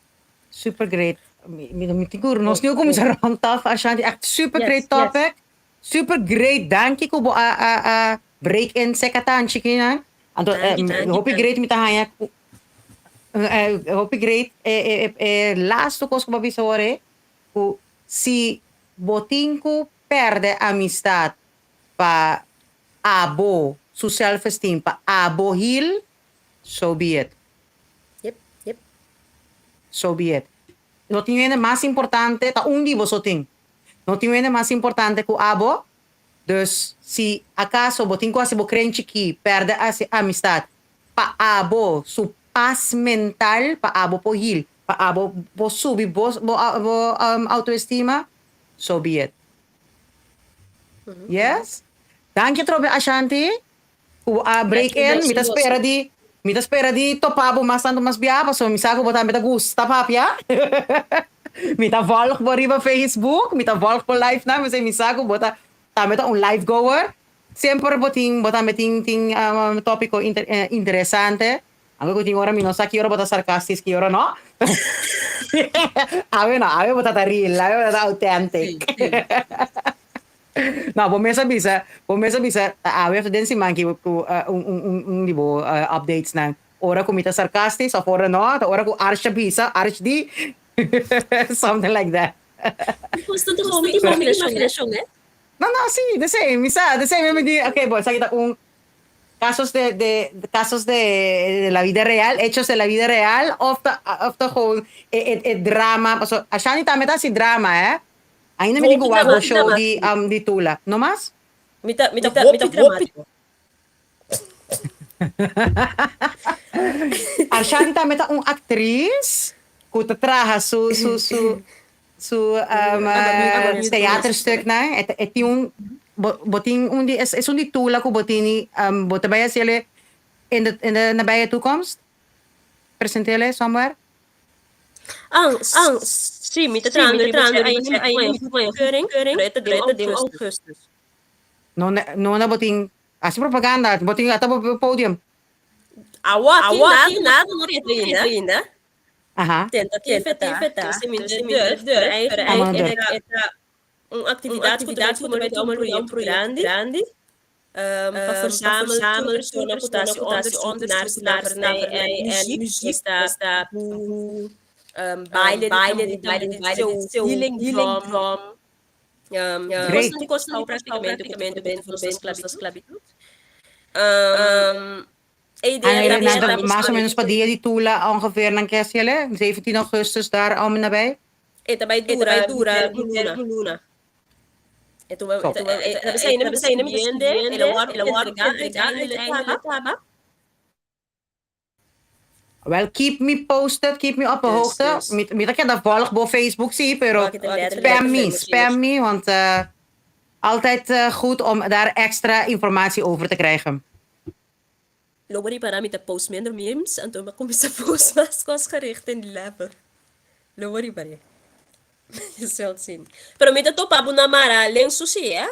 Super great. Mi mi tin ku nos tin ku kuminsá rond af Ashanti. Echt super great topic. Super great. Danki ku bo a a a break in seka tanchi kinan. Anto hopi great mi ta haña ku hopi great e e e laatste kos ku bo a bisa awor e ku si bo tin ku pèrdè amistat pa abo su self esteem pa abo heal so be it. Yep, yep. So be it. No tin hende mas importante, ta un di bo so tin. No tin hende mas importante ku abo, dus si akaso bo tin ku hasi bo kren chikí, pèrdè hasi amistat pa abo su pas mental, pa abo por heal, pa abo por subi bo bo autoestima, so be it. Yes? Danki atrobe Ashanti. Ku a break in, mi ta spera di, mi ta spera di topa bo mas tantu mas bia, pasobra mi sa ku bo tambe ta gusta papia. Mi ta volg bo riba Facebook, mi ta volg bo live nan, p'esei mi sa ku bo ta tambe ta un live goer. Semper bo tin, bo tambe tin tin topiko interesante. Aunke ku tin ora mi no sa ki ora bo ta sarkastis, ki ora no. Awe no, awe bo ta ta real, awe bo ta ta authentic. No, bo mes a bisa, bo mes a bisa awe of den siman ki ku un un un un di bo updates nan. Ora ku mi ta sarcastis of ora no, ta ora ku Arsh a bisa, Arsh di something like that. Bastante hopi imaginashon, eh? No, no, si, the same, mi sa, the same, mi di, okay, bo, esaki ta un casos de de casos de de la vida real, hechos de la vida real of ta of ta gewoon e e e drama, paso Ashani tambe ta hasi drama, eh. Ainda mi tin ku wak bo show di di Tula. No mas? Mi ta mi ta hopi dramático. Arshanti tambe ta un aktris ku ta traha su su su su theaterstuknan. E tin un bo bo tin un di esun di Tula ku bo tini bo ta bai hasi el'e in de in de nabije toekomst? Present'el'e somewhere? Ah, ah, sí, mi ta trahando riba dje ainda, mi ta haña goedkeuring, pero e ta den augustus. No, no na bo tin hasi propaganda, bo tin ata bo podium. Awo aki nada no reto ainda. Aha. Tentativa ta, dus mi ta durf, pero eigenlijk e ta un actividad cu ta bay tuma lugar un proyecto grandi. Pa verzamel tur persona ku ta hasi onderzoek naar slavernij en muziek, esta ku baile di tambú, healing drum, Great. kosnan di praktikamente ku ta verband ku sklabitut. E idea En nan ta mas o menos pa dia di Tula ongeveer nan ke hasi el'e, 17 augustus daar om en nabij. E ta bai dura henter un luna. Wel, keep me posted, keep me op de hoogte. Mi ta keda volg bo Facebook, sí, pero spam me, spam me, want altijd goed om daar extra informatie over te krijgen. Lo bo ripara mi ta post minder memes, anto mi a kuminsá post mas kos gericht in di level. Lo bo ripar'é. Je zult zien. Pero mi ta topa bo na Mara Lensu sí, eh?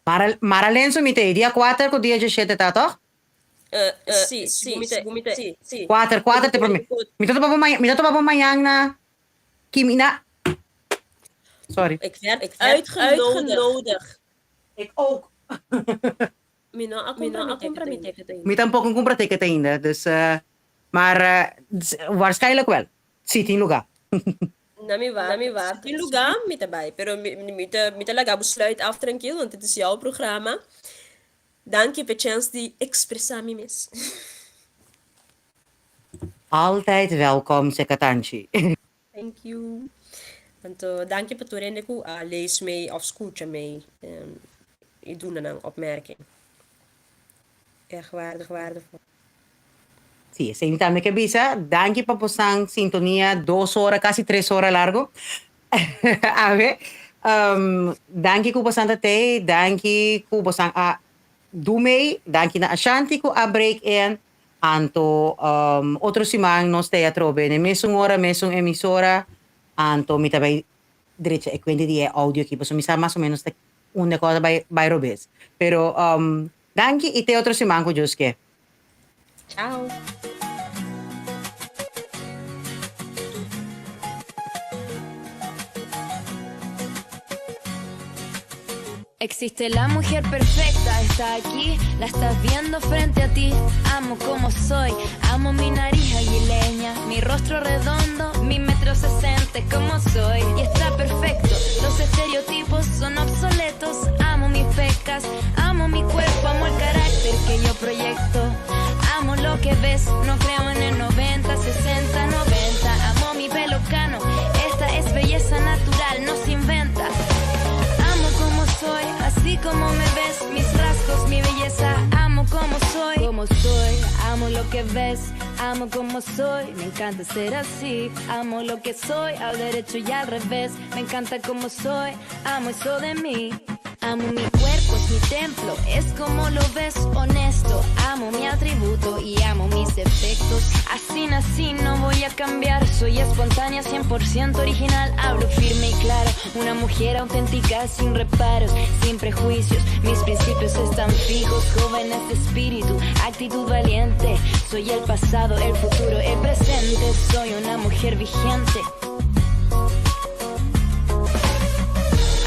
Mara, Mara Lensu mi ta ei dia kuater ku dia djeshete ta, tòg? Sí, sí, mi ta, mi ta, sí. Kuater, kuater te promé. Mi ta topa bo mañan, mi ta topa bo mañan na Kimina. Sorry. Ik werd uitgenodigd. Ik ook. Mi no a kumpra mi ticket ainda. Mi tampoco a kumpra ticket ainda, dus maar waarschijnlijk wel, si tin luga. Na mi wak, si tin luga mi ta bai, pero mi ta mi ta laga bo sluit af trankil, want dit is jouw programma. Danki p'e chèns di ekspresá mi mes. Altijd welkom, Sekatanchi. Thank you. Anto danki pa tur hende ku a lees mee of skucha mee i duna nan opmerking. Erg waardevol. Sí, esei mi tambe ke bisa. Danki pa bosan sintonia dos ora, kasi tres ora largo. Awe, danki ku bosan ta tei, danki ku bosan a du mee, danki na Ashanti ku a break in. Anto otro siman nos ta e atrobe n'e mesun ora, mesun emisora. Anto mi ta bai drecha e kuenta di e audio aki, pasobra mi sa mas o menos ta unda kos a bai bai robes. Pero danki i te otro siman ku Dios ke. Chao. Existe la mujer perfecta, está aquí, la estás viendo frente a ti. Amo como soy, amo mi nariz aguileña, mi rostro redondo, mi metro sesenta como soy. Y está perfecto, los estereotipos son obsoletos. Amo mis pecas, amo mi cuerpo, amo el carácter que yo proyecto. Amo lo que ves, no creo en el 90, 60, 90. Amo mi pelo cano, esta es belleza natural, no se inventa. Amo como soy, así como me ves, mis rasgos, mi belleza, amo como soy. Como soy, amo lo que ves, amo como soy, me encanta ser así, amo lo que soy, al derecho y al revés, me encanta como soy, amo eso de mí. Amo mi cuerpo, es mi templo, es como lo ves, honesto. Amo mi atributo y amo mis defectos. Así nací, no voy a cambiar. Soy espontánea, 100% original. Hablo firme y claro, una mujer auténtica, sin reparos, sin prejuicios. Mis principios están fijos, jóvenes de espíritu, actitud valiente. Soy el pasado, el futuro, el presente. Soy una mujer vigente.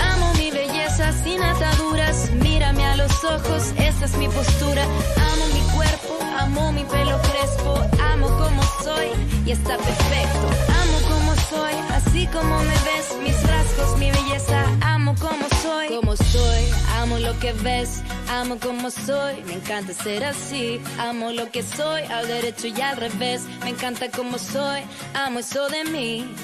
Amo mi belleza sin ataduras. Mírame a los ojos, esa es mi postura. Amo mi cuerpo, amo mi pelo crespo. Amo como soy y está perfecto. Amo como soy, así como me ves. Mis rasgos, mi belleza, amo como soy. Como soy, amo lo que ves. Amo como soy, me encanta ser así. Amo lo que soy, al derecho y al revés. Me encanta como soy, amo eso de mí.